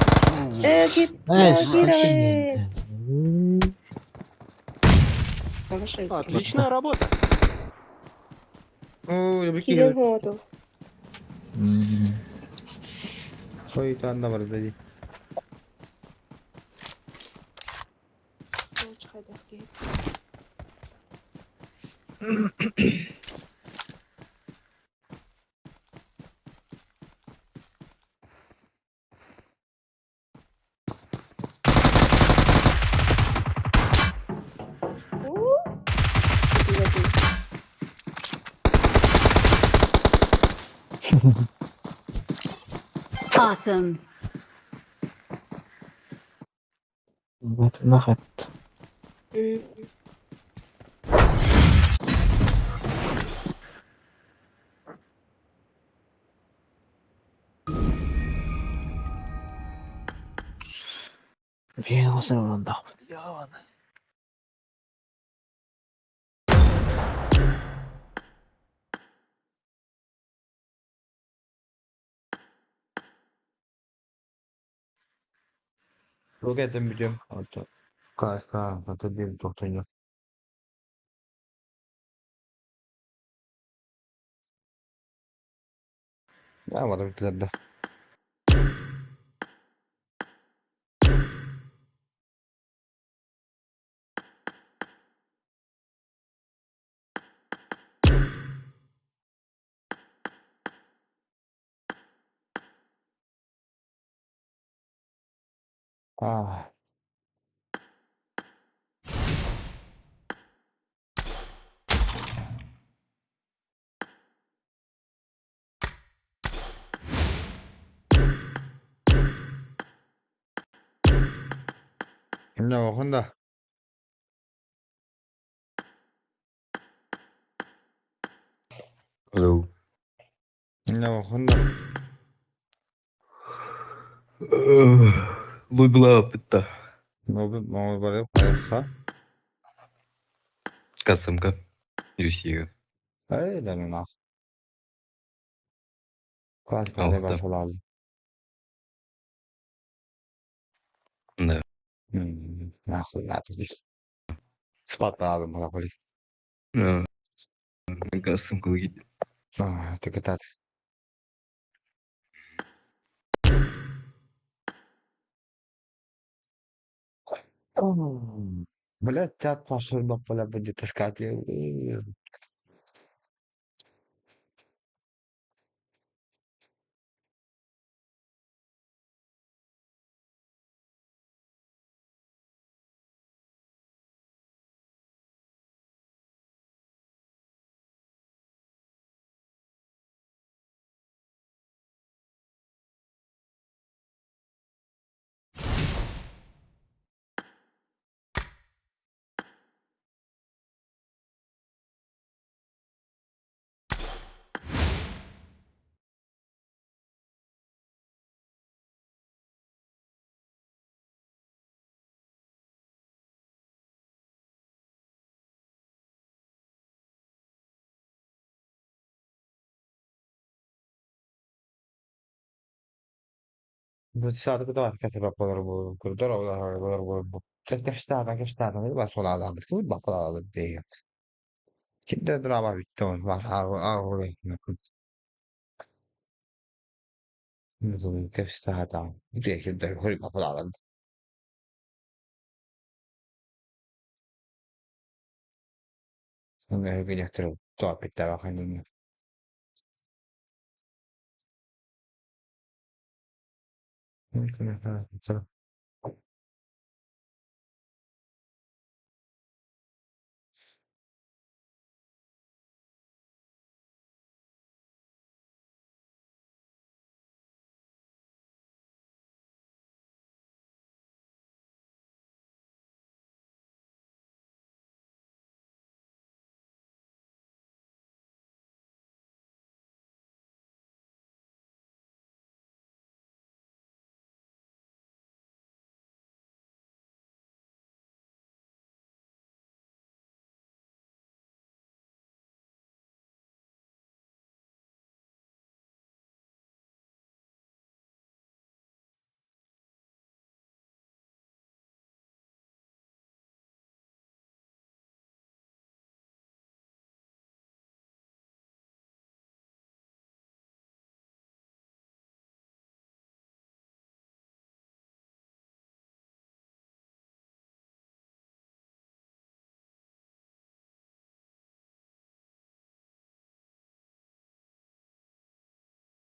Гид, Evet. Хорошо. Отличная работа. Оо, бу Киирэн киһи хооту. Ой, таанна барда дии. Короче, хайдах киһи. Уу! Awesome. Нахат. М. Яван. Бу кэтэн бүтүм. Ото. Кааска, ото биир тохтойно. Я барам бүтүлэр да. Ah. No, Honda. Hello. No, Honda. Лубила питта. No, no, vale, хайха. Кастомка. UC. Эй, да ну нах. Класс, бale, Алта. башалал. Да. Нахуй, надо. Спать надо, малаколи. Кастомка логит. А, ты катат. Блядь, тят пошел бабаля будет таскать. 这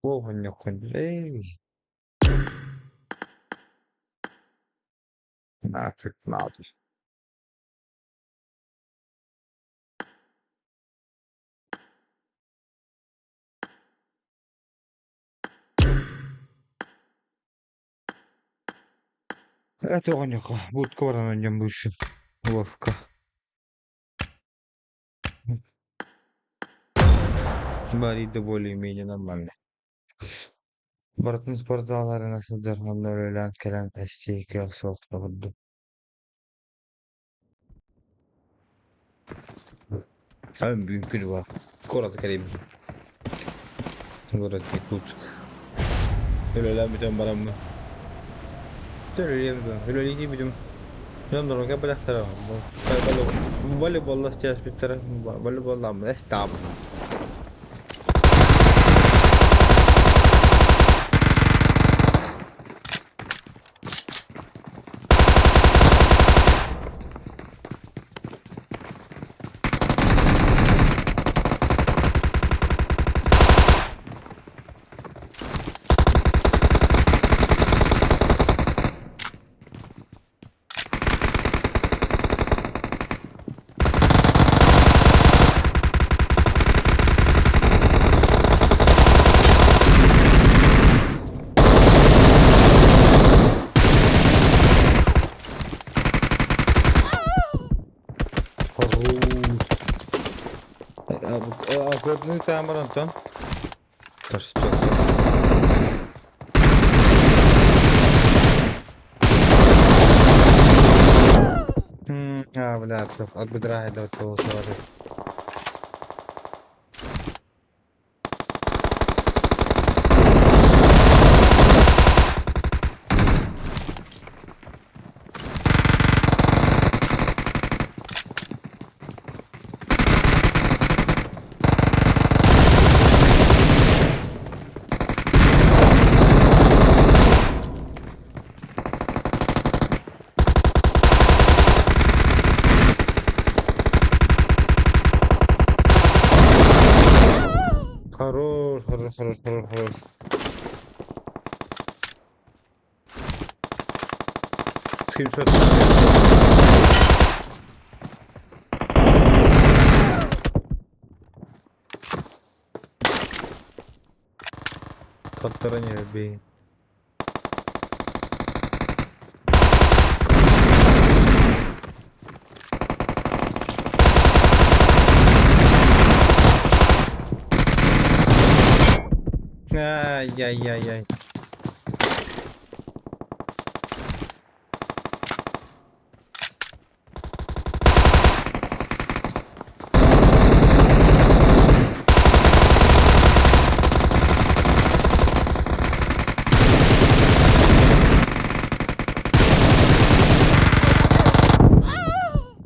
Оҕонньоххун эй, нафиг надо. Это оҕонньоххо будка баран оонньоон быыршын Вовка. Барыйда более-менее нормально. Барытын спортзалларына сылдьар онно үлэлээн кэлэн эстиэкэ суох курдук. Бүгүн күнү бар. Куораты кэлэйбин. Город Якутск. Үлэлээн бүтэн бараммын. Үлэлиэм дуо? Үлэлии бүтүм. Дьон дорога бэлэхтэрэ. Волейболла чээспиттэрэ. Волейболлааммын эстаабын. Көрдүҥ таан баран онтон А, бля, отбедрает до того. Хорош, хорош, хорош, хорош, хорош. Скриншот. Таптара не бей. Ай-яй-яй-яй.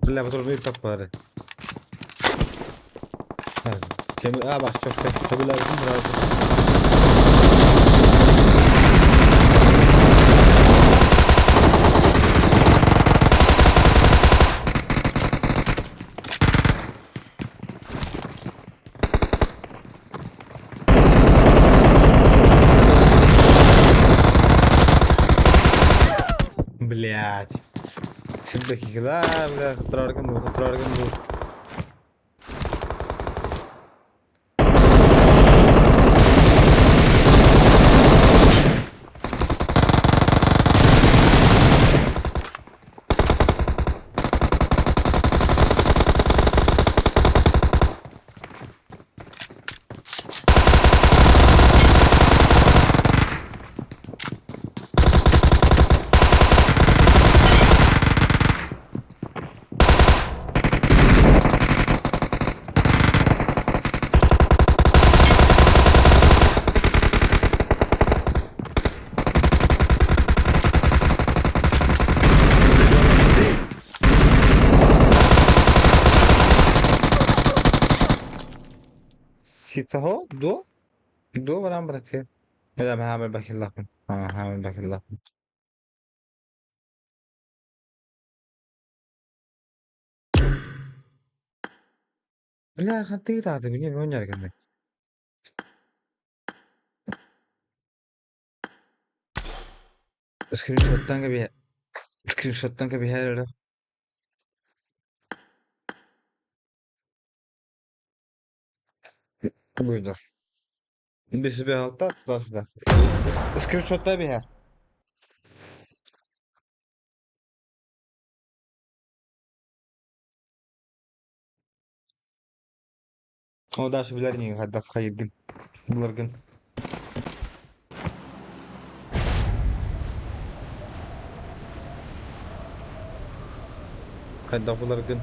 Бля, патронный таппары. А, баш çok Tabiler biraz. Блять. Сирдeki la бля, хытраргын бу, хытраргын бу. Ситаho do do varan bırakıyor. Ya ben hemen bakayım lafın. Ha hemen bakayım lafın. Бля, хантыгы тааты билем oynar kendine. Скриншоттан кэбиһэ скриншоттан кэбиһээр эрэ. Буйдар. Бисибиһалта туда-сюда. Скриншотта биһэр. О, дальше билэр инигин хайдах хайыргын буларгын. Хайдах буларгын.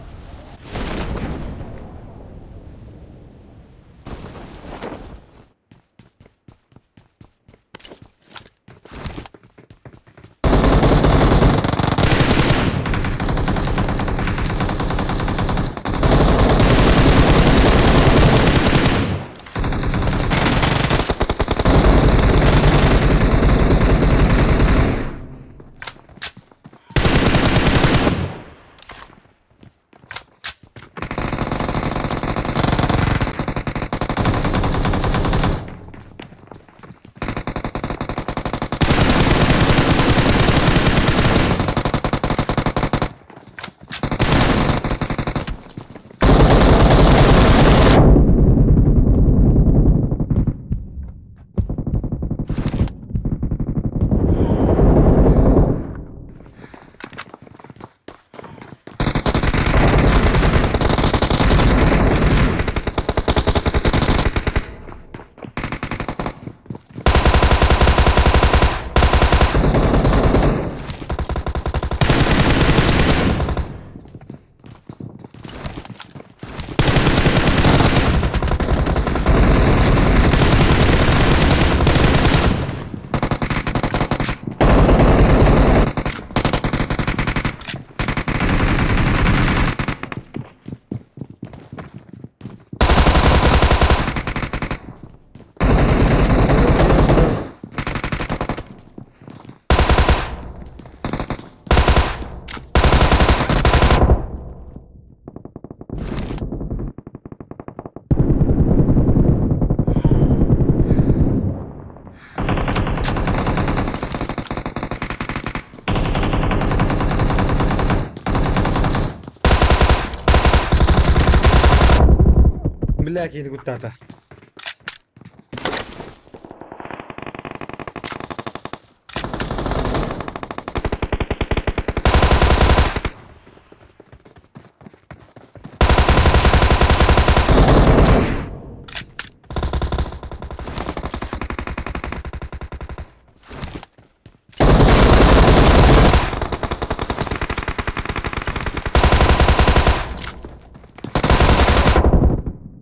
Бля, киһини куттаата.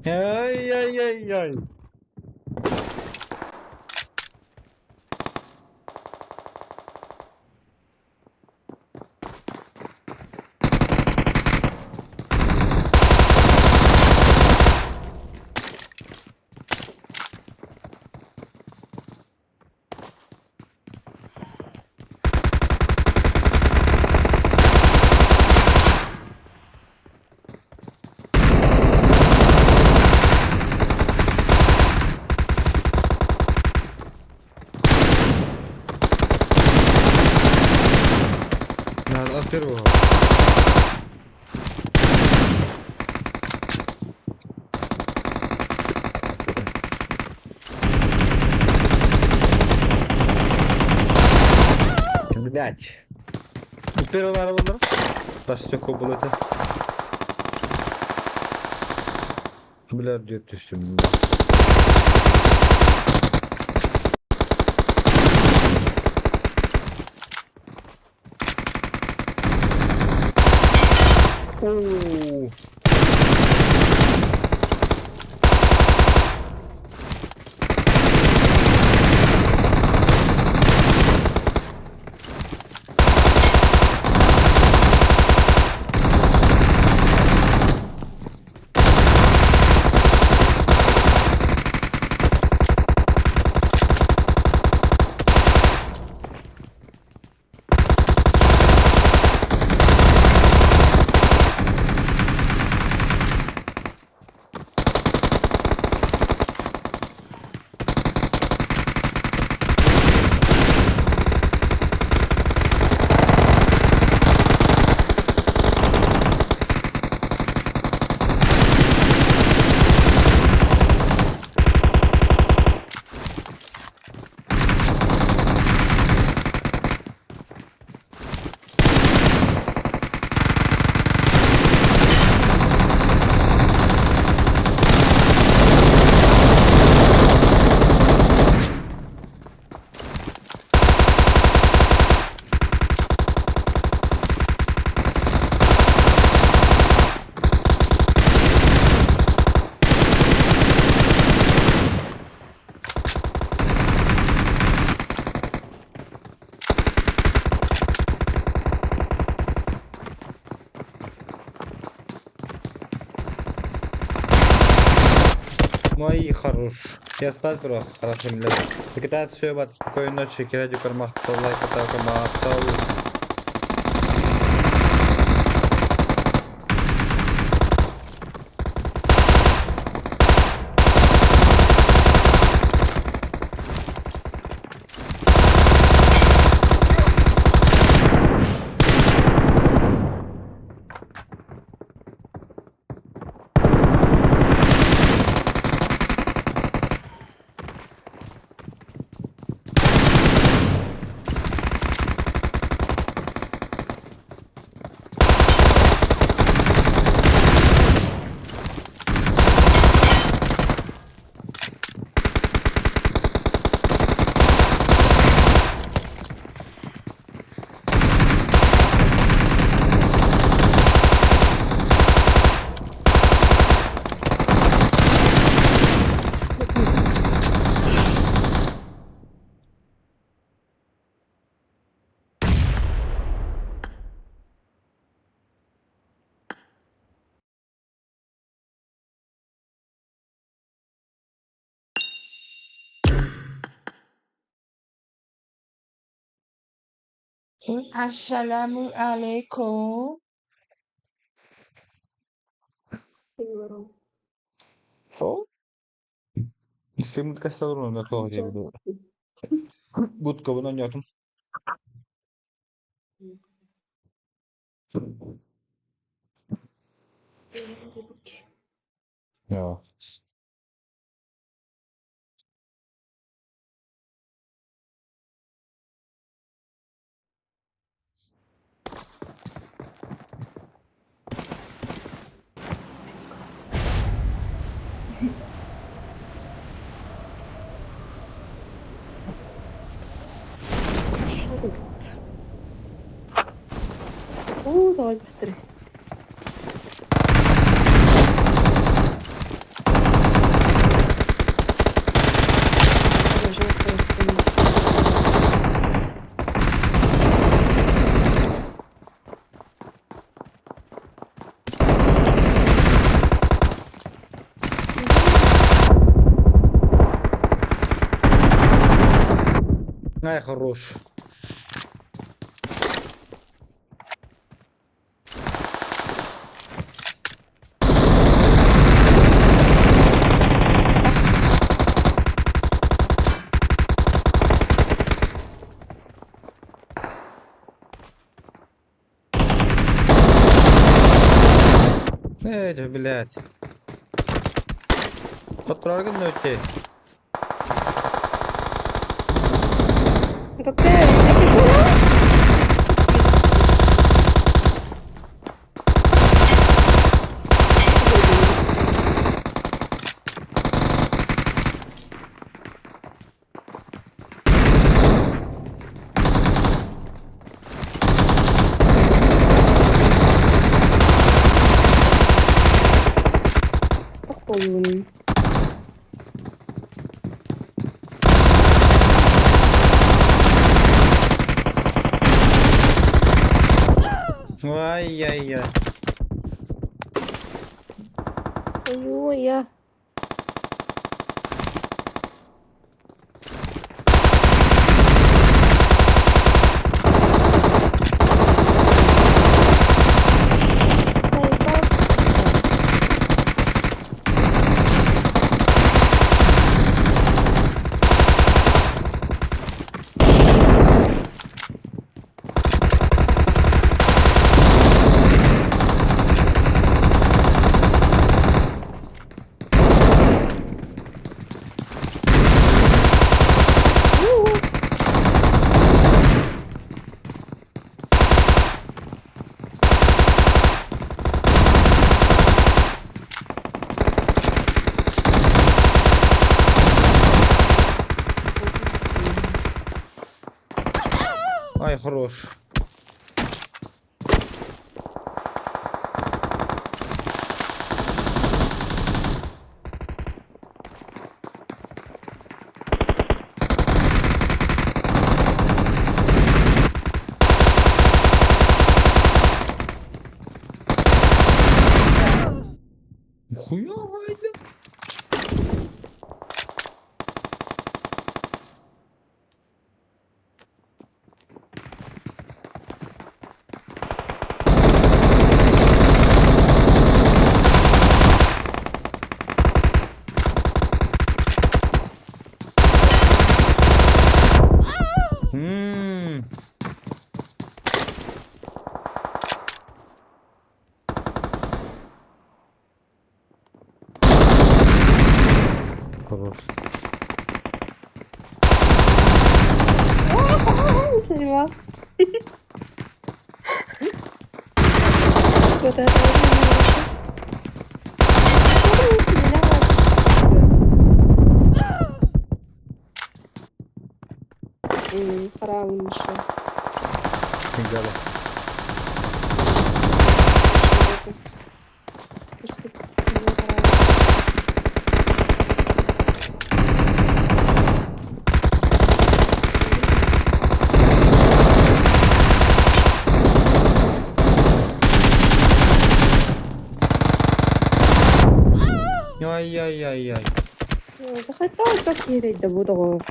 Ай-яй-яй-яй. Надо от первого. Блять. Первый арабалар. Тас стекло было это. Бля, где ты всем? Оу. Мои хорош. Я спать просто, хорошо, блядь. Кидает все, бат, спокойной ночи, кидайте кармахтал, лайк, атака, махтал. Assalamu alaikum. О? Сим касталрун на то где Будка вона нятум. Ja. Что тут? О, давай быстрее. Ай, хорош. Эй, блядь. Отраргын өте. Ой. Ай-яй-яй. Ой-ой, Ай, хорош. Хуя, блядь. Хорош. Заебал. Вот это Хараунша. Гала. Ай-яй-яй-яй. Захотел как да буду.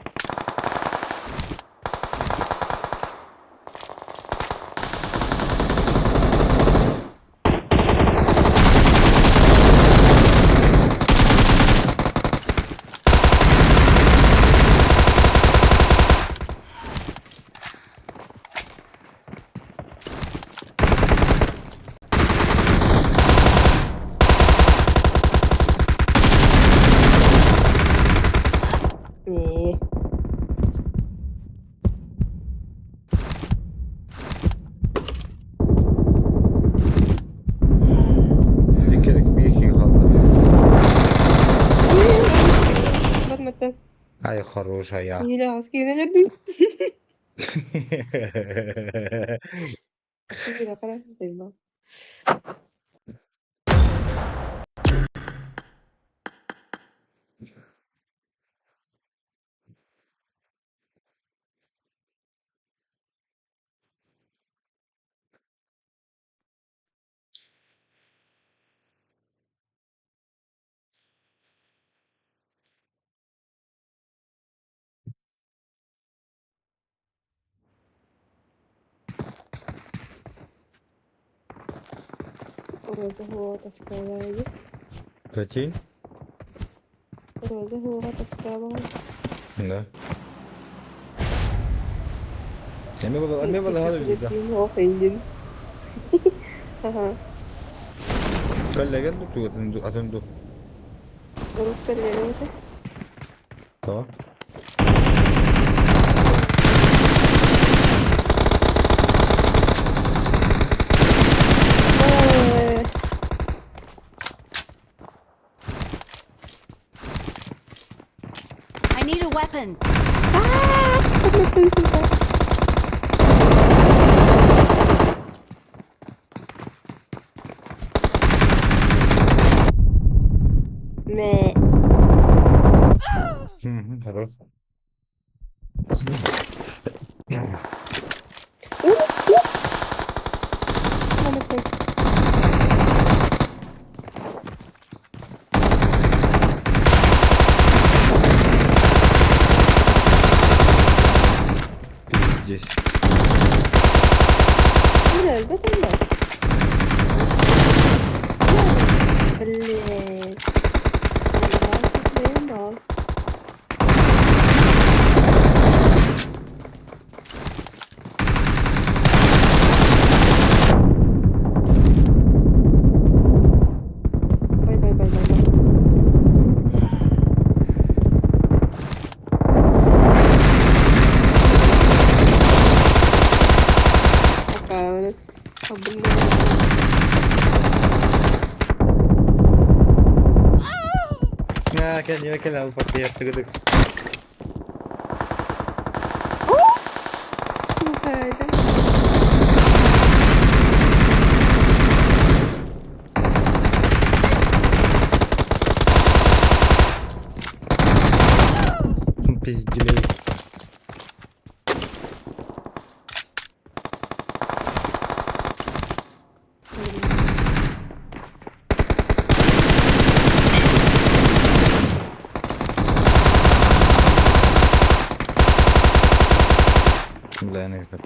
Не. Bir kere bir iki kaldı. Бармата. Ай, хорошая. Не скидали. Заебал. Роза голова таскала. Какие? Роза голова таскала. Да. Эме было да. Ага. Коллега ду атын ду. Рук коллега. Tamam. I need a weapon. Мэ. Хорош. Здесь. Бля, где там да? Блин. Заебал. Бай, бай, бай, бай, бай. Пока. А, кел, кел, алып yaptı Сука, это... Пизделей. Бля, не это.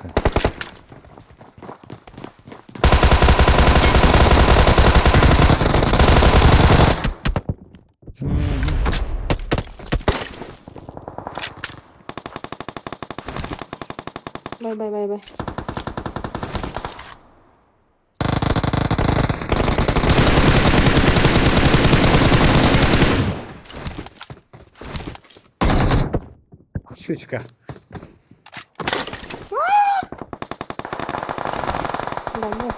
Бай, бай, бай, бай. Сучка. Домой.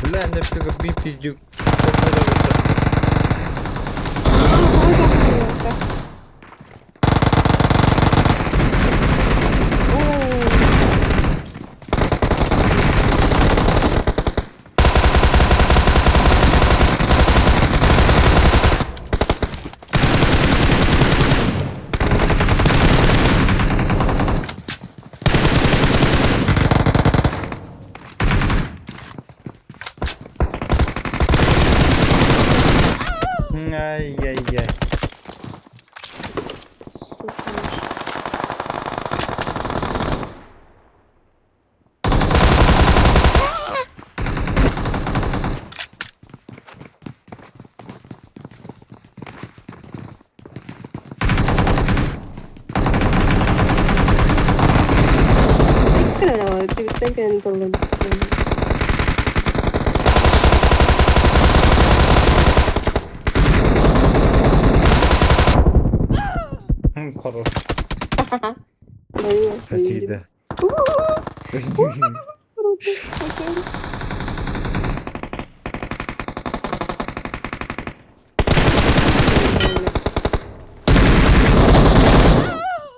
Бля, нефтега би пиздюк. Ай-яй-яй. Хорош. Спасибо.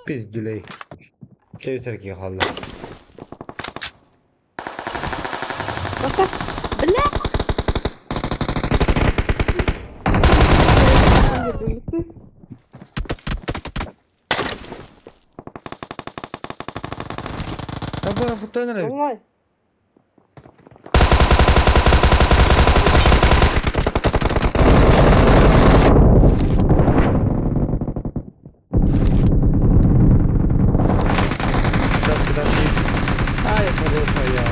Пиздюлей. Чәй халла. Бля! Давай. Ай, хорошая.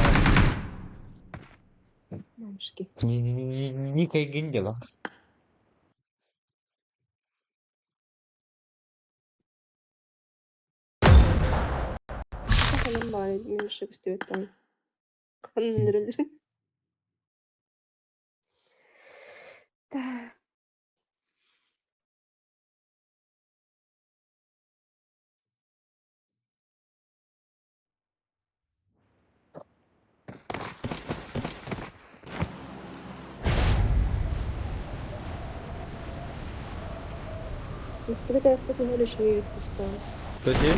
Мамушки. Никой гиндела. Так. Тоді?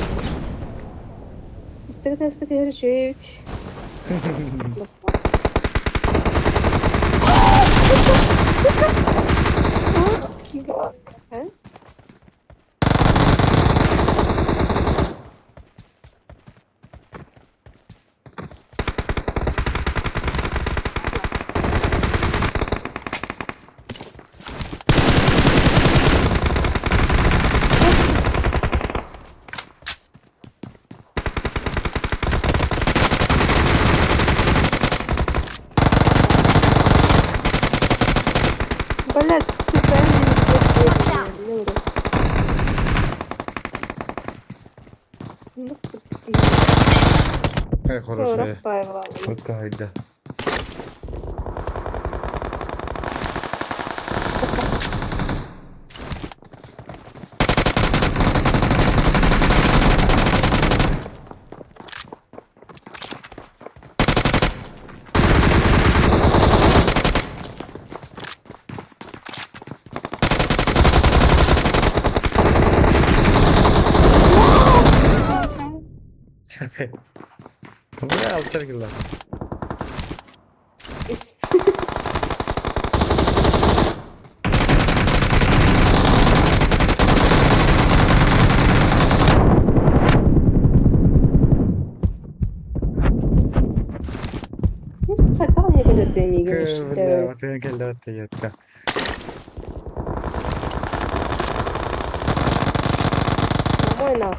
Блять, сука, Ай, хорошая. Вот да. Бля, алтар килла. Бля, вот я келді, вот я Нормально.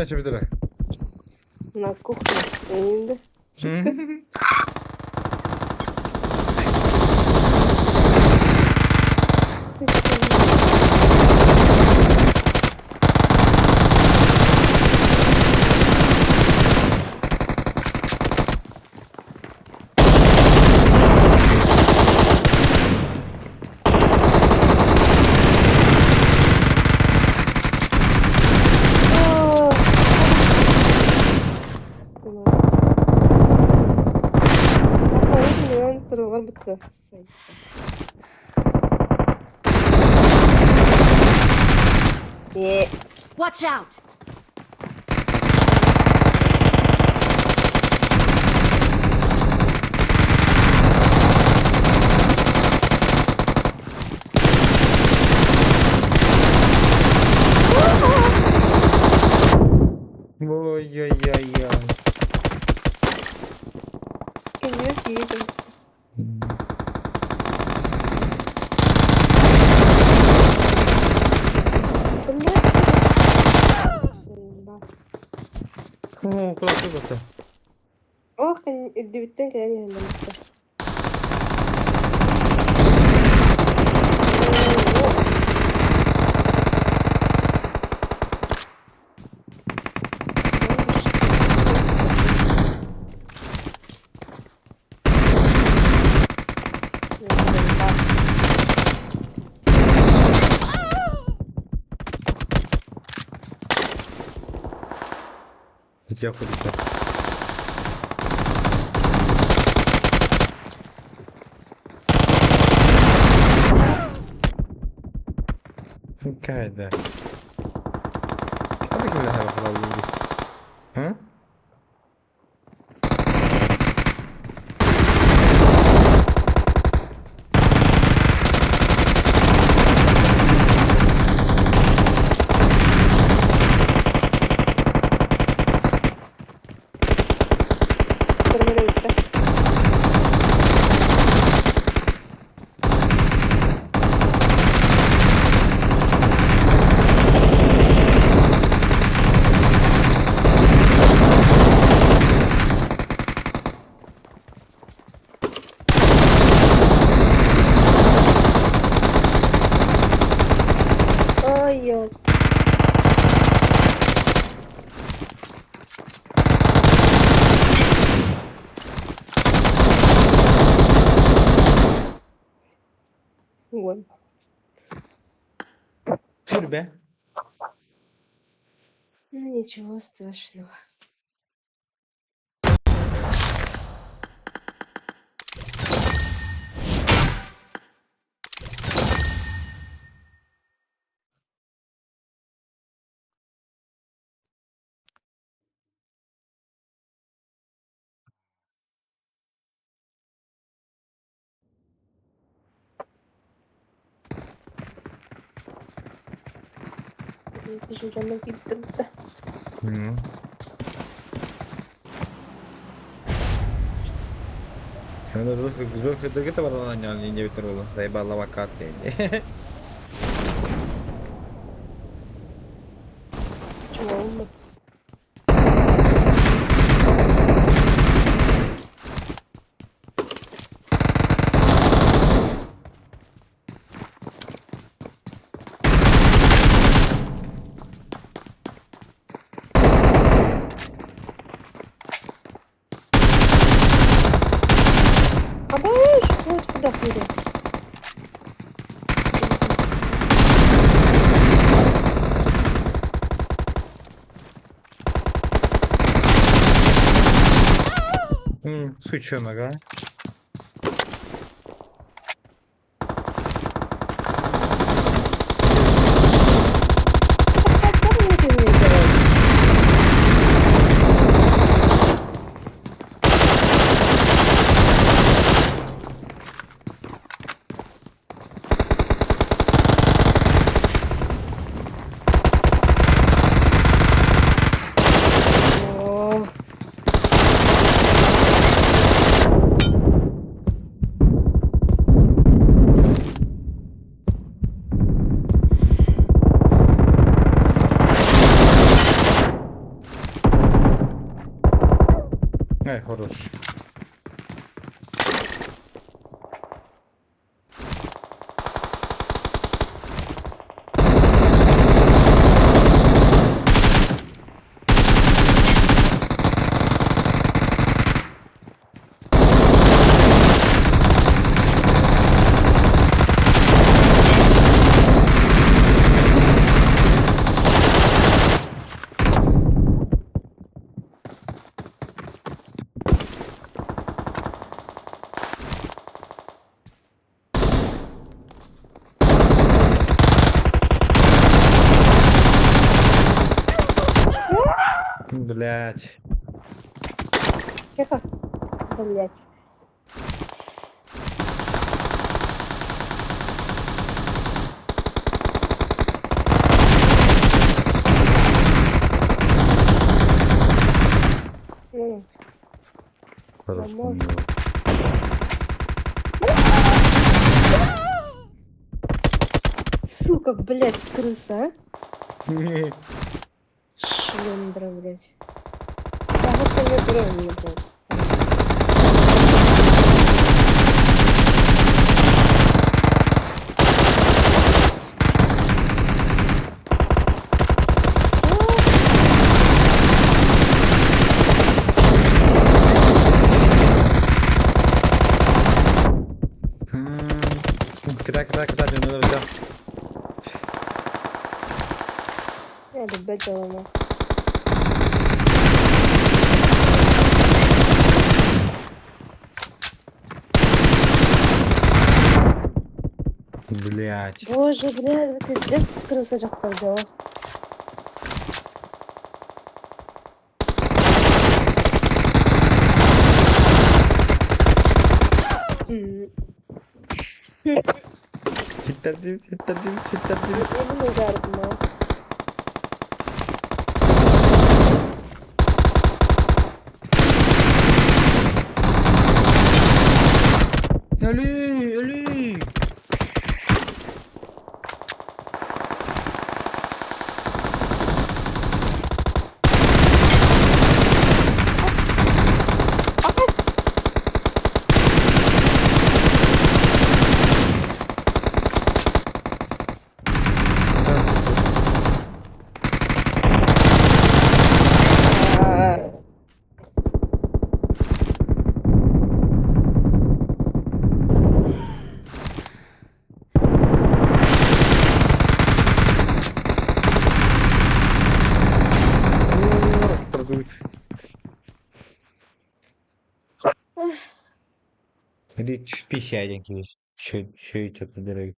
чебедere. На кухне. Инде. Ты что? О! Спина. Турулар бітті. Е, Watch out! Ой-ой-ой-ой. кемер едем. О, куда ты это? Ох, үрдүбүттэн кэлэн иһэллэр. Я куда-то. Кайда. Hadi kim bilir bakalım. Ha? Көрмөрө Ой, ё. Ой. Türbe. Ну ничего страшного. Жужжаннан киттим. Hı. Жестко дыргыта баран не битер булу. Заебала вакат. Чего он? Абаш, вот куда ходит? Сучонок, а? Как мне это не делать? О. Хорош. Блять. Тихо. Блять. Ну, Хорош. Домой. Сука, блять, крыса, а? Шлендра, блять. Да вот ты мне блядь. Кидай, кидай, кидай, мен өлөрөм. Я люблю дело. Блять. Боже, бля, пиздец, крыса жактар дело. Ситтердим, ситтердим, ситтердим. Yemin ederim ha. Ölü, ölü. Продукт. Или писяденький. Че, че это подбирай.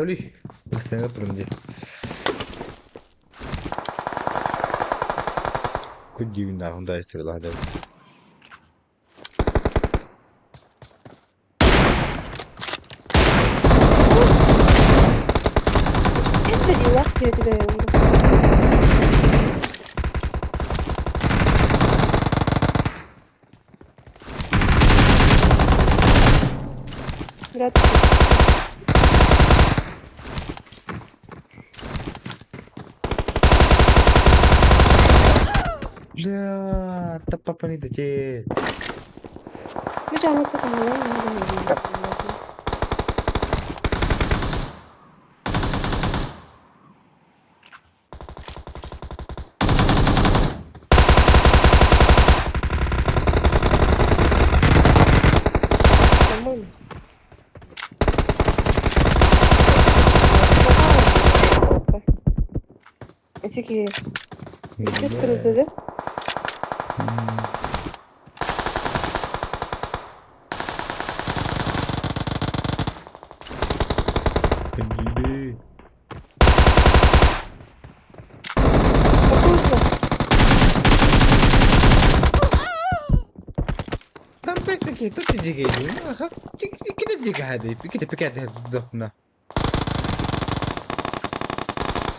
Өлүй. Ықтайға тұрын де. Күн дейін ағында істер лады. Это дела, я тебя Вряд ли. Бля, та папа не дате. Меча, ну, По-моему. Эти крысы, да? Гиби.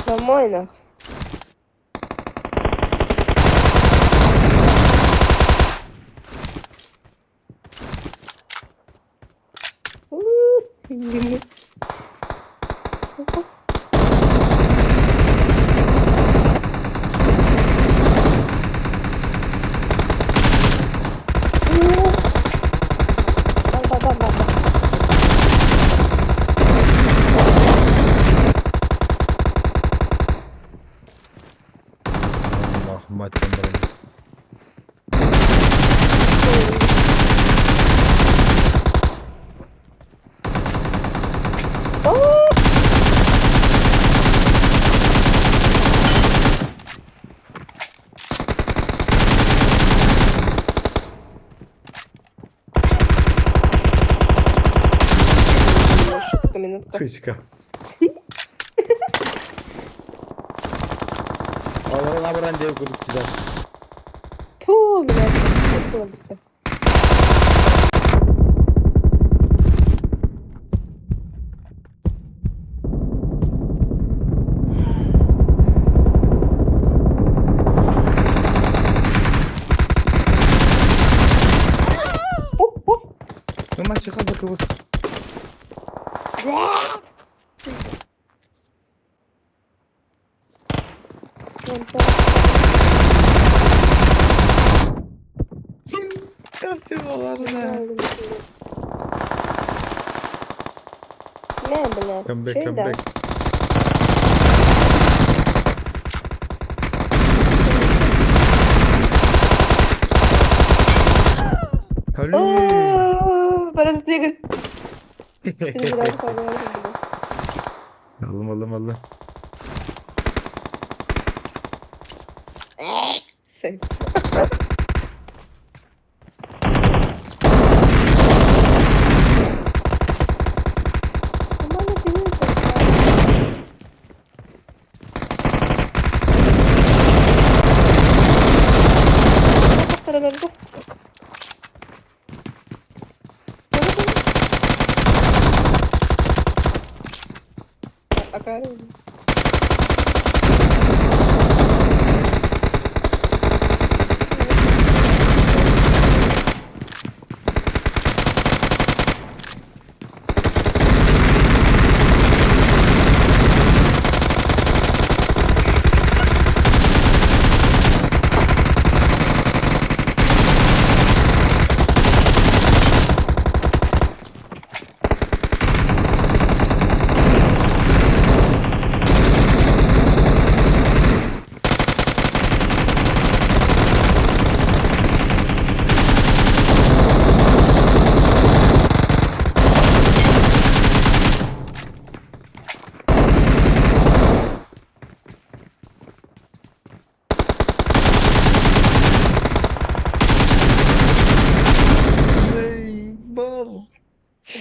Домой нахуй. Блин. Минутка. Сучка. Олорон абыран деп курдук чыдар. Фу, блядь. Нема чыга да кыбы. Не, блядь. Come back, come back. Паразит. Алым, алым, алым. Акари.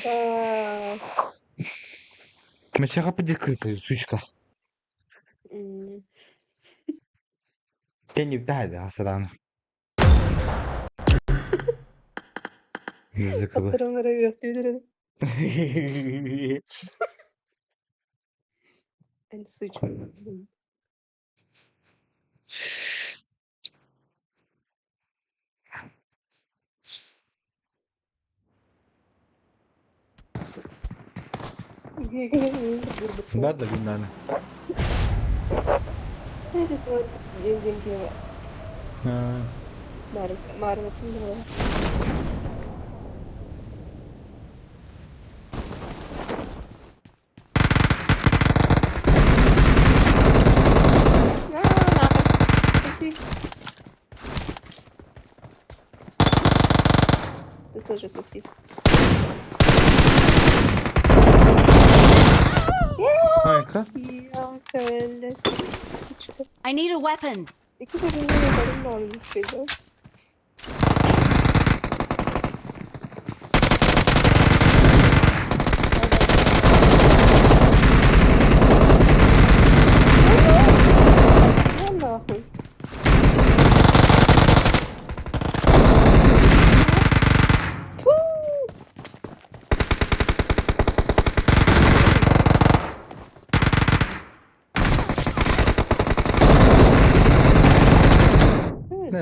Да. Мачаха подикрытая, сучка. Тени да, асаран. Языковы. Сучка. Бар да күннәне. Ты тоже соси. Айка. Я, I need a weapon. İki bölümde yaparım da onu istedim.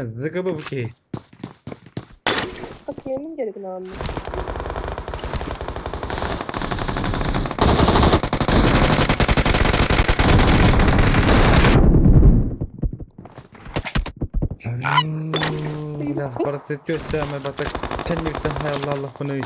ЗГБ бу киһи. Посмеемын дьарыгынаҕын. Бля, барыта түөттээмэ батак кэннибиттэн хайалла аллахпыный.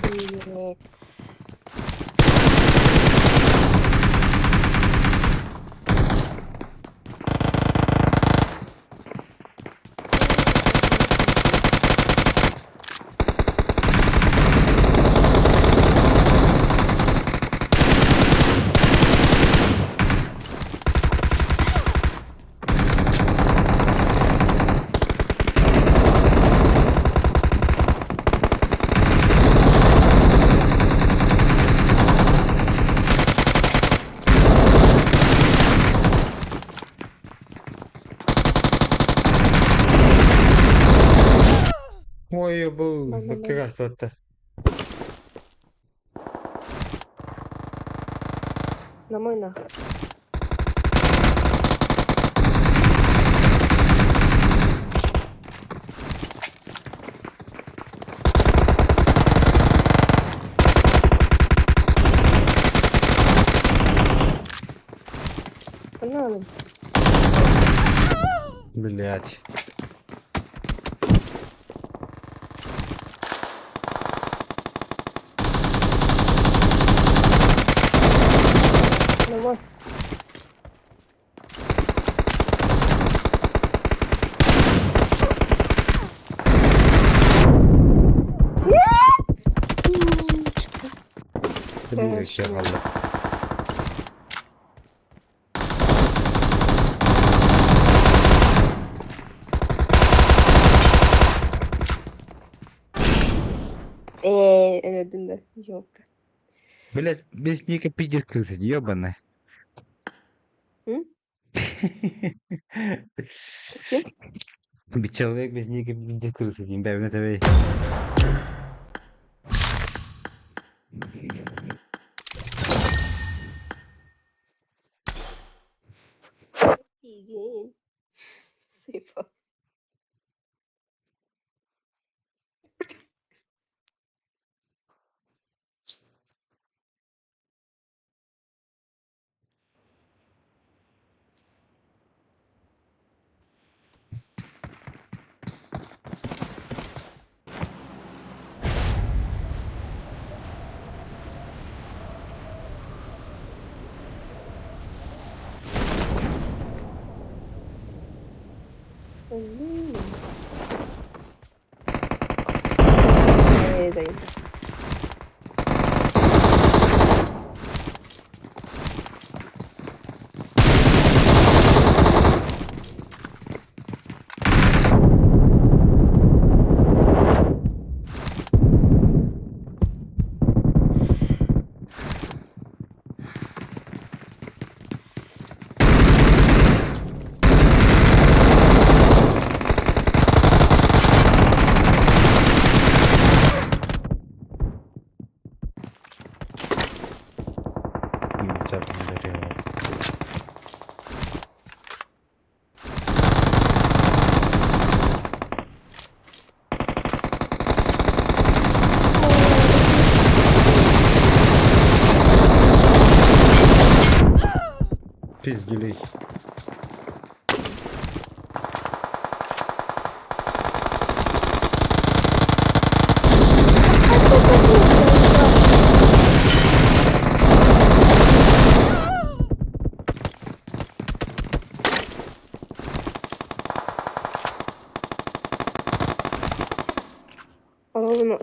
Привет. Ой, бу Мама. кыгастыбатта. На мой нах. Надо. Блять. На мой. Bir kaldı. Өлөрдүн да. Ёлка. Блять, без ника пиздец крыса, ёбаная. М? Ким? Человек без ника пиздец крыса, бля, это вещь. Тиген. Сыпа. Дай. Пиздюлей. Ону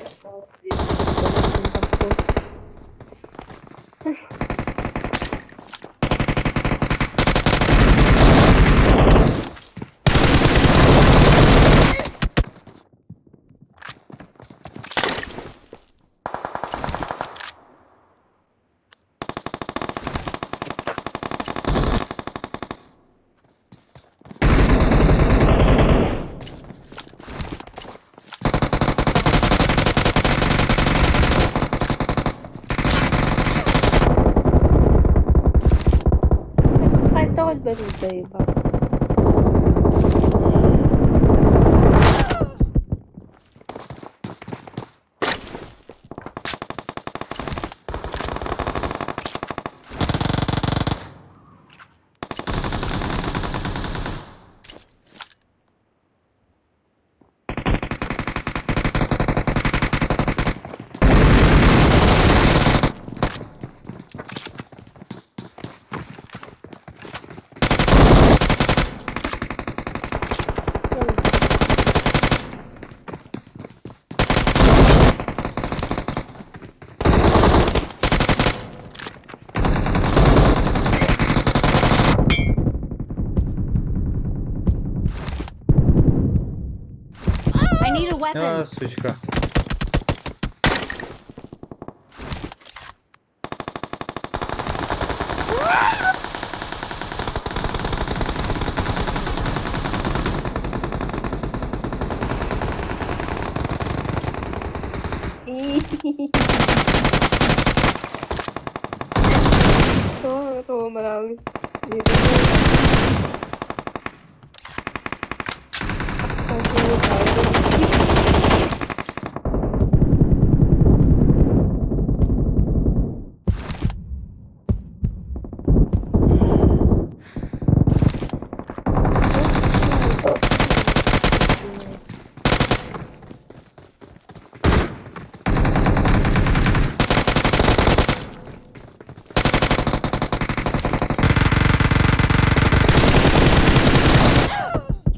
I need a weapon. А, сучка.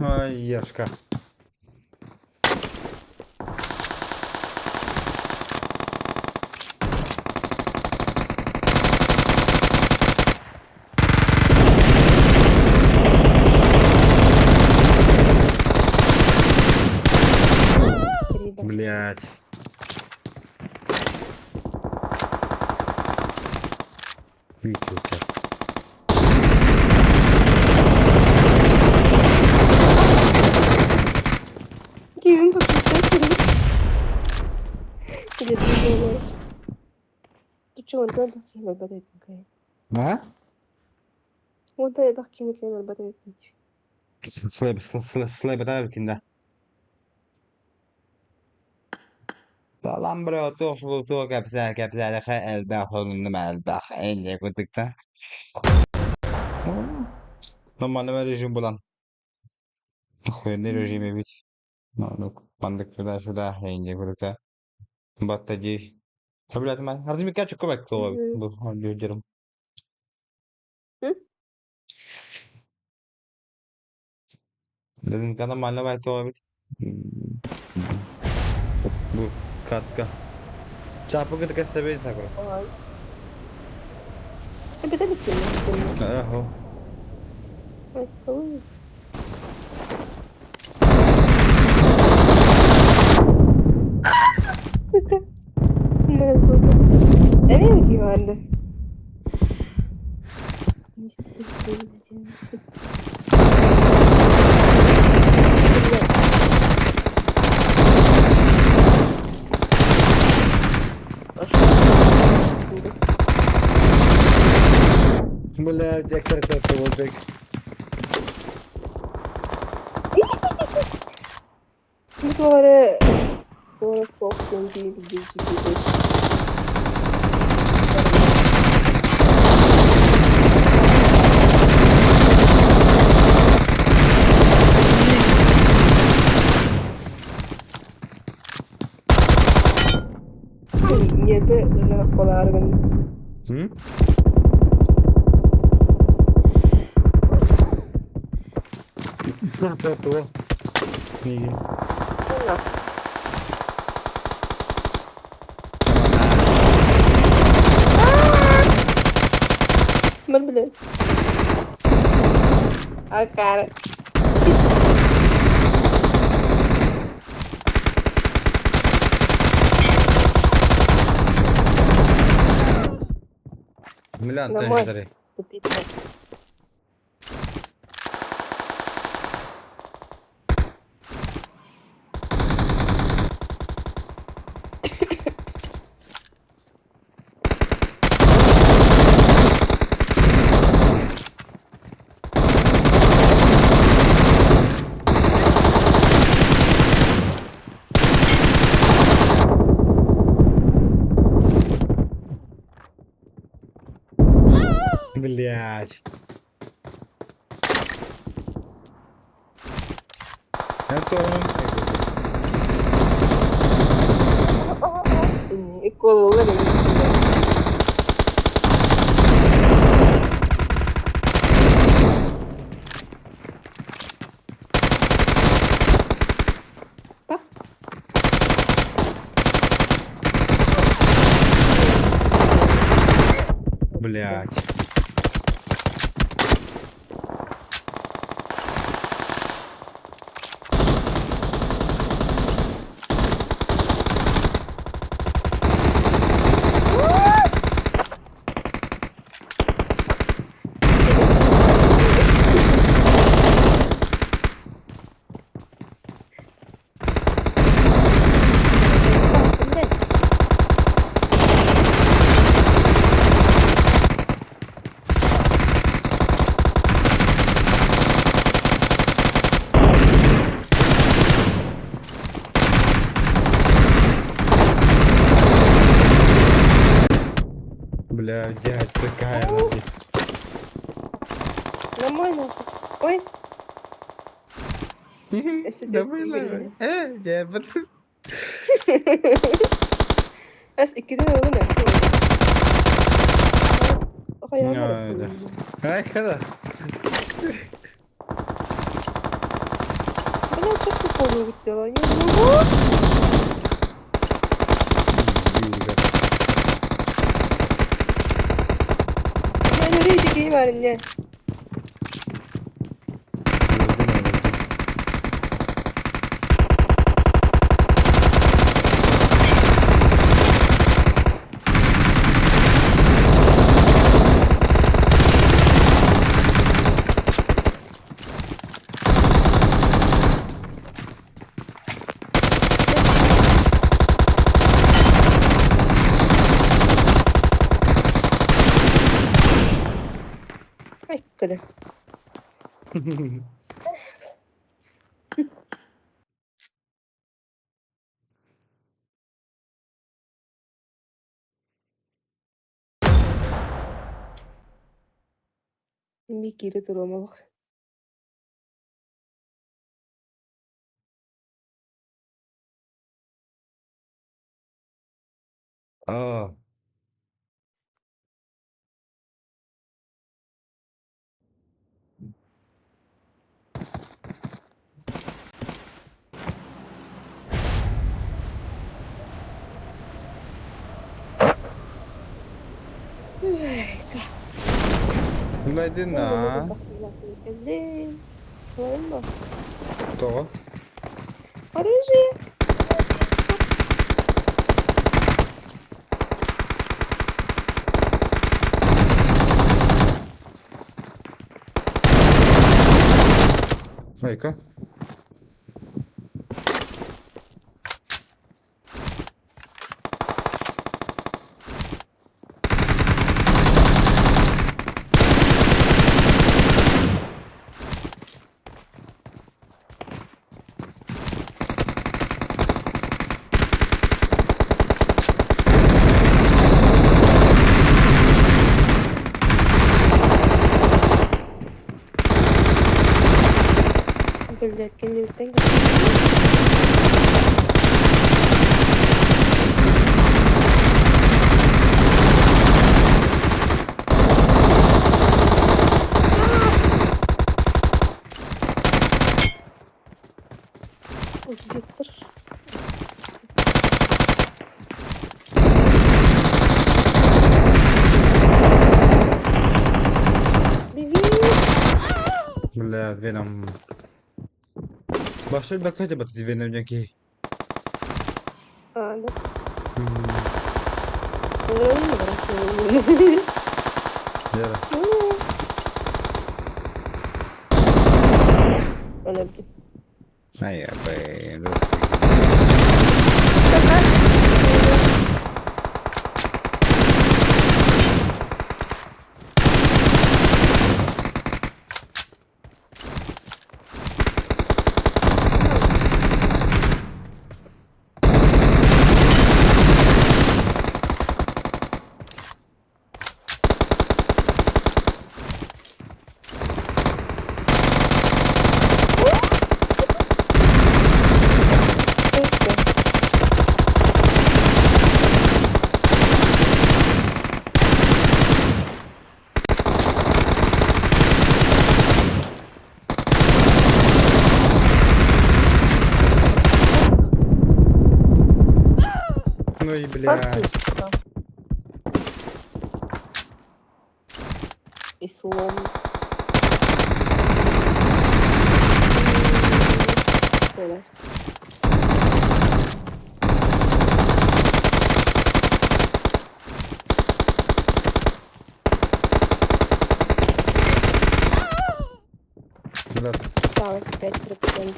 Ай, Яшка. Блять. Витюка. А? Туох кэпсээ кэпсээдэхэ элбэх сонуннум элбэх энньэ курдукта. Нормальный режим булан. Охуенный режим эбит. Маннык сюда-сюда энньэ курдукта. Батта дии. Блядь, Ардымикка чуккубак туох бу дьерим. Лазим нормально бай туох эбит. Бу катка. Чапы кытта кэстэбит такой. Ахо. Блядь, я картошку вот Ньиэрбэ ыарыһах буолаары гынна. М? Туох? Миигин. Уонна Мыр билэр. Акаары. Милян, Домой. тенждери. Тупица. Блять. Это он. Кололар Блять. Бля, дядь, такая нахуй. Нормально. Ой. Давай, давай. Дядь, Эс иккитин ылын э. Ай, когда? Бля, чувство полную вытяла. Не могу. Я не рейди геймер, не. Ай, когда? Ми кире турамалах. А. Günaydın. Тоҕо? Оружие. Айка. Блядь, кеннелтен. Узбектар. Беги! Бля, Веном. Башта бакайте бат Веном дьаки. А, да. М, Ну, Яра. Она Ай, б. Ну и бля. И слом. Прелесть. Да. Осталось 5%.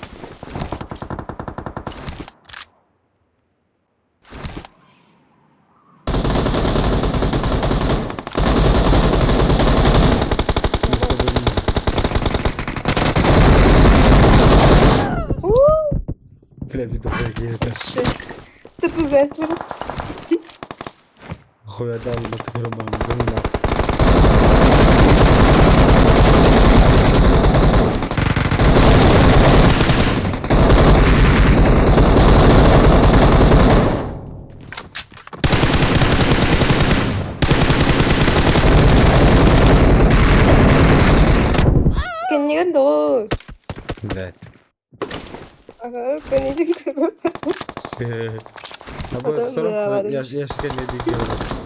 Бля, виду Шесть. Ты повезло. Хуя дал, вот такой роман. Кэннигэр доо. Блядь. Ага, кэннигэр. А Потом будет да, я я ж не бегаю.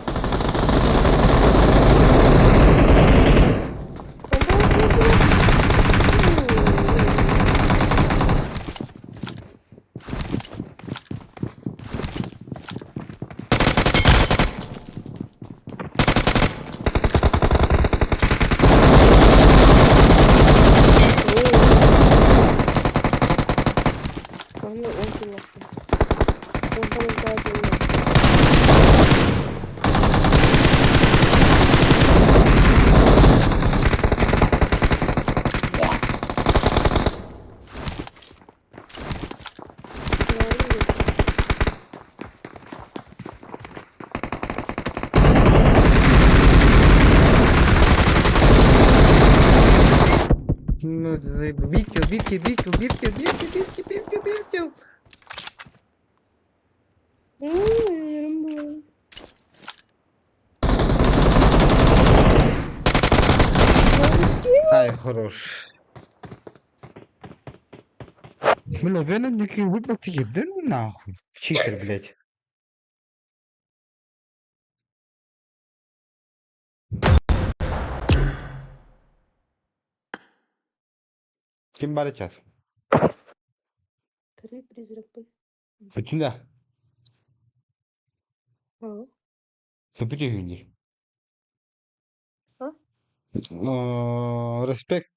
Главное, он нахуй. Он помогает мне. Ну, бикил, бикил, бикил, бикил, бикил, бикил, бикил, бикил. Ай, хорош. Бля, Веном никаких выпал ты ебну нахуй. В читер, блядь. Ким барычар? Три призрака. Бүтүнэ. А, Сөпүтэ хүннэр. А? Респект.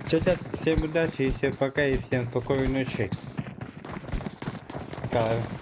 Чат, всем удачи и всем пока и всем спокойной ночи. Кайф.